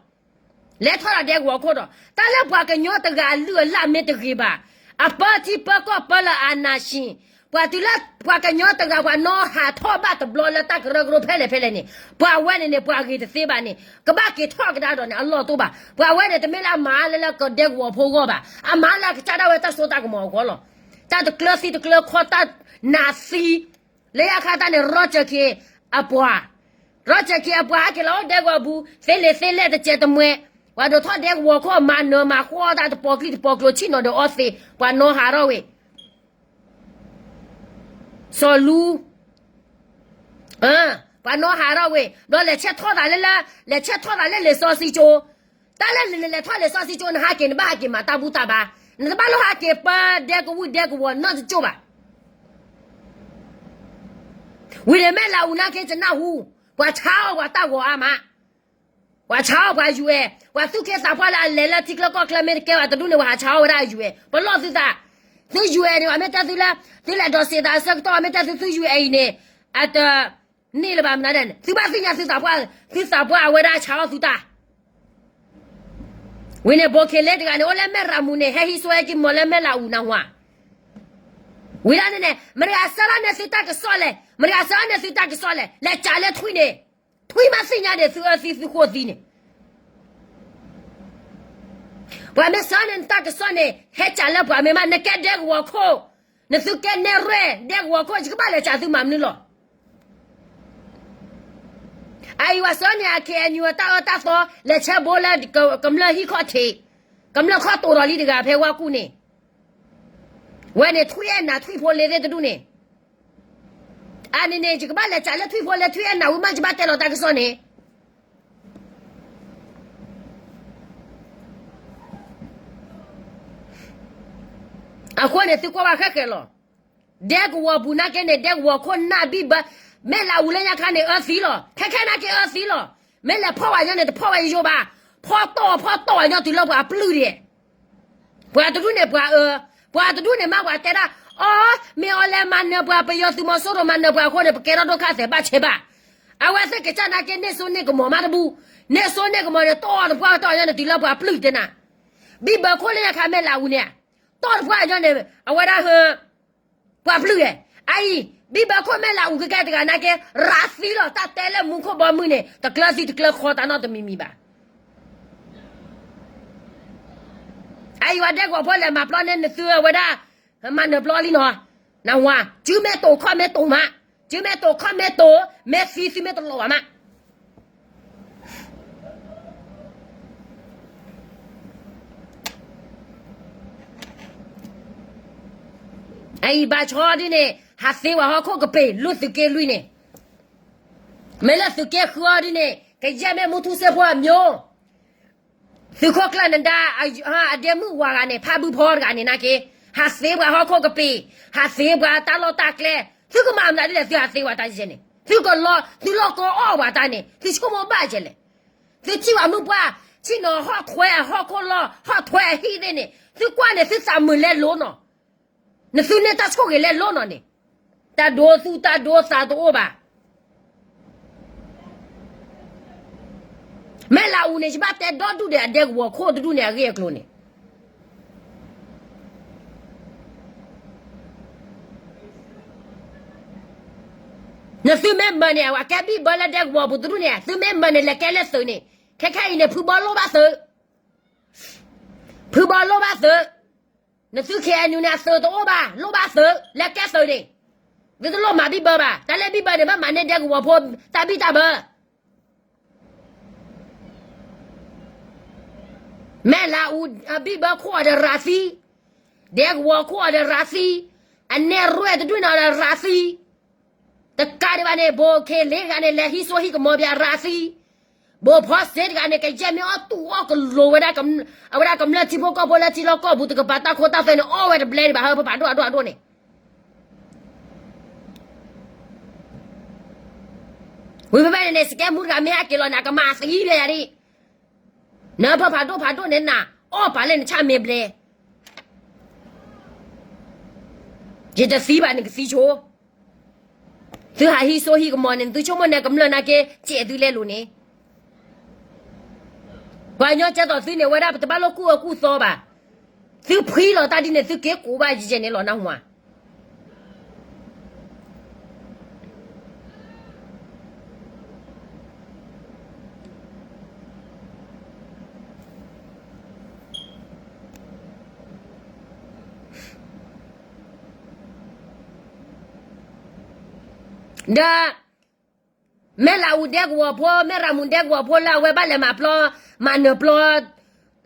လဲၤထီၣ်ဒီးဒဲကဝီၤခိၣ်ဒီး တၢ်လၢပှၤကညီတဂၤအလုၢ်အလၢ်မ့ၢ်တဂ့ၤဘၣ်, အပၢထံပၢကီၢ်ပၢလၢအနၢ်ဆံး, ပှၤတုၤလၢပှၤကညီတဂၤ ပှၤနီၢ်ဟးထီၣ်ဘၣ်တဘျီလၢတၢ်ကရၢကရိဖဲလဲၣ်ဖဲလဲၣ်န့ၣ်, ပှၤဝဲန့ၣ်န့ၣ် ပှၤဂ့ၤတသ့ဘၣ်န့ၣ် ကဘၣ်က့ၤထီၣ်ကဒါဒီးန့ၣ် အလီၢ်တိၢ်ဘၣ်. ပှၤဝဲန့ၣ် တမ့ၢ်လၢအမၤလၢလၢကဒဲကဝီၤဖိအဂီၢ်ဘၣ်, အမၤလၢအကစၢ်ဒၣ်ဝဲတၢ်စိတၢ်ကမီၤအဂီၢ်လီၤ. တၢ်တကျၢၤသံတကျၢၤခီ တၢ်နးသံ လၢယခါတၢ်န့ၣ် ရီကၠၢၣ်ခ့အပှၤ, ရီကၠၢၣ်ခ့အပှၤဟဲက့ၤလီၤအိၣ်ဒဲကဝီၤပူၤ သ့လံာ်သ့လဲၢ်တစဲးတမှဲ, ပှၤဒိးထီၣ်ဒဲကဝီၤခိၣ် မၤနၢၤမၤဃီတၢ်တပီၤကျိၤတပီၤကျိၤ ဆ့ၣ်နီၤဒီးအီသံး ပှၤနီၢ်ဟးထီၣ်ဝဲ စီၤလူ, ပှၤနီၢ်ဟးထီၣ်ဝဲ ဒီးလဲၤဆဲးထီၣ်သးလၢလၢ, လဲၤဆဲးထီၣ်သးလၢလံာ်စီဆှံကၠိ, တၢ်လၢနလဲၤထီၣ်လံာ်စီဆှံကၠိ နဟးက့ၤ နဘၣ်ဟးက့ၤမၤတၢ်ဘူၣ်တၢ်ဘါ, နတဘၣ်လိၣ်ဟးက့ၤပၢဒဲကဝီၤဒဲကဝီၤနီတကၠိၢ်ဘၣ်. ဝံၤန့ၣ် မဲၢ်လးအူနာ်က့ ယနၢ်ဟူ, ပှၤဆါအီၣ်ပှၤတၢ်ဂီၤအါမး, ပှၤဆါအီၣ်ပှၤ ယူၢ်အဲၣ်, ပှၤသူၣ်က့သးပှၢ်လၢအလဲၤလၢထံချၢကီၢ်ချၢမ့ၢ်တကဲဘၣ်တဒူၣ်န့ၣ် ပှၤဟးဆါအီၣ်ဝဲဒၣ်အ ယူၢ်အဲၣ်, ပလီၢ်သုသး, သု ယူၢ်အဲၣ် န့ၣ် အမ့ၢ်တဲသုလၢ, သုလဲၤဒိးစံးသးအဆၢကတီၢ် အမ့ၢ်တဲသု သု ယူၢ်အဲၣ် အံၤန့ၣ်, အတန့ၢ်လၢၤဘၣ်မနုၤလဲၣ်န့ၣ် သုဘၣ်သ့ၣ်ညါသုသးပှၢ်, သုသးပှၢ်အဝဲဒၣ်ဆါအီၣ်သုတၢ် ဝံၤန့ၣ် ဘိးခ့ၤလ့တဂၤန့ၣ် အိၣ်လၢမဲၢ်ရၤမူန့ၣ် ဟဲဟံးစိဟဲက့ၤမီၤလၢမဲၢ်လးအူနၢ်ဟူဧါ, ဝံၤဒၣ်န့ၣ်န့ၣ် မတၤတဂၤဆှၢလီၤန့ၢ်သုတၢ်ကစီၣ်လဲၣ်, မတၤတဂၤဆှၢလီၤန့ၢ်သုတၢ်ကစီၣ်လဲၣ်, လဲၤကးလၢထွံၣ်န့ၣ်, ထွံၣ်မ့ၢ်သ့ၣ်ညါန့ၣ် သုအၢသံသုဃိသံန့ၣ်, ပှၤမ့ၢ်ဆှၢန့ၢ်နတၢ်ကစီၣ်န့ၣ် ဟဲကးလၢပှၤမ့ၢ်မး, နကဲဒဲကဝီၤခိၣ်, နသုကဲနဲၣ်ရွဲၣ်ဒဲကဝီၤခိၣ် ယကဘၣ်လဲၤကးသုမၤမနုၤလီၤ. အအံၤ ပှၤဆှၢန့ၢ်အ ခ့ၣ်အဲၣ်ယူၣ် အတၢ်အၢတၢ်သီ လဲၤဆဲးဘိလၢ ကမျၢၢ်ဟံၣ်ခီၣ်ထံး, ကမျၢၢ်ခီၣ်တိာ်ဒီးလံတဂၤဖဲဝါကူၣ်န့ၣ်, ဝဲန့ၣ်ထွံၣ်အဲၣ်နၤထွံၣ်ဖိလ့သ့ၣ်တဒူၣ်န့ၣ်, အန့ၣ်န့ၣ် ယကဘၣ်လဲၤကးလၢထွံၣ်ဖိလ့ထွံၣ်အဲၣ်နၤဝံၤမး ယဘၣ်တဲလီၤတၢ်ကစီၣ်န့ၣ် အဃိန့ၣ် သုကွၢ်ဘၣ်ဃဲဃဲလီၤ. ဒဲကဝီၤပူၤနာ်က့န့ၣ် ဒဲကဝီၤခိၣ်နၢ်ဘံၣ်ဘၢ, မဲၢ်လးအူလၢညါခါန့ၣ် အၢသံလီၤ. ခဲခဲနာ်က့အၢသံလီၤ. မ့ၢ်လဲၤဖီၣ်ဝဲညီန့ၣ် တဖီၣ်ဝဲယိယိဘၣ်. ဖီၣ်တီၢ်ဖီၣ်တီၢ်ဝဲညီတုၤလၢပှၤပျုၢ်ဒဲး. ပှၤတဒူၣ်န့ၣ်ပှၤအၢ, ပှၤတဒူၣ်န့ၣ်မးပှၤတဲဒၣ်, အီ, မ့ၢ်အီၤလဲၤမၤနၢၤပှၤ ပယီၤသုးမီၤစိရိၤမၤနၢၤပှၤအဃိန့ၣ် ပကဲထီၣ်ဒိၣ်ခါသဲးဘၣ်ဆဲးဘၣ်. အဝဲသ့ၣ်ကစၢ်နာ်က့န့ၢ်စိန့ၢ်ကမီၤမးတဘူၣ်. န့ၢ်စိန့ၢ်ကမီၤန့ၣ် တီၢ်တပှၢ်တီၢ်ဝဲညီန့ၣ် တုၤလၢပှၤပျုၢ်တဲနၤ. ဘံၣ်ဘၢခိၣ်လၢညါခါမဲၢ်လးအူန့ၣ်, တီၢ်တပှၢ်ညီန့ၣ် အဝဲဒၣ်ဟၢ ပှၤပျုၢ်ဧါ. အအံၤ ဘံၣ်ဘၢခိၣ်မဲၢ်လးအူကကဲတဂၤနာ်က့ ရၤသံလီၤ. တၢ်တဲလၢမူခိၣ်ဘီမုၢ်န့ၣ် တကျၢၤသံတကျၢၤဃီတၢ်နီတမံၤမံၤဘၣ်. အအံၤ ပှၤဒဲကဝီၤဖိလဲၤမၤပျီန့ၢ်နသုအဝဲဒၣ်, မၤနၢၤပျီလံနီၤ. နဝၤ, စုမ့ၢ်တိာ်ခီၣ်မ့ၢ်တိာ်မး, စုမ့ၢ်တိာ်ခီၣ်မ့ၢ်တိာ်, မ့ၢ်သံသုမ့ၢ်တလီၤဘၣ်မး. အအံၤဘၣ်ဆၣ်ဒ်န့ၣ် ဟးသ့ပှၤဟီၣ်ခိၣ်ကပ့ၤ လိၣ်သုးက့လွံၢ်န့ၣ်, မ့ၢ်လၢသုးက့ဃုအီၤဒ်န့ၣ် ကယဲၢ်မ့ၢ်မူထူစ့ဖိအမျိုး, သုးခိၣ်ကျၢၢ်နဒါ အဒ့မုၣ်ဝၤဂၤန့ၣ် ဖးဘုဖီတဂၤန့ၣ်နာ်က့, ဟးသ့ပှၤဟီၣ်ခိၣ်ကပ့ၤ, ဟးသ့ပှၤတၢ်လီၢ်တၢ်ကျဲ, သုကမၤမနုၤဒ်လဲၣ် သုဟးသ့ပှၤတၢ်ယဲၢ်န့ၣ်, သုကလီ, သုလီၢ်ကီအီၣ်ပှၤတၢ်န့ၣ် သုဆိကမိၣ်ဘၣ်ယဲၢ်လဲၣ်. သုထံၣ်ပှၤမုၢ်ပှၢ်, ထံၣ်နီၤဟီၣ်ထွဲအဟီၣ်ခိၣ်လီၢ်, ဟီၣ်ထွဲအဟံၣ်သ့ၣ်န့ၣ်, သုကွၢ်န့ၣ် သုသးမုာ်လဲၤလိၤနီၤ. နသုန့ၢ်တၢ်ဆိၣ်ဂ့ၤလဲၤလိၤနီၤန့ၣ်, တၢ်ဒိသူၣ်တၢ်ဒိသးတအိၣ်ဘၣ်. မဲၢ်လးအူန့ၣ် ယဘၣ်တဲဒီဒူၣ်ဒီး အဒဲကဝီၤခိၣ်တဒူၣ်န့ၣ် အဂ့ၢ်အကျိၤန့ၣ် နသုမ့ၢ်မၤန့ၣ် အဝဲကဲဘံၣ်ဘၢလၢဒဲကဝီၤပူၤတဒူၣ်န့ၣ် သုမ့ၢ်မၤန့ၣ် လဲၤကဲလၢသုးန့ၣ်, ခဲခဲအံၤန့ၣ် ဖုဘီလိၣ်ဘၣ်သုး, ဖုဘီလိၣ်ဘၣ်သုး, နသု ခ့ၣ်အဲၣ်ယူၣ် န့ၣ် အသုးတအိၣ်ဘၣ်, လိၣ်ဘၣ်သုး, လဲၤကဲသုးန့ၣ်, သုတလိၣ်မၤဘံၣ်ဘၢဘၣ်, တၢ်လၢဘံၣ်ဘၢန့ၣ် ဘၣ်မၤန့ၢ်ဒဲကဝီၤဖိ တၢ်ဘံၣ်တၢ်ဘၢ မဲၢ်လးအူ ဘံၣ်ဘၢခိၣ်အီၤဒီးရၤသံ, ဒဲကဝီၤခိၣ်အီၤဒီးရၤသံ, အနဲၣ်ရွဲၣ်တဒူၣ်န့ၣ်အီၤဒီးရၤသံ, တကးဒံးဘၣ်န့ၣ် ဘိၣ်ခ့ၤလ့တဂၤန့ၣ် လဲၤဟံးစိဟံးကမီၤဘၣ်ရၤသံ, ဘိၣ်ဖီစ့တဂၤန့ၣ် ကယဲၢ်မ့ၢ်အီၣ်တူၢ်အီၣ်ကလိၤဝဲဒၣ် အဝဲဒၣ်ကမျၢၢ်ထံဖိကီၢ်ဖိလၢထံလီၢ်ကီၢ်ပူၤတကပၤ တၢ်ခိတၢ်သွဲန့ၣ် အီၣ်ဝဲတဘျဲဒံးဘၣ် ဟၢဖၣ်ဖၣ်ဒိၣ်ဒိၣ်ဒိၣ်န့ၣ် အ ဝံၤဖဲဖဲန့ၣ်န့ၣ် စကဲမူတဂၤမ့ၢ်ဟဲက့ၤလီၤန့ၣ် အကမၤသံဖဲယၤဒ်, နဖၢဖးဒိၣ်ဖးဒိၣ်န့ၣ်နၤ, အီၣ်ပာ်လၢနဆၣ်မဲာ်ဘျဲၣ်, ယတသံဘၣ်နကသံဆိ, သုဟးဟံးစိဟံးကမီၤန့ၣ် သုဆိကမိၣ်န့ၣ်ကမျၢၢ်နာ်က့ စဲးသုလဲလိာ်န့ၣ်, ပှၤကညီကဲသိးသုန့ၣ် ဝဲဒၣ်ပတဘၣ်လိာ်ကူၣ်အၢကူၣ်သီဘၣ်, သုဖှံလီၤတၢ်ဒ်န့ၣ် သုက့ၤကိးဘၣ်ယဲၢ်န့ၣ်လီၤ နၢ်ဟူဧါ. ဒီး မဲၢ်လးအူဒဲကဝီၤဖိ မဲၢ်ရမူဒဲကဝီၤဖိလၢအဝဲဘၣ်လဲၤမၤပျီ မၤနၢၤပျီ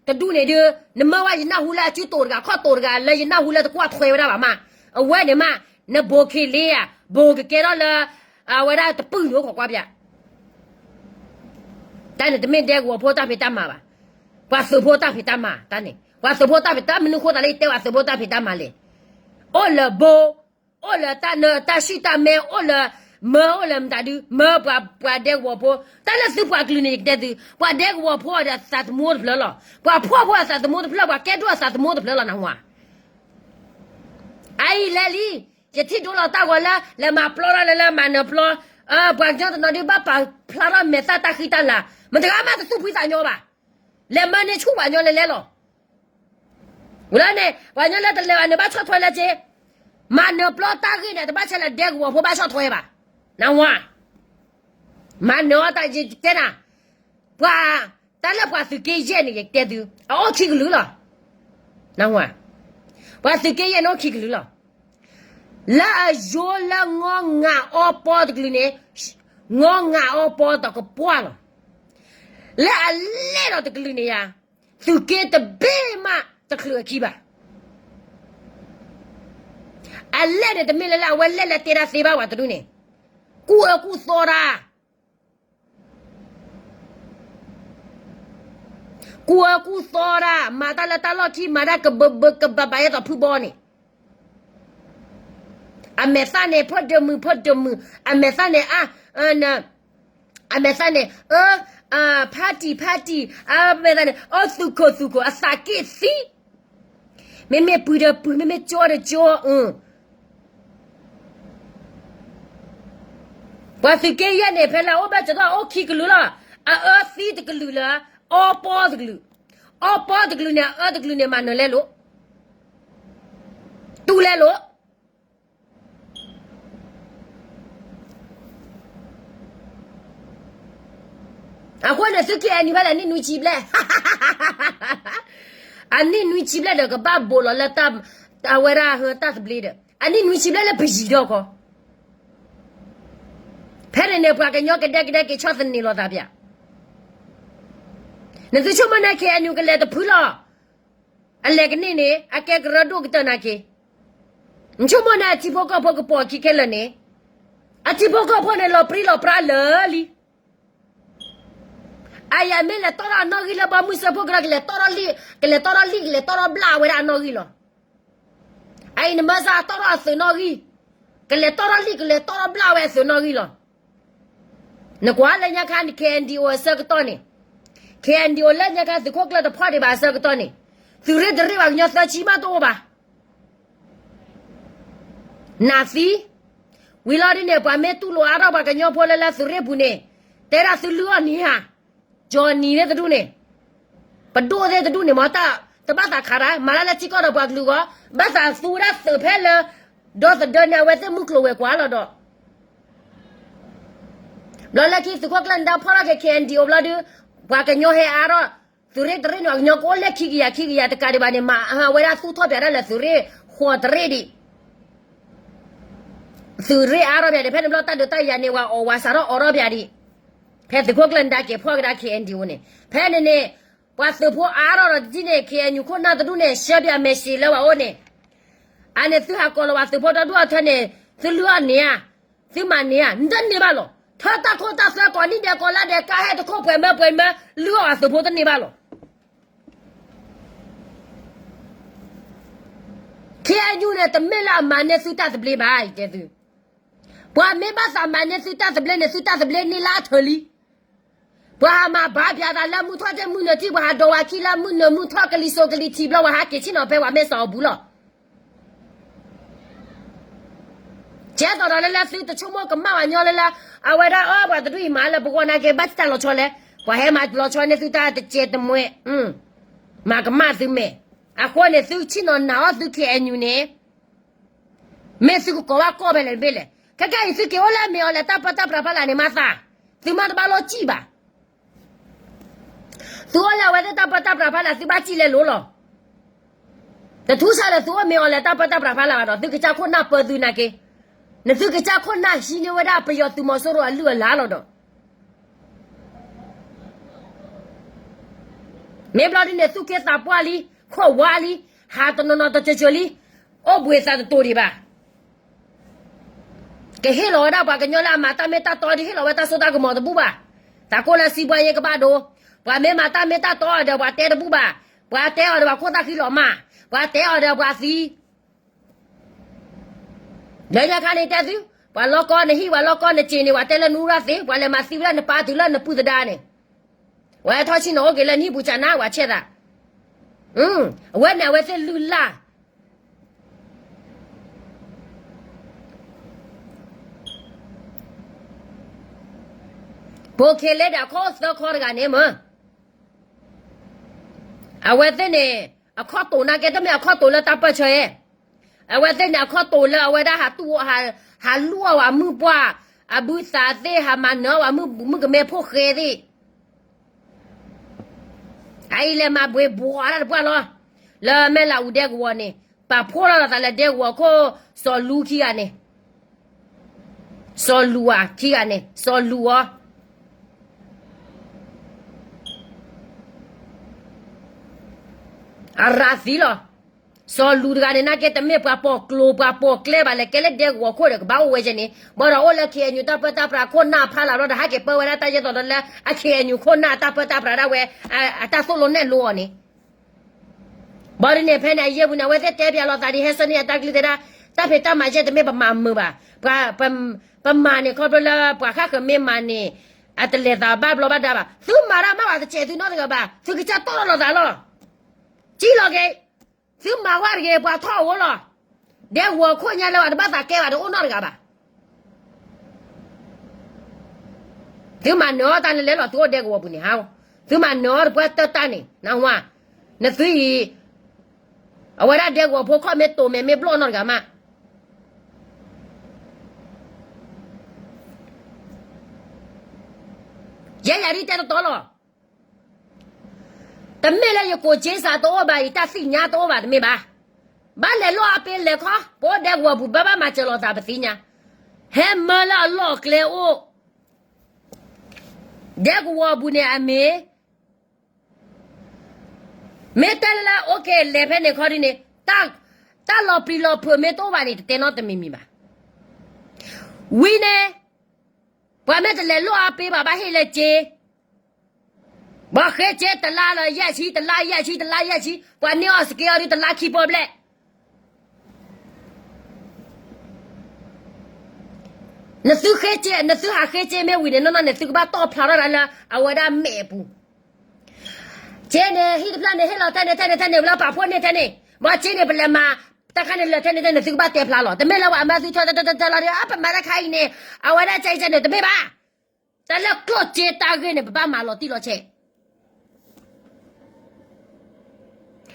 တဒူၣ်န့ၣ်ဒုး နမၢဝဲယနၢ်ဟူလၢအစုတိၤတဂၤ ခီၣ်တိၤတဂၤ လၢယနၢ်ဟူလၢတကွၢ်ထွဲဝဲဒၣ်ဘၣ်မး, အဝဲန့ၣ်မး နဘိးခ့လ့ဧါ ဘိးကကဲထီၣ်လၢ အဝဲဒၣ်တပုၢ်န့ၣ်အိၣ်ခိးကွၢ်ပၠး တၢ်န့ၣ်တမ့ၢ်ဒဲကဝီၤဖိတၢ်ဖံးတၢ်မၤဘၣ်. ပှၤသုးဖိတၢ်ဖံးတၢ်မၤတၢ်န့ၣ် ပှၤသုးဖိတၢ်ဖံးတၢ်မနုၤဃိသးလၢယတဲပှၤသုးဖိတၢ်ဖံးတၢ်မၤလဲၣ်. အိၣ်လၢဘိ အိၣ်လၢတၢ်နၢတၢ်ဆံၣ်တၢ်မဲ အိၣ်လၢ မၢအိၣ်လၢမတၤဒု မၢပှၤပှၤဒဲကဝီၤဖိ တၢ်လၢသုပှၤကလုာ်န့ၣ် ယကတဲသု ပှၤဒဲကဝီၤဖိအသးသမူတဖျၢၣ်လီၤ. ပှၤဖှီၣ်ဖိအသးသမူတဖျၢၣ် ပှၤကဲဒိၣ်အသးသမူတဖျၢၣ်လီၤ နၢ်ဟူဧါ. အအံၤလဲၤလံ ယထံၣ်ဒိလီၤတၢ်ဂီၤလၢ လဲၤမၤပျီထီၣ်လၢလၢမၤနၢၤပျီ, ပှၤကညီတနီၤဒုးဘၣ်ပာ်ဖျါထီၣ်မဲာ်သၣ်တၢ်ဃံတၢ်လၤ, မတၤဂၤမးတသူၣ်ဖှံသးညီဘၣ်. လဲၤမၢန့ၢ်ဆူၣ်ပှၤကညီလဲၤလဲၤလီၤ. ဝံၤလီၤန့ၣ် ပှၤကညီလၢတလဲၤဘၣ်န့ၣ် ဘၣ်ဆီၣ်ထွဲလၢက့, မၤနၢၤပျီတၢ်ဂ့ၢ်န့ၣ် တဘၣ်ဆဲးလၢဒဲကဝီၤဖိဘၣ်ဆီၣ်ထွဲဘၣ်, နၢ်ဟူဧါ. မၤနၢၤအီၤတၢ်ယတဲနၤ, ပှၤ တၢ်လၢပှၤသုးက့ယဲၢ်န့ၣ် ယကတဲသု, အအိၣ်ခံကလုာ်လီၤ. နၢ်ဟူဧါ, ပှၤသုးက့ယဲၢ်န့ၣ်အိၣ်ခံကလုာ်လီၤ. လၢအယိလၢငီၢ်ငၢ်အီပီတကလုာ်န့ၣ်, ငီၢ်ငၢ်အီပီတကပှၢ်လီၤ. လၢအလဲၢ်ဒီးတကလုာ်န့ၣ်ယါ, သုးက့တဘ့ၣ်မးတချုးအခံဘၣ်. အလဲၢ်န့ၣ်တမ့ၢ်လၢလၢအဝဲလဲၢ်လၢတဲဒၣ်သ့ဘၣ်ဝဲတဒူၣ်န့ၣ်, ကူၣ်အၢကူၣ်သီတၢ် ကူၣ်အၢကူၣ်သီတၢ် မၤတၢ်လၢတၢ်လီၢ်ခံ မၤတၢ်ကဘၢဘၢကဘၣ်ဘၣ် ယဲသိးဖုဘီန့ၣ်, အမဲာ်သၣ်န့ၣ် ဖၢဒၢမုၢ် ဖၢဒၢမုၢ် အမဲာ်သၣ်န့ၣ် အါ, အမဲာ်သၣ်န့ၣ် အၢ, ဖါတံၢ် ဖါတံၢ် အမဲာ်သၣ်န့ၣ် အၢ သူၣ်ခိၣ် သူၣ်ခိၣ် အသးက့ၣ်သံ, မ့မ့ၢ်ပုၢ်ဒီးပုၢ် မ့မ့ၢ်ကၠီဒီးကၠီ, ပှၤသုးက့ယဲၢ်န့ၣ် ဖဲလၢအအိၣ်ဘၣ်စ့ၢ်ကီးအိၣ်ခံကလုာ်လီၤ. အအၢသံတကလုာ်လၢ အီပီတကလုာ်, အီပီတကလုာ်န့ၣ် အအၢတကလုာ်န့ၣ် မၤနၢၤလဲလိာ်, တူၢ်လဲလိာ်. အဃိန့ၣ် သုခံအနံၤဖဲလဲၣ် နံၣ်နွံဆံဘျဲၣ်, အနံၣ်နွံဆံဘျဲၣ်ဒီး ကဘၣ်ဘိးလီၤလၢ အဝဲဒၣ်ဟၢတၢ်သဘျ့ဒီး အနံၣ်နွံဆံဘျဲၣ်လၢပယံၤဒီးခီ, ဖဲန့ၣ်န့ၣ် ပှၤကညီကဒဲကဒဲက့ၤဆီၣ်သနံးလိာ်သးပၠး, နသုဆိကမိၣ်န့ၣ် KNU ကလဲၤတဖုလီၤ. အလဲၤကန့ၢ်န့ၣ် အကဲကရၢဒိၣ်ကတၢၢ်နာ်က့, နဆိကမိၣ်န့ၣ် အထံဖိကီၢ်ဖိကပိာ်အခံခဲလၢာ်န့ၣ်, အထံဖိကီၢ်ဖိန့ၣ် လီၤပြံလီၤပြါလၢာ်လံ. အယၤမ့ၢ်လဲၤတီၢ်ထီၣ်အနီၣ်ဂံၢ်လၢဘီမုၢ်စၢဖှိၣ်ကရၢ ကလဲၤတီၢ်ထီၣ်လံၣ် ကလဲၤတီၢ်ထီၣ်လံၣ် ကလဲၤတီၢ်ထီၣ်ဘျၣ်ဝဲဒၣ်အနီၣ်ဂံၢ်လီၤ. အအံၤနမၢစၢတီၢ်ထီၣ်အသုးနီၣ်ဂံၢ်, ကလဲၤတီၢ်ထီၣ်လံၣ် ကလဲၤတီၢ်ထီၣ်ဘျၣ်ဝဲအသုးနီၣ်ဂံၢ်လီၤ. နကွၢ်လၢညါခါန့ၣ် KNDO အဆၢကတီၢ်န့ၣ်, KNDO လၢညါခါသုးခိၣ်ကျၢၢ်တဖီၣ်ဒံးဘၣ်အဆၢကတီၢ်န့ၣ်, သုးရ့ၣ်တရ့ၣ်ပှၤကညီသၢဆံမးတအိၣ်ဘၣ် နသံ, ဝံၤလီၤဒ်န့ၣ် ပှၤမ့ၢ်တူၢ်လိာ်အါထီၣ်ပှၤကညီဖိလၢလၢသုးရ့ၣ်ပူၤန့ၣ်, တဲဒၣ်သုလုၢ်အီၣ်န့ၢ်ဧါ, ကၠီၤနံၤသ့ၣ်တဒူၣ်န့ၣ်, ပဒိၣ်သ့ၣ်တဒူၣ်န့ၣ် မ့ၢ်တၢ်တဘၣ်သးခးတၢ် မၤတၢ်လၢထံကီၢ်ဒီးပှၤကလုာ်အဂီၢ်, ဘၣ်သးသူဝဲဒၣ်သုးဖဲလၢ ဒီသဒၢန့ၣ် အဝဲသ့ၣ်မုၢ်ကျိၤဝဲၤကွာ်လီၤဒီး ဘျီလၢခံသုးခိၣ်ကျၢၢ်နဒါဖီၣ်ထီၣ်က့ၤ KNDO ဘျီဒုး, ပှၤကညီဟဲအါထီၣ်, သုးရ့ၣ်တရ့ၣ်န့ၣ် ပှၤကညီကအိၣ်လၢခံကယၤခံကယၤတကးဒံးဘၣ်န့ၣ် မၤဝဲဒၣ်သူၣ်ထီၣ်ပၠးတၢ်လၢသုးရ့ၣ်ဃိးတရ့ၣ်ဒံး, သုးရ့ၣ်အါထီၣ်ပၠးဒံး ဖဲန့ၣ်ဘျီတၢ်ဒုးတၢ်ယၤန့ၣ် ပှၤအီၣ်ဝးစးထီၣ်အီထီၣ်ပၠးဒံး, ဖဲသုးခိၣ်ကျၢၢ်နဒါက့ၤဖီၣ်ကဒါ KNDO န့ၣ်, ဖဲန့ၣ်န့ၣ်, ပှၤသုးဖိအါထီၣ်ဒီးတထံၣ်န့ၣ် KNU ခိၣ်နၢ်တဒူၣ်န့ၣ် ဆှၢပၠး message လၢပှၤအိၣ်န့ၣ် အန့ၣ်သုဟးကိးလီၤပှၤသုးဖိတဒူၣ်အထၢန့ၣ်, သုလုၢ်အီၣ်န့ၢ်ဧါ, သုမၤန့ၢ်ဧါ, နတန့ၢ်ဘၣ်လီၤ. ထၢတၢ်ခိၣ်တၢ်သွဲကိးနံၣ်ဒဲးကိးလါဒဲး ကါဟဲတခိၣ်ပှဲၤမၢပှဲၤမၢ, လုၢ်အီၣ်အသုးဖိတန့ၢ်ဘၣ်လီၤ. KNU န့ၣ် တမ့ၢ်လၢအမၤန့ၢ်သုတၢ်သဘျ့ဘၣ် ယတဲသု, ပှၤမ့ၢ်ဘၣ်သးမၤန့ၢ်သုတၢ်သဘျ့န့ၣ် သုတၢ်သဘျ့န့ၢ်လၢအထၢၣ်လံ. ပှၤဟးမၤဘၣ်ပၠးသးလၢမုၢ်ထီၣ်တ့ၢ်မုၢ်နုာ်ထံၣ် ပှၤဟးဒိးဝဲခံလၢမုၢ်နုာ်မုၢ်ထီၣ်ကလံၤစိးကလံၤထံးဘျီ ပှၤဟးက့ၤဆ့ၣ်နီၤဖဲပှၤမဲာ်စီၣ်အပူၤလီၤ. ကဲသိးဒီးလၢလၢသုတဆိကမိၣ်ကမၣ်ဝဲညီလၢလၢ အဝဲဒၣ်အၢ ပှၤတဒူၣ်အံၤမၤလၢပဂီၢ်နာ်က့ ဘၣ်တၢ်လီၤဆီလဲၣ်, ပှၤဟဲမၤလီၤဆီန့ၢ်သုတၢ်တစဲးတမှဲ, မၤကမၣ်သုမဲာ်, အဃိန့ၣ်သုဆ့ၣ်နီၤနာ်အီၤသု ခ့ၣ်အဲၣ်ယူၣ်န့ၣ် မ့ၢ်သုကကိးဘၣ်ကီၢ်ဖဲလဲၣ်တဘ့ၣ်လဲၣ်. ခဲကနံၣ်အံၤသုက့ၤအိၣ်လၢအမ့ၢ်အီၤလဲၣ်တၢ်ပၢတၢ်ပြးဖးလာ်န့ၣ်မၤသး, သုမ့ၢ်တဘၣ်လီၤစံၣ်ဘၣ်. သုအိၣ်လၢအဝဲသ့ၣ်တၢ်ပၢတၢ်ပြးဖးလာ် သုဘၣ်စံၣ်လဲၤလိၤလီၤ. တထူၣ်ဆါဒီးသုအိၣ်မ့ၢ်အီၤလဲၣ်တၢ်ပၢတၢ်ပြးဖးလာ်ဘၣ်ဒီး သုကစၢ်ခိၣ်နၢ်ပၢသုနာ်က့, နသုကစၢ်ခိၣ်နၢ်ဟံးန့ၢ်ဝဲဒၣ်ပယီၤသုးမီၤစိရိၤအလုၢ်အလၢ်လီၤဒီး မ့ၢ်ဘျီဒ်န့ၣ် သူၣ်က့သးပှၢ်လံ, ခိၣ်ဝါလံ, ဟးတနီၤနီၤတစၢၢ်စၢၢ်လံ, အိၣ်ဘှံးသးတတိၤဒံးဘၣ်. ကဟ့ၣ်လီၤဝဲဒၣ်ပှၤကညီလၢအမၤတၢ်မ့ၢ်တၢ်တီ ဒ်ဟ့ၣ်လီၤဝဲတၢ်စိတၢ်ကမီၤတဘူၣ်ဘၣ်. သးကိၢ်လၢစံးဘှါယဲကဘၣ်ဒိ, ပှၤမ့ၢ်မၤတၢ်မ့ၢ်တၢ်တီဒီး ပှၤတဲတဘူၣ်ဘၣ်. ပှၤတဲအီၤဒီးပှၤခိၣ်သၣ်ဃံလီၤမး, ပှၤတဲအီၤဒီးပှၤသံ လၢညါခါန့ၣ်တဲသု, ပှၤလီၢ်ကီနဟံၣ် ပှၤလီၢ်ကီနစ့ၤန့ၣ် ပှၤတဲလၢနူရၢ်သ့, ပှၤလဲၤမၤသံဝဲဒၣ်နပၢ်တုၤလၢနပုၢ်သဒါန့ၣ်, ပှၤဟဲထီၣ်ဆ့ၣ်နီၤအိၣ်က့ၤလၢနဟံၣ်ပူၤစးနါ ပှၤဆဲးသး, အဝဲန့ၣ်အဝဲသ့ၣ်လုၢ်လၢ် ပိာ်ခ့လဲဒီးအခီၣ်အိၣ်သၢခီတဂၤန့ၣ်မ့ၢ် အဝဲသ့ၣ်န့ၣ် အခီၣ်တိာ်နာ်က့ တမ့ၢ်အခီၣ်တိာ်လၢတၢ်ပၢၢ်ဆၢဧဲ, အဝဲသ့ၣ်န့ၣ် အခီၣ်တိာ်လၢအဝဲဒၣ်ဟးတူၢ်, ဟးလူၢ်အီၣ်ဝဲမုၢ်ပှၢ်, အဘုသးသ့ၣ် ဟးမၤနၢၤအီၣ်ဝဲမုၣ်ကမဲဖိဃဲသ့ၣ်, အအံၤလဲၤမၤဘှ့ဘှီးတၢ်တပှၢ်လီၤ, လၢမဲၢ်လးအူဒဲကဝီၤန့ၣ်, ပာ်ဖှိၣ်ထီၣ်လိာ်သးလၢဒဲကဝီၤခိၣ်, စီၤလူခံဂၤန့ၣ် စီၤလူၤဧါခံဂၤန့ၣ် စီၤလူၤဧါ, အရၤသံလီၤ. စီၤလူၤတဂၤန့ၣ် နာ်က့တမ့ၢ်ပှၤပိာ်ကျိၤပှၤပိာ်ကျဲဘၣ်လဲၣ်, ကဲလၢဒဲကဝီၤခိၣ်ဒီးကဘၣ်အိၣ်ဝဲကဲန့ၣ်, ဘၣ်ဒီးအိၣ်လၢ ခ့ၣ်အဲၣ်ယူၣ် တၢ်ပၢတၢ်ပြးခိၣ်နၢ်ဖးလၢ်ဘျီဒီး ဟဲက့ၤပၢဝဲဒၣ်တၢ်ယဲၢ်သိးဒီးလၢ အ ခ့ၣ်အဲၣ်ယူၣ် ခိၣ်နၢ်တၢ်ပၢတၢ်ပြးဒၣ်ဝဲ, အတၢ်သိၣ်လိနဲၣ်လိအီၤန့ၣ် ဘၣ်ဒ်န့ၣ် ဖဲန့ၣ်အယဲၢ်ပူၤန့ၣ် အဝဲသ့ၣ်တဲပၠးလိာ်သးဒ်ဟဲဆၢန့ၢ်အတၢ်ကလုၢ်သ့ၣ်ဒၣ်, တၢ်ဖံးတၢ်မၤယဲၢ်တမ့ၢ်ပမၤမုာ်ဘၣ်, ပမၤန့ၣ်ခီဖျိလၢပှၤဃၣ်ဃၢၤမ့ၢ်မၤန့ၣ်, အတလဲၤသးဘၣ်ဘျီဘၣ်ဒါဘၣ်. သုမၤတၢ်မၤဘၣ်တစဲးသုနီတဂၤဘၣ်, သုကစၢ်တီၢ်ထီၣ်လိာ်သးလီၤ. ကံၣ်လီၤက့ၤ, သုမၤဝဲတဂ့ၤ ပှၤထီၣ်အဝဲလီၤ. ဒဲကဝီၤခိၣ်ညါလၢပှၤတဘၣ်သးကဲဘၣ်တအိၣ်နီတဂၤဘၣ်. သုမၤနၢၤအီၣ်တၢ်လၢလဲၤလီၤ သုအိၣ်ဒဲကဝီၤပူၤန့ၣ်ဟါ, သုမၤနၢၤအီၣ်တပှၢ်တၢၢ်တၢ်န့ၣ် နဝါ, နသုအံၤ, အဝဲဒၣ်ဒဲကဝီၤဖိခီၣ်မ့ၢ်တိာ်မဲာ်မ့ၢ်ဘျီၣ်နီတဂၤမး, ယဲယၤဒ်တဲတတီလီၤ. တမ့ၢ်လၢယကိးက့စးတအိၣ်ဘၣ် ယတၢ်သ့ၣ်ညါတအိၣ်ဘၣ်တမ့ၢ်ဘၣ်. ဘၣ်လဲၤလီၢ်အါပ့ၤလဲၤခီ, ပအိၣ်ဒဲကဝီၤပူၤ ဘၣ်ဘၣ်မၤစၢၤလိာ်သးပသ့ၣ်ညါ, ဟဲမၢလၢအလီၢ်အကျဲအိၣ်, ဒဲကဝီၤပူၤန့ၣ်အမ့ၢ် မ့ၢ်တဲလၢလၢ အိၣ်က့ၤ လဲၤဖဲန့ၣ်ခီဒ်န့ၣ်, တၢ်လီၤပျံၤလီၤဖုးမ့ၢ်တအိၣ်ဘၣ်န့ၣ် တတဲနီတမံၤမံၤဘၣ်. ဝံၤန့ၣ်, ပှၤမ့ၢ်တလဲၤလိၢ်အါပ့ၤဘၣ် ဘၣ်ဟ့ၣ်လၢက့, ပှၤဃ့က့တလါလီၤယဲၢ်ဆံ, တလါယဲၢ်ဆံ, တလါယဲၢ်ဆံ, ပှၤန့ၢ်အီၣ်စကဲအီၤဒ်တလါခံပီဘျဲၣ် နသုဃ့က့, နသုဟးဃ့က့မ့ၢ်ဝံၤန့ၣ် နီၢ်နီၢ်န့ၣ် သုကဘၣ်တီၢ်ဖျါထီၣ်ဒၣ်လၢ အဝဲဒၣ်မဲာ်အပူၤ, က့န့ၣ် ဟံၣ်တဖျၢၣ်န့ၣ် ဟ့ၣ်လီၤထဲန့ၣ် ထဲန့ၣ် ထဲန့ၣ် လၢပာ်ဖှိၣ်န့ၢ်ထဲန့ၣ်, ဘၣ်က့န့ၣ် ပလဲၤမၤ တၢ်ခါန့ၣ်လၢာ်ထဲန့ၣ် ထဲန့ၣ် သုကဘၣ်တဲဖျါလီၤ. တမ့ၢ်လၢပှၤအမါသုထၢထၢထၢထၢလီၤဒီး ပမၤတၢ်ခါအံၤန့ၣ် အဝဲဒၣ်ကဲကဲန့ၣ် တမ့ၢ်ဘၣ်. တၢ်လၢကျိၣ်စ့တၢ်ဂ့ၢ်န့ၣ် ပဘၣ်မၤလီၤတံၢ်လီၤ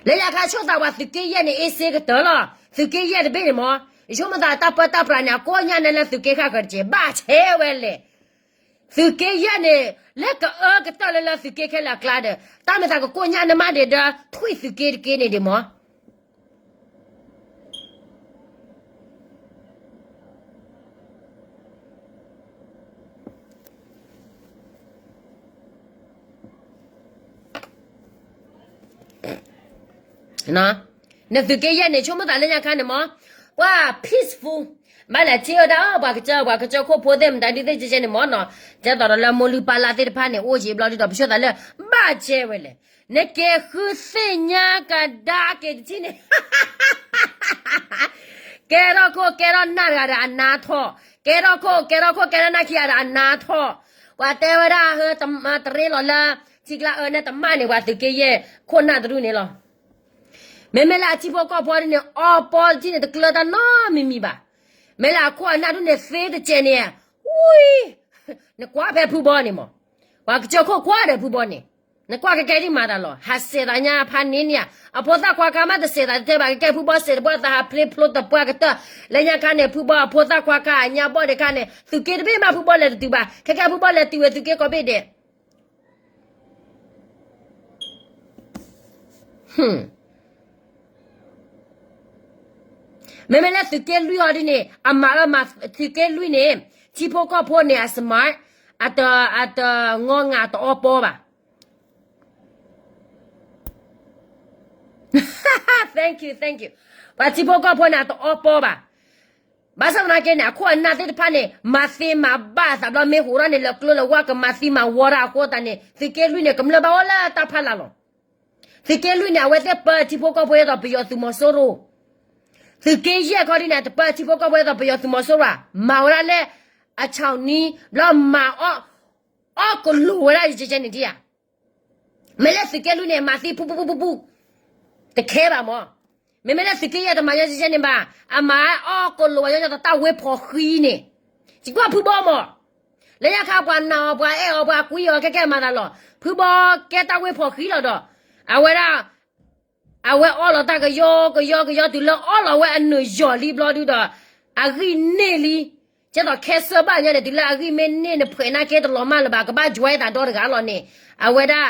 ဆဲး လၢညါခါဆိၣ်သးပှၤသုးက့ယဲၢ်န့ၣ် အ့စ့ကတၢၢ်လီၤ. သုးက့ယဲၢ်တဘ့ၣ်န့ၣ်မ့ၢ် ယဆိကမိၣ်သးတၢ်ပၢတၢ်ပြးန့ၣ် အကိးညါန့ၣ်လၢသုးက့ဃၣ်ဃၢၤတက့ၢ် ဘၣ်ဆဲးဝဲလဲၣ်. သုးက့ယဲၢ်န့ၣ် လၢကအၢကတၢၢ်လၢလၢသုးက့ခဲလၢာ်အကျါဒီး တၢ်မ့ၢ်သးကကိးညါန့ၣ်မးဒံးဒီး ထွံၣ်သုးက့တက့ၢ်န့ၣ်ဒံးမ့ၢ် နသုးက့ယဲၢ်န့ၣ် ဆိကမိၣ်သးလၢညါခါန့ၣ်မ့ၢ် ပှၤ peaceful ဘၣ်လဲၤထံၣ်ဝဲဒၣ် ပှၤကစၢ် ပှၤကစၢ်ခိၣ်ဖိသ့ၣ်မတၤဒုးသ့ၣ်ကဲကဲန့ၣ်မ့ၢ်နီၤ, ကဲသိးဒီးလၢမိၢ်လုၢ်ပၢ်လၢ်သ့ၣ်တဖၣ်န့ၣ် အိၣ်က့ၤဘျီဒ်ဒီး ပဆိၣ်သးလၢ ဘၣ်ကဲဝဲလဲၣ်. နက့ၤဃုသ့ၣ်ညါကဒါက့ၤတထံၣ်န့ၣ် ကဲထီၣ်ခိၣ်ကဲထီၣ်နၢ်တဂၤဒီးအနါထီၣ် ကဲထီၣ်ခိၣ် ကဲထီၣ်ခိၣ် ကဲထီၣ်နၢ်ခံဂၤဒီးအနါထီၣ်, ပှၤတဲဝဲဒၣ်ဟၢတမါတရ့လီၤလၢ ထံကျါအၢန့ၣ်တမၣ်န့ၣ် ပှၤသုးက့ယဲၢ်ခိၣ်နၢ်တဒူၣ်န့ၣ်လီၤ. မ့မ့ၢ်လၢအထံဖိကီၢ်ဖိဒ်န့ၣ် အီပီတထံၣ်န့ၣ် တကျၢတၢ်နီတမံၤမံၤဘၣ်. မ့ၢ်လၢအခိၣ်အနၢ်ဒူၣ်န့ၣ်သ့တစဲးန့ၣ်, ဝံ, နကွၢ်ဖဲဖုဘီန့ၣ်မး, ပှၤကစၢၢ်ခိၣ်ကွၢ်ဒီးဖုဘီန့ၣ်, နကွၢ်ကကဲဒ်မၤတၢ်လီၤ. ဟးစဲးသးညါဖးန့ၢ်န့ၣ်ဧါ, အဖိသၣ်ခွါခါမးတစဲးသးတတဲဘၣ် ကကဲဖုဘီစဲးတပှၢ်သးဟးဖျ့ဖျိတပှၢ်ကတၢၢ်, လၢညါခါန့ၣ်ဖုဘီအဖိသၣ်ခွါခါအညါဘီၣ်ဒဲးခါန့ၣ် သုးက့တဘ့ၣ်မးဖုဘီလဲၤတတုၤဘၣ်, ခဲကဲဖုဘီလဲၤတုၤဝဲသုးက့ကိးဘ့ၣ်ဒဲး မ့မ့ၢ်လၢသုးက့လွံၢ်ဟီဒ်န့ၣ် အမၤအၢမၤ သုးက့လွံၢ်န့ၣ် ထံဖိကီၢ်ဖိန့ၣ် အ smart, အတ အတငီငၤတအီပီဘၣ်. Thank you, thank you. ပှၤထံဖိကီၢ်ဖိန့ၣ် အတအီပီဘၣ်. ဘၣ်ဆၣ်သနာ်က့န့ၣ် အခိၣ်အနၢ်သ့ၣ်တဖၣ်န့ၣ် မၤသ့မၤဘၣ်အသးဘျီ မ့ၢ်ဟူးထီၣ်န့ၣ် လၢကျိလၢဝါကမၤသံမၤဝီတၢ်အဃိသတးန့ၣ် သုးက့လွံၢ်န့ၣ် ကမျၢၢ်ဘၣ်အိၣ်လၢတၢ်ဖီလာ်လီၤ. သုးက့လွံၢ်န့ၣ် အဝဲသ့ၣ်ပၢထံဖိကီၢ်ဖိဒ်သိးပယီၤသုးမီၤစိရိၤ, သုးက့ယဲၢ်ခီဒ်န့ၣ် တပၢထံဖိကီၢ်ဖိဒ်သိးပယီၤသုးမီၤစိရိၤဘၣ်, မၤဝဲဒၣ်လၢ အဆီၣ်နံၤ ဘျီမၤအီၣ် အီၣ်ကလိာ်ဝဲဒၣ်ယကဲကဲန့ၣ်ဒံးဧါ. မ့ၢ်လၢသုးက့လွံၢ်န့ၣ် မၤသံပူပူပူပူပူ တခဲဘၣ်မး. မ့မ့ၢ်လၢသုးက့ယဲၢ်တမၤညီကဲကဲန့ၣ်ဘၣ်, အမၤအီၣ်ကလိာ်ဝဲညီညီတၢ်ဝ့ၢ်ဖီၣ်ဃံန့ၣ်, ယကွၢ်ဖုဘီမး, လၢညါခါပှၤနာ်အီၤ ပှၤအဲၣ်အီၤ ပှၤကွံအီၤ ခဲကဲမၤသးလီၤ. ဖုဘီကဲတၢ်ဝ့ၢ်ဖီၣ်ဃံလီၤဒီး အဝဲဒၣ် အဝဲအီၣ်လီၤတၢ်ကယီကယီကယီ တုၤလၢအီၣ်လီၤဝဲအနုာ်ယီၤလံဘျီဒုဒီး အဂံၢ်န့ၢ်လံ. ကဲသိးခဲစၢၢ်ဘၣ်ညီန့ၣ် တုၤလၢအဂံၢ်မ့ၢ်န့ၢ် နဖှဲးနၢ်က့တလီၤမၢ်လၢၤဘၣ် ကဘၣ် join သးဒီတဂၤလီၤန့ၣ်, အဝဲဒၣ်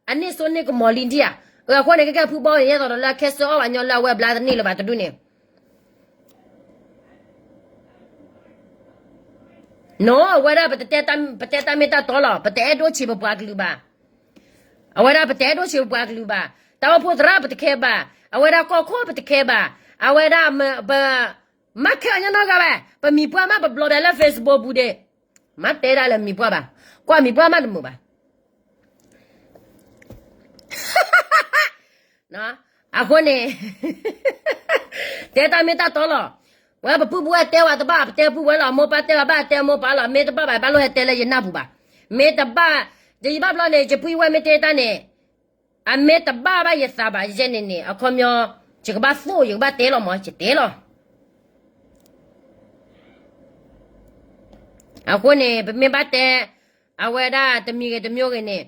အန့ၢ်စိန့ၢ်ကမီၤလံဒံးဧါ. အဃိန့ၣ် ကဲကဲဖုဘီန့ၣ် ယဲသိးဒီးလၢခဲစၢၢ်အီၣ်ဘၣ်ညီလၢအဝဲဘျါတန့ၢ်လၢၤဘၣ်တဒူၣ်န့ၣ် နီၤ အဝဲဒၣ် ပတဲတၢ်မ့ၢ်တၢ်တီလီၤ. ပတအဲၣ်ဒိၣ်ဆံးပပှၤကလုာ်ဘၣ်. အဝဲဒၣ် ပတအဲၣ်ဒိၣ်ဆံးပပှၤကလုာ်ဘၣ်. တၢ်အိၣ်ဖှိၣ်သရၣ်ပတခဲဘၣ်. အဝဲဒၣ်ကီၢ်ခိၣ်ပတခဲဘၣ်. အဝဲဒၣ် ပ မၤခဲအီၤညီနီတဂၤဘၣ်. ပမံၤပှၢ်မး ပဘျီဘၣ်လၢ Facebook ပူၤဒဲး, မၤတဲဒၣ်လၢမံၤပှၢ်ဘၣ်. ကွၢ်မံၤပှၢ်မးတမုာ်ဘၣ်. အဃိန့ၣ် တဲတၢ်မ့ၢ်တၢ်တီလီၤ. ဝဲပပုၢ်ပဝဲၢ်တဲဝဲတဘၣ် ပတဲပုၢ်ဝဲၢ်လီၤ. မိၢ်ပၢ်တဲဝဲဘၣ် တဲမိၢ်ပၢ်လီၤ. မ့ၢ်တဘၣ်ဘၣ် ဘၣ်လိၣ်ဟဲတဲလၢယနၢ်ပူၤဘၣ်. မ့ၢ်တဘၣ် ယဘၣ်ဘျီန့ၣ် ယပုၢ်ယဝဲၢ်မ့ၢ်တဲတၢ်န့ၣ် အမ့ၢ်တဘၣ်ဘၣ်ယသးဘၣ် ယဲန့ၣ်န့ၣ် အခီပညီ ယကဘၣ်သိၣ် ယကဘၣ်တဲလီၤမး ယတဲလီၤ. အဃိန့ၣ် ပမ့ၢ်ဘၣ်တဲ အဝဲဒၣ်တမံၤဂ့ၤတမံၤဂ့ၤန့ၣ်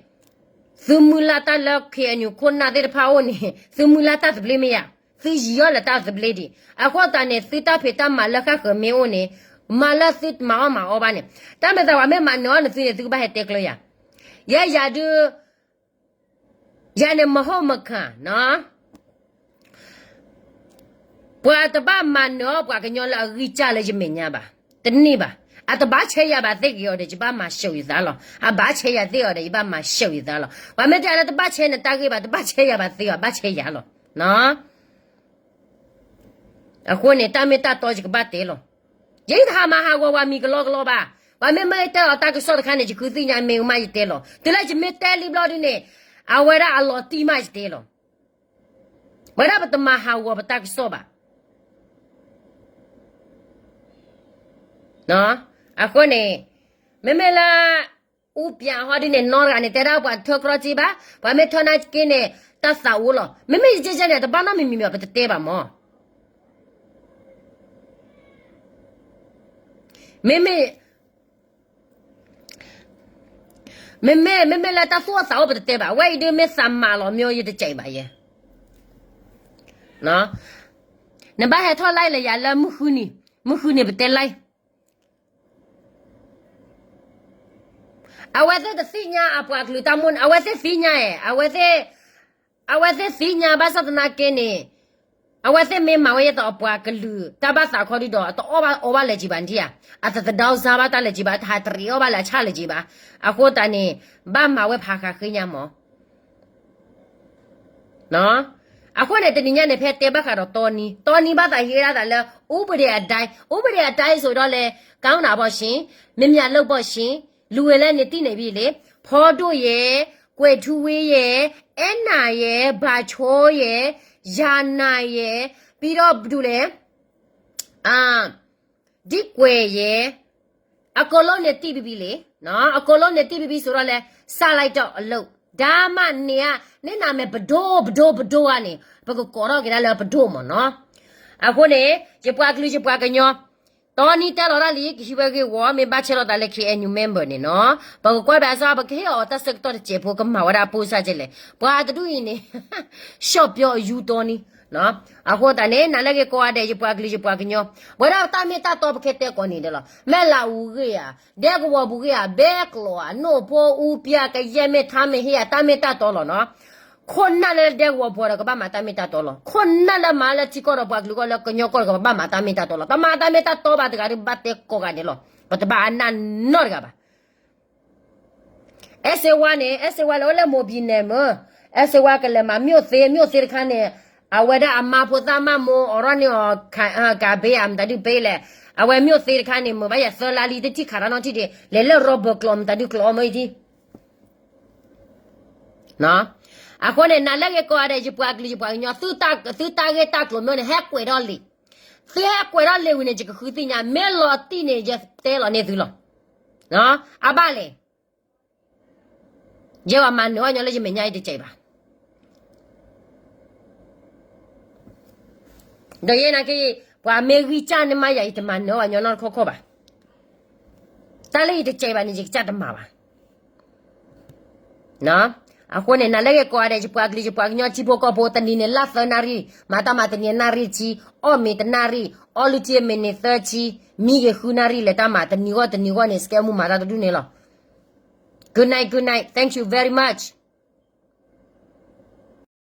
သုမုၢ်လၢ်တၢ်လၢ KNU ခိၣ်နၢ်သ့ၣ်တဖၣ်အိၣ်န့ၣ် သုမုၢ်လၢ်တၢ်သဘျ့မ့ၢ်ယၤ, သုယံၤအီၤလၢတၢ်သဘျ့ဒံး. အဃိသတးန့ၣ် သုတၢ်ဖံးတၢ်မၤလၢဃၣ်ဃၢၤမ့ၢ်အိၣ်န့ၣ် မၤလၢသုမၤအီၣ်မၤအီဘၣ်န့ၣ်, တၢ်မ့ၢ်သးပှၤမ့ၢ်မၤနၢၤအီၤန့ၣ် သုန့ၣ် သုကဘၣ်ဟဲတဲကျၢၤယၤ. ယဲယၤဒုး ယၤန့ၣ် မဟုတ်မခံနီၤ ပှၤတဘၣ်မၤနၢၤအီၤပှၤကညီလၢအဂံၢ်စၢ်လၢယမဲာ်ညါဘၣ်, တန့ၢ်ဘၣ်. အတဘၣ်ဆဲးယၤဘၣ်သ့ၣ်ဂ့ၤအီၤဒီး ယဘၣ်မၤၡးယသးလီၤ. အဘၣ်ဆဲးယၤသ့ၣ်အီၤဒီး ယဘၣ်မၤၡးယသးလီၤ. ပှၤမ့ၢ်တဲလၢတဘၣ်ဆဲးနတၢ်ဂ့ၢ်ဘၣ်, တဘၣ်ဆဲးယၤဘၣ်သ့အီၤ, ဘၣ်ဆဲးယၤလီၤ. အဃိန့ၣ် တၢ်မ့ၢ်တၢ်တီယကဘၣ်တဲလီၤ. ယတဟးမၤဟးဂီၤပှၤမံၤကလီကလီဘၣ်. ပှၤမ့ၢ်မ့ၢ်တဲအီၤတၢ်ကစီၣ်တခါန့ၣ် ယဃုသ့ၣ်ညါမ့ၢ်မးယတဲလီၤ. တုၤလၢယမ့ၢ်တဲလံဘျီဒုန့ၣ် အဝဲဒၣ်အလီၤတံၢ်မးယတဲလီၤ. ဝဲဒၣ်ပတမၤဟးဂီၤပတၢ်ကစီၣ်ဘၣ်. အဃိန့ၣ် မ့မ့ၢ်လၢ အူပျးဟီဒ်န့ၣ် နီတဂၤန့ၣ် တဲဒၣ်ပှၤထၢကြီက့ဘၣ်, ပှၤမ့ၢ်ထၢနၢ်က့န့ၣ် တၢ်သးအိၣ်လီၤ. မ့မ့ၢ်ယကဲကဲန့ၣ် တဘၣ်နီတမံၤမံၤမံၤ ပတတဲဘၣ်မး. မ့မ့ၢ် မ့မ့ၢ် မ့မ့ၢ်လၢတၢ်သူၣ်အိၣ်သးအိၣ်ပတတဲဘၣ်. အဝဲအံၤဒုးမ့ၢ်သးမၤလီၤမ့ၢ်ယတကဲဘၣ်ယဲ. နဘၣ်ဟဲထီၣ် live လၢယၤလၢမုၢ်ဃုနံၤ, မုၢ်ဃုနံၤပတဲ live အဝဲသ့ၣ်တသ့ၣ်ညါအပှၤကလုာ်တၢ်မိၣ်န့ၣ်, အဝဲသ့ၣ်သ့ၣ်ညါဧါ, အဝဲသ့ၣ် အဝဲသ့ၣ်သ့ၣ်ညါဘၣ်ဆၣ်သနာ်က့န့ၣ်, အဝဲသ့ၣ်မ့ၢ်မၤဝဲယဲသိးအပှၤကလုာ်တၢ်ဘၣ်သးခီဒုဒီး အတအီၣ်ဘၣ်အီဘၣ်လၢၤကံဘၣ်ဒံးဧါ, အတသဒၢစါဘၣ်တၢ်လၢၤကံဘၣ်, အတဟးတရံးအီၣ်ဘၣ်လၢအဆၣ်လၢၤကံဘၣ်. အဃိသတးန့ၣ် ဘၣ်မၤဝဲဖးဃးဃ့ညါမး. အဃိန့ၣ် တနံၤညါန့ၣ် ဖဲတဲဘၣ်ဃးဒီးတီနံ, တီနံဘၣ်သးဟ့ၣ်ဒၣ်သးလၢ ဥပဒေအတိုင်း, ဥပဒေအတိုင်း ဆိုတော့လဲ ကောင်းတာပေါ့ရှင်, မ့မ့ၢ်လုပ်ပေါ့ရှင်, လူဝဲလဲၣ်န့ၣ်တံၢ်န့ၣ်ဘၣ်လံ, ဖီဒိၣ်ယဲ, ကွဲးထူဝေးယဲ, အဲနာ်ယဲ, ဘၣ်ဆိယဲ, ယၤနာ်ယဲ, ပြီးတော့ဘဒူလဲၣ်, ဒ်ကွဲးယဲ အကိးလိန့ၣ်တံၢ်ဘံဘံလံ, အကိးလိန့ၣ်တံၢ်ဘံဘံစိးထီၣ်လဲၣ်, စးလၢတီၢ်အလိၣ်, ဒါမးန့ၣ်ဧါ, န့ၣ်နမ့ၢ်ပဒိၣ်ပဒိၣ်ပဒိၣ်ဧါန့ၣ် ပကကိးထီၣ်က့ၤဒၣ်လၢပဒိၣ်မ့ၢ်နီၤ. အဃိန့ၣ် ယပှၤကလုာ်ယပှၤကညီ တီနံတဲလီၤတၢ်လံ ကဟံးဝဲဂ့ၢ်ဝီ မ့ၢ်ဘၣ်ဆဲးလီၤသးလၢ ခ့အဲၣ်ယူၣ် member န့ၣ်နီၤ, ပကကွၢ်ဘၣ်အစီ ပကဟ့ၣ်အီၤတၢ်ဆၢကတီၢ်တစဲးဖိ ကမၤဝဲဒၣ်ပိၢ်စၢ်ကဲလဲၣ်, ပှၤတဒူၣ်အံၤန့ၣ် ရှော့ပြောအယူတီနံ, အဃိသတးန့ၣ် နၤလၢဂ့ၤကိးဂၤဒဲး ယပှၤကလုာ်ယပှၤကညီ, ပဝဲဒၣ်တၢ်မ့ၢ်တၢ်တီပခဲတဲကိးန့ၣ်ဒီးလီၤ, မဲၢ်လးအူဂ့ၢ်ဧါ, ဒဲကဝီၤပူၤဂ့ၢ်ဧါ, ဘဲကျိးဧါ, နိၣ်ဖိအူပျၢ်ကယဲၢ်မ့ၢ်ထါမ့ၢ်ဟ့ၣ်ဧါ, တၢ်မ့ၢ်တၢ်တီလီၤနီၤ. ခိၣ်နၢ်လၢဒဲကဝီၤပူၤဒီးကဘၣ်မၤတၢ်မ့ၢ်တၢ်တီလီၤ, ခိၣ်နၢ်လၢမၤလၢထံကီၢ်ဒီးပှၤကလုာ်ကီၢ်လၢကညီကီၢ်ဒီးကဘၣ်မၤတၢ်မ့ၢ်တၢ်တီလီၤ, တမၤတၢ်မ့ၢ်တၢ်တီဘၣ်တဂၤဒီးဘၣ်တဲကိးဂၤဒဲးလီၤ, ပတဘၣ်အနၢ်နီတဂၤဘၣ်. အဲၣ်စ့ဝါန့ၣ် အဲၣ်စ့ဝါလၢအိၣ်လၢမိၢ်ဘံၣ်နဲၣ်မ့ၢ်, အဲၣ်စ့ဝါကလဲၤမၤ မြို့သစ်, မြို့သစ် တခါန့ၣ်, အဝဲဒၣ်အမါဖိသၣ်မးမိၢ်အိးထီၣ်န့ၢ်အီၤ ကဘ့ဧါ မတၤဒုးဘ့လဲၣ်, အဝဲ မြို့သစ် တခါန့ၣ် မ့ၢ်ဘၣ်ယၤသၢလါလံ တထံၣ်ခးတၢ်နီတထံၣ်ဒံး, လဲၤလၢ rubber ကျိး မတၤဒုးကျိးအီၤမ့ၢ်အံၤထံၣ် အဃိန့ၣ် နၤလၢဂ့ၤကိးဂၤဒဲး ယပှၤကလုာ်ယပှၤကညီ သုတၢ်ဂ့ၢ်တၢ်ကျိၤမ့ၢ်န့ၣ် ဟဲကွဲးထီၣ်လံာ်, သုဟဲကွဲးထီၣ်လံာ်ဝံၤန့ၣ် ယကဃုသ့ၣ်ညါ, မ့ၢ်လီၤတံၢ်န့ၣ် ယတဲလီၤန့ၢ်သုလီၤ. အဘၣ်လဲၣ်, ယဲဝဲမၤနၢၤအီၣ်ညီလၢယမဲာ်ညါအံၤတစဲးဘၣ်. ဒီးယဲနာ်က့ ပှၤမ့ၢ်ဂံၢ်စၢ်န့ၢ်မးယၤ ယတမၤနၢၤအီၣ်ညီနီတခီခီဘၣ်. တၢ်လၢယတစဲးဘၣ်န့ၣ် ယကစၢ်တမၤဘၣ်. အဃိန့ၣ် နၤလၢဂ့ၤကိးဂၤဒဲး ယပှၤကလုာ်ယပှၤကညီထံဖိကီၢ်ဖိ တနံၤန့ၣ်လၢသၢနၣ်ရံၣ်, မၤတၢ်မၤတနံၤနၣ်ရံၣ်တဆံ, အီၣ်မ့ၤတနၣ်ရံၣ်, အီၣ်လုၢ်ထံမ့ၤန့ၣ်သၢဆံ, မံဂ့ၤဃုနၣ်ရံၣ် လဲၤတၢ်မၤတနံၤဂီၢ်တနံၤဂီၢ်န့ၣ် စကဲမူမၤတၢ်တဒူၣ်န့ၣ်လီၤ. Good night, good night, thank you very much.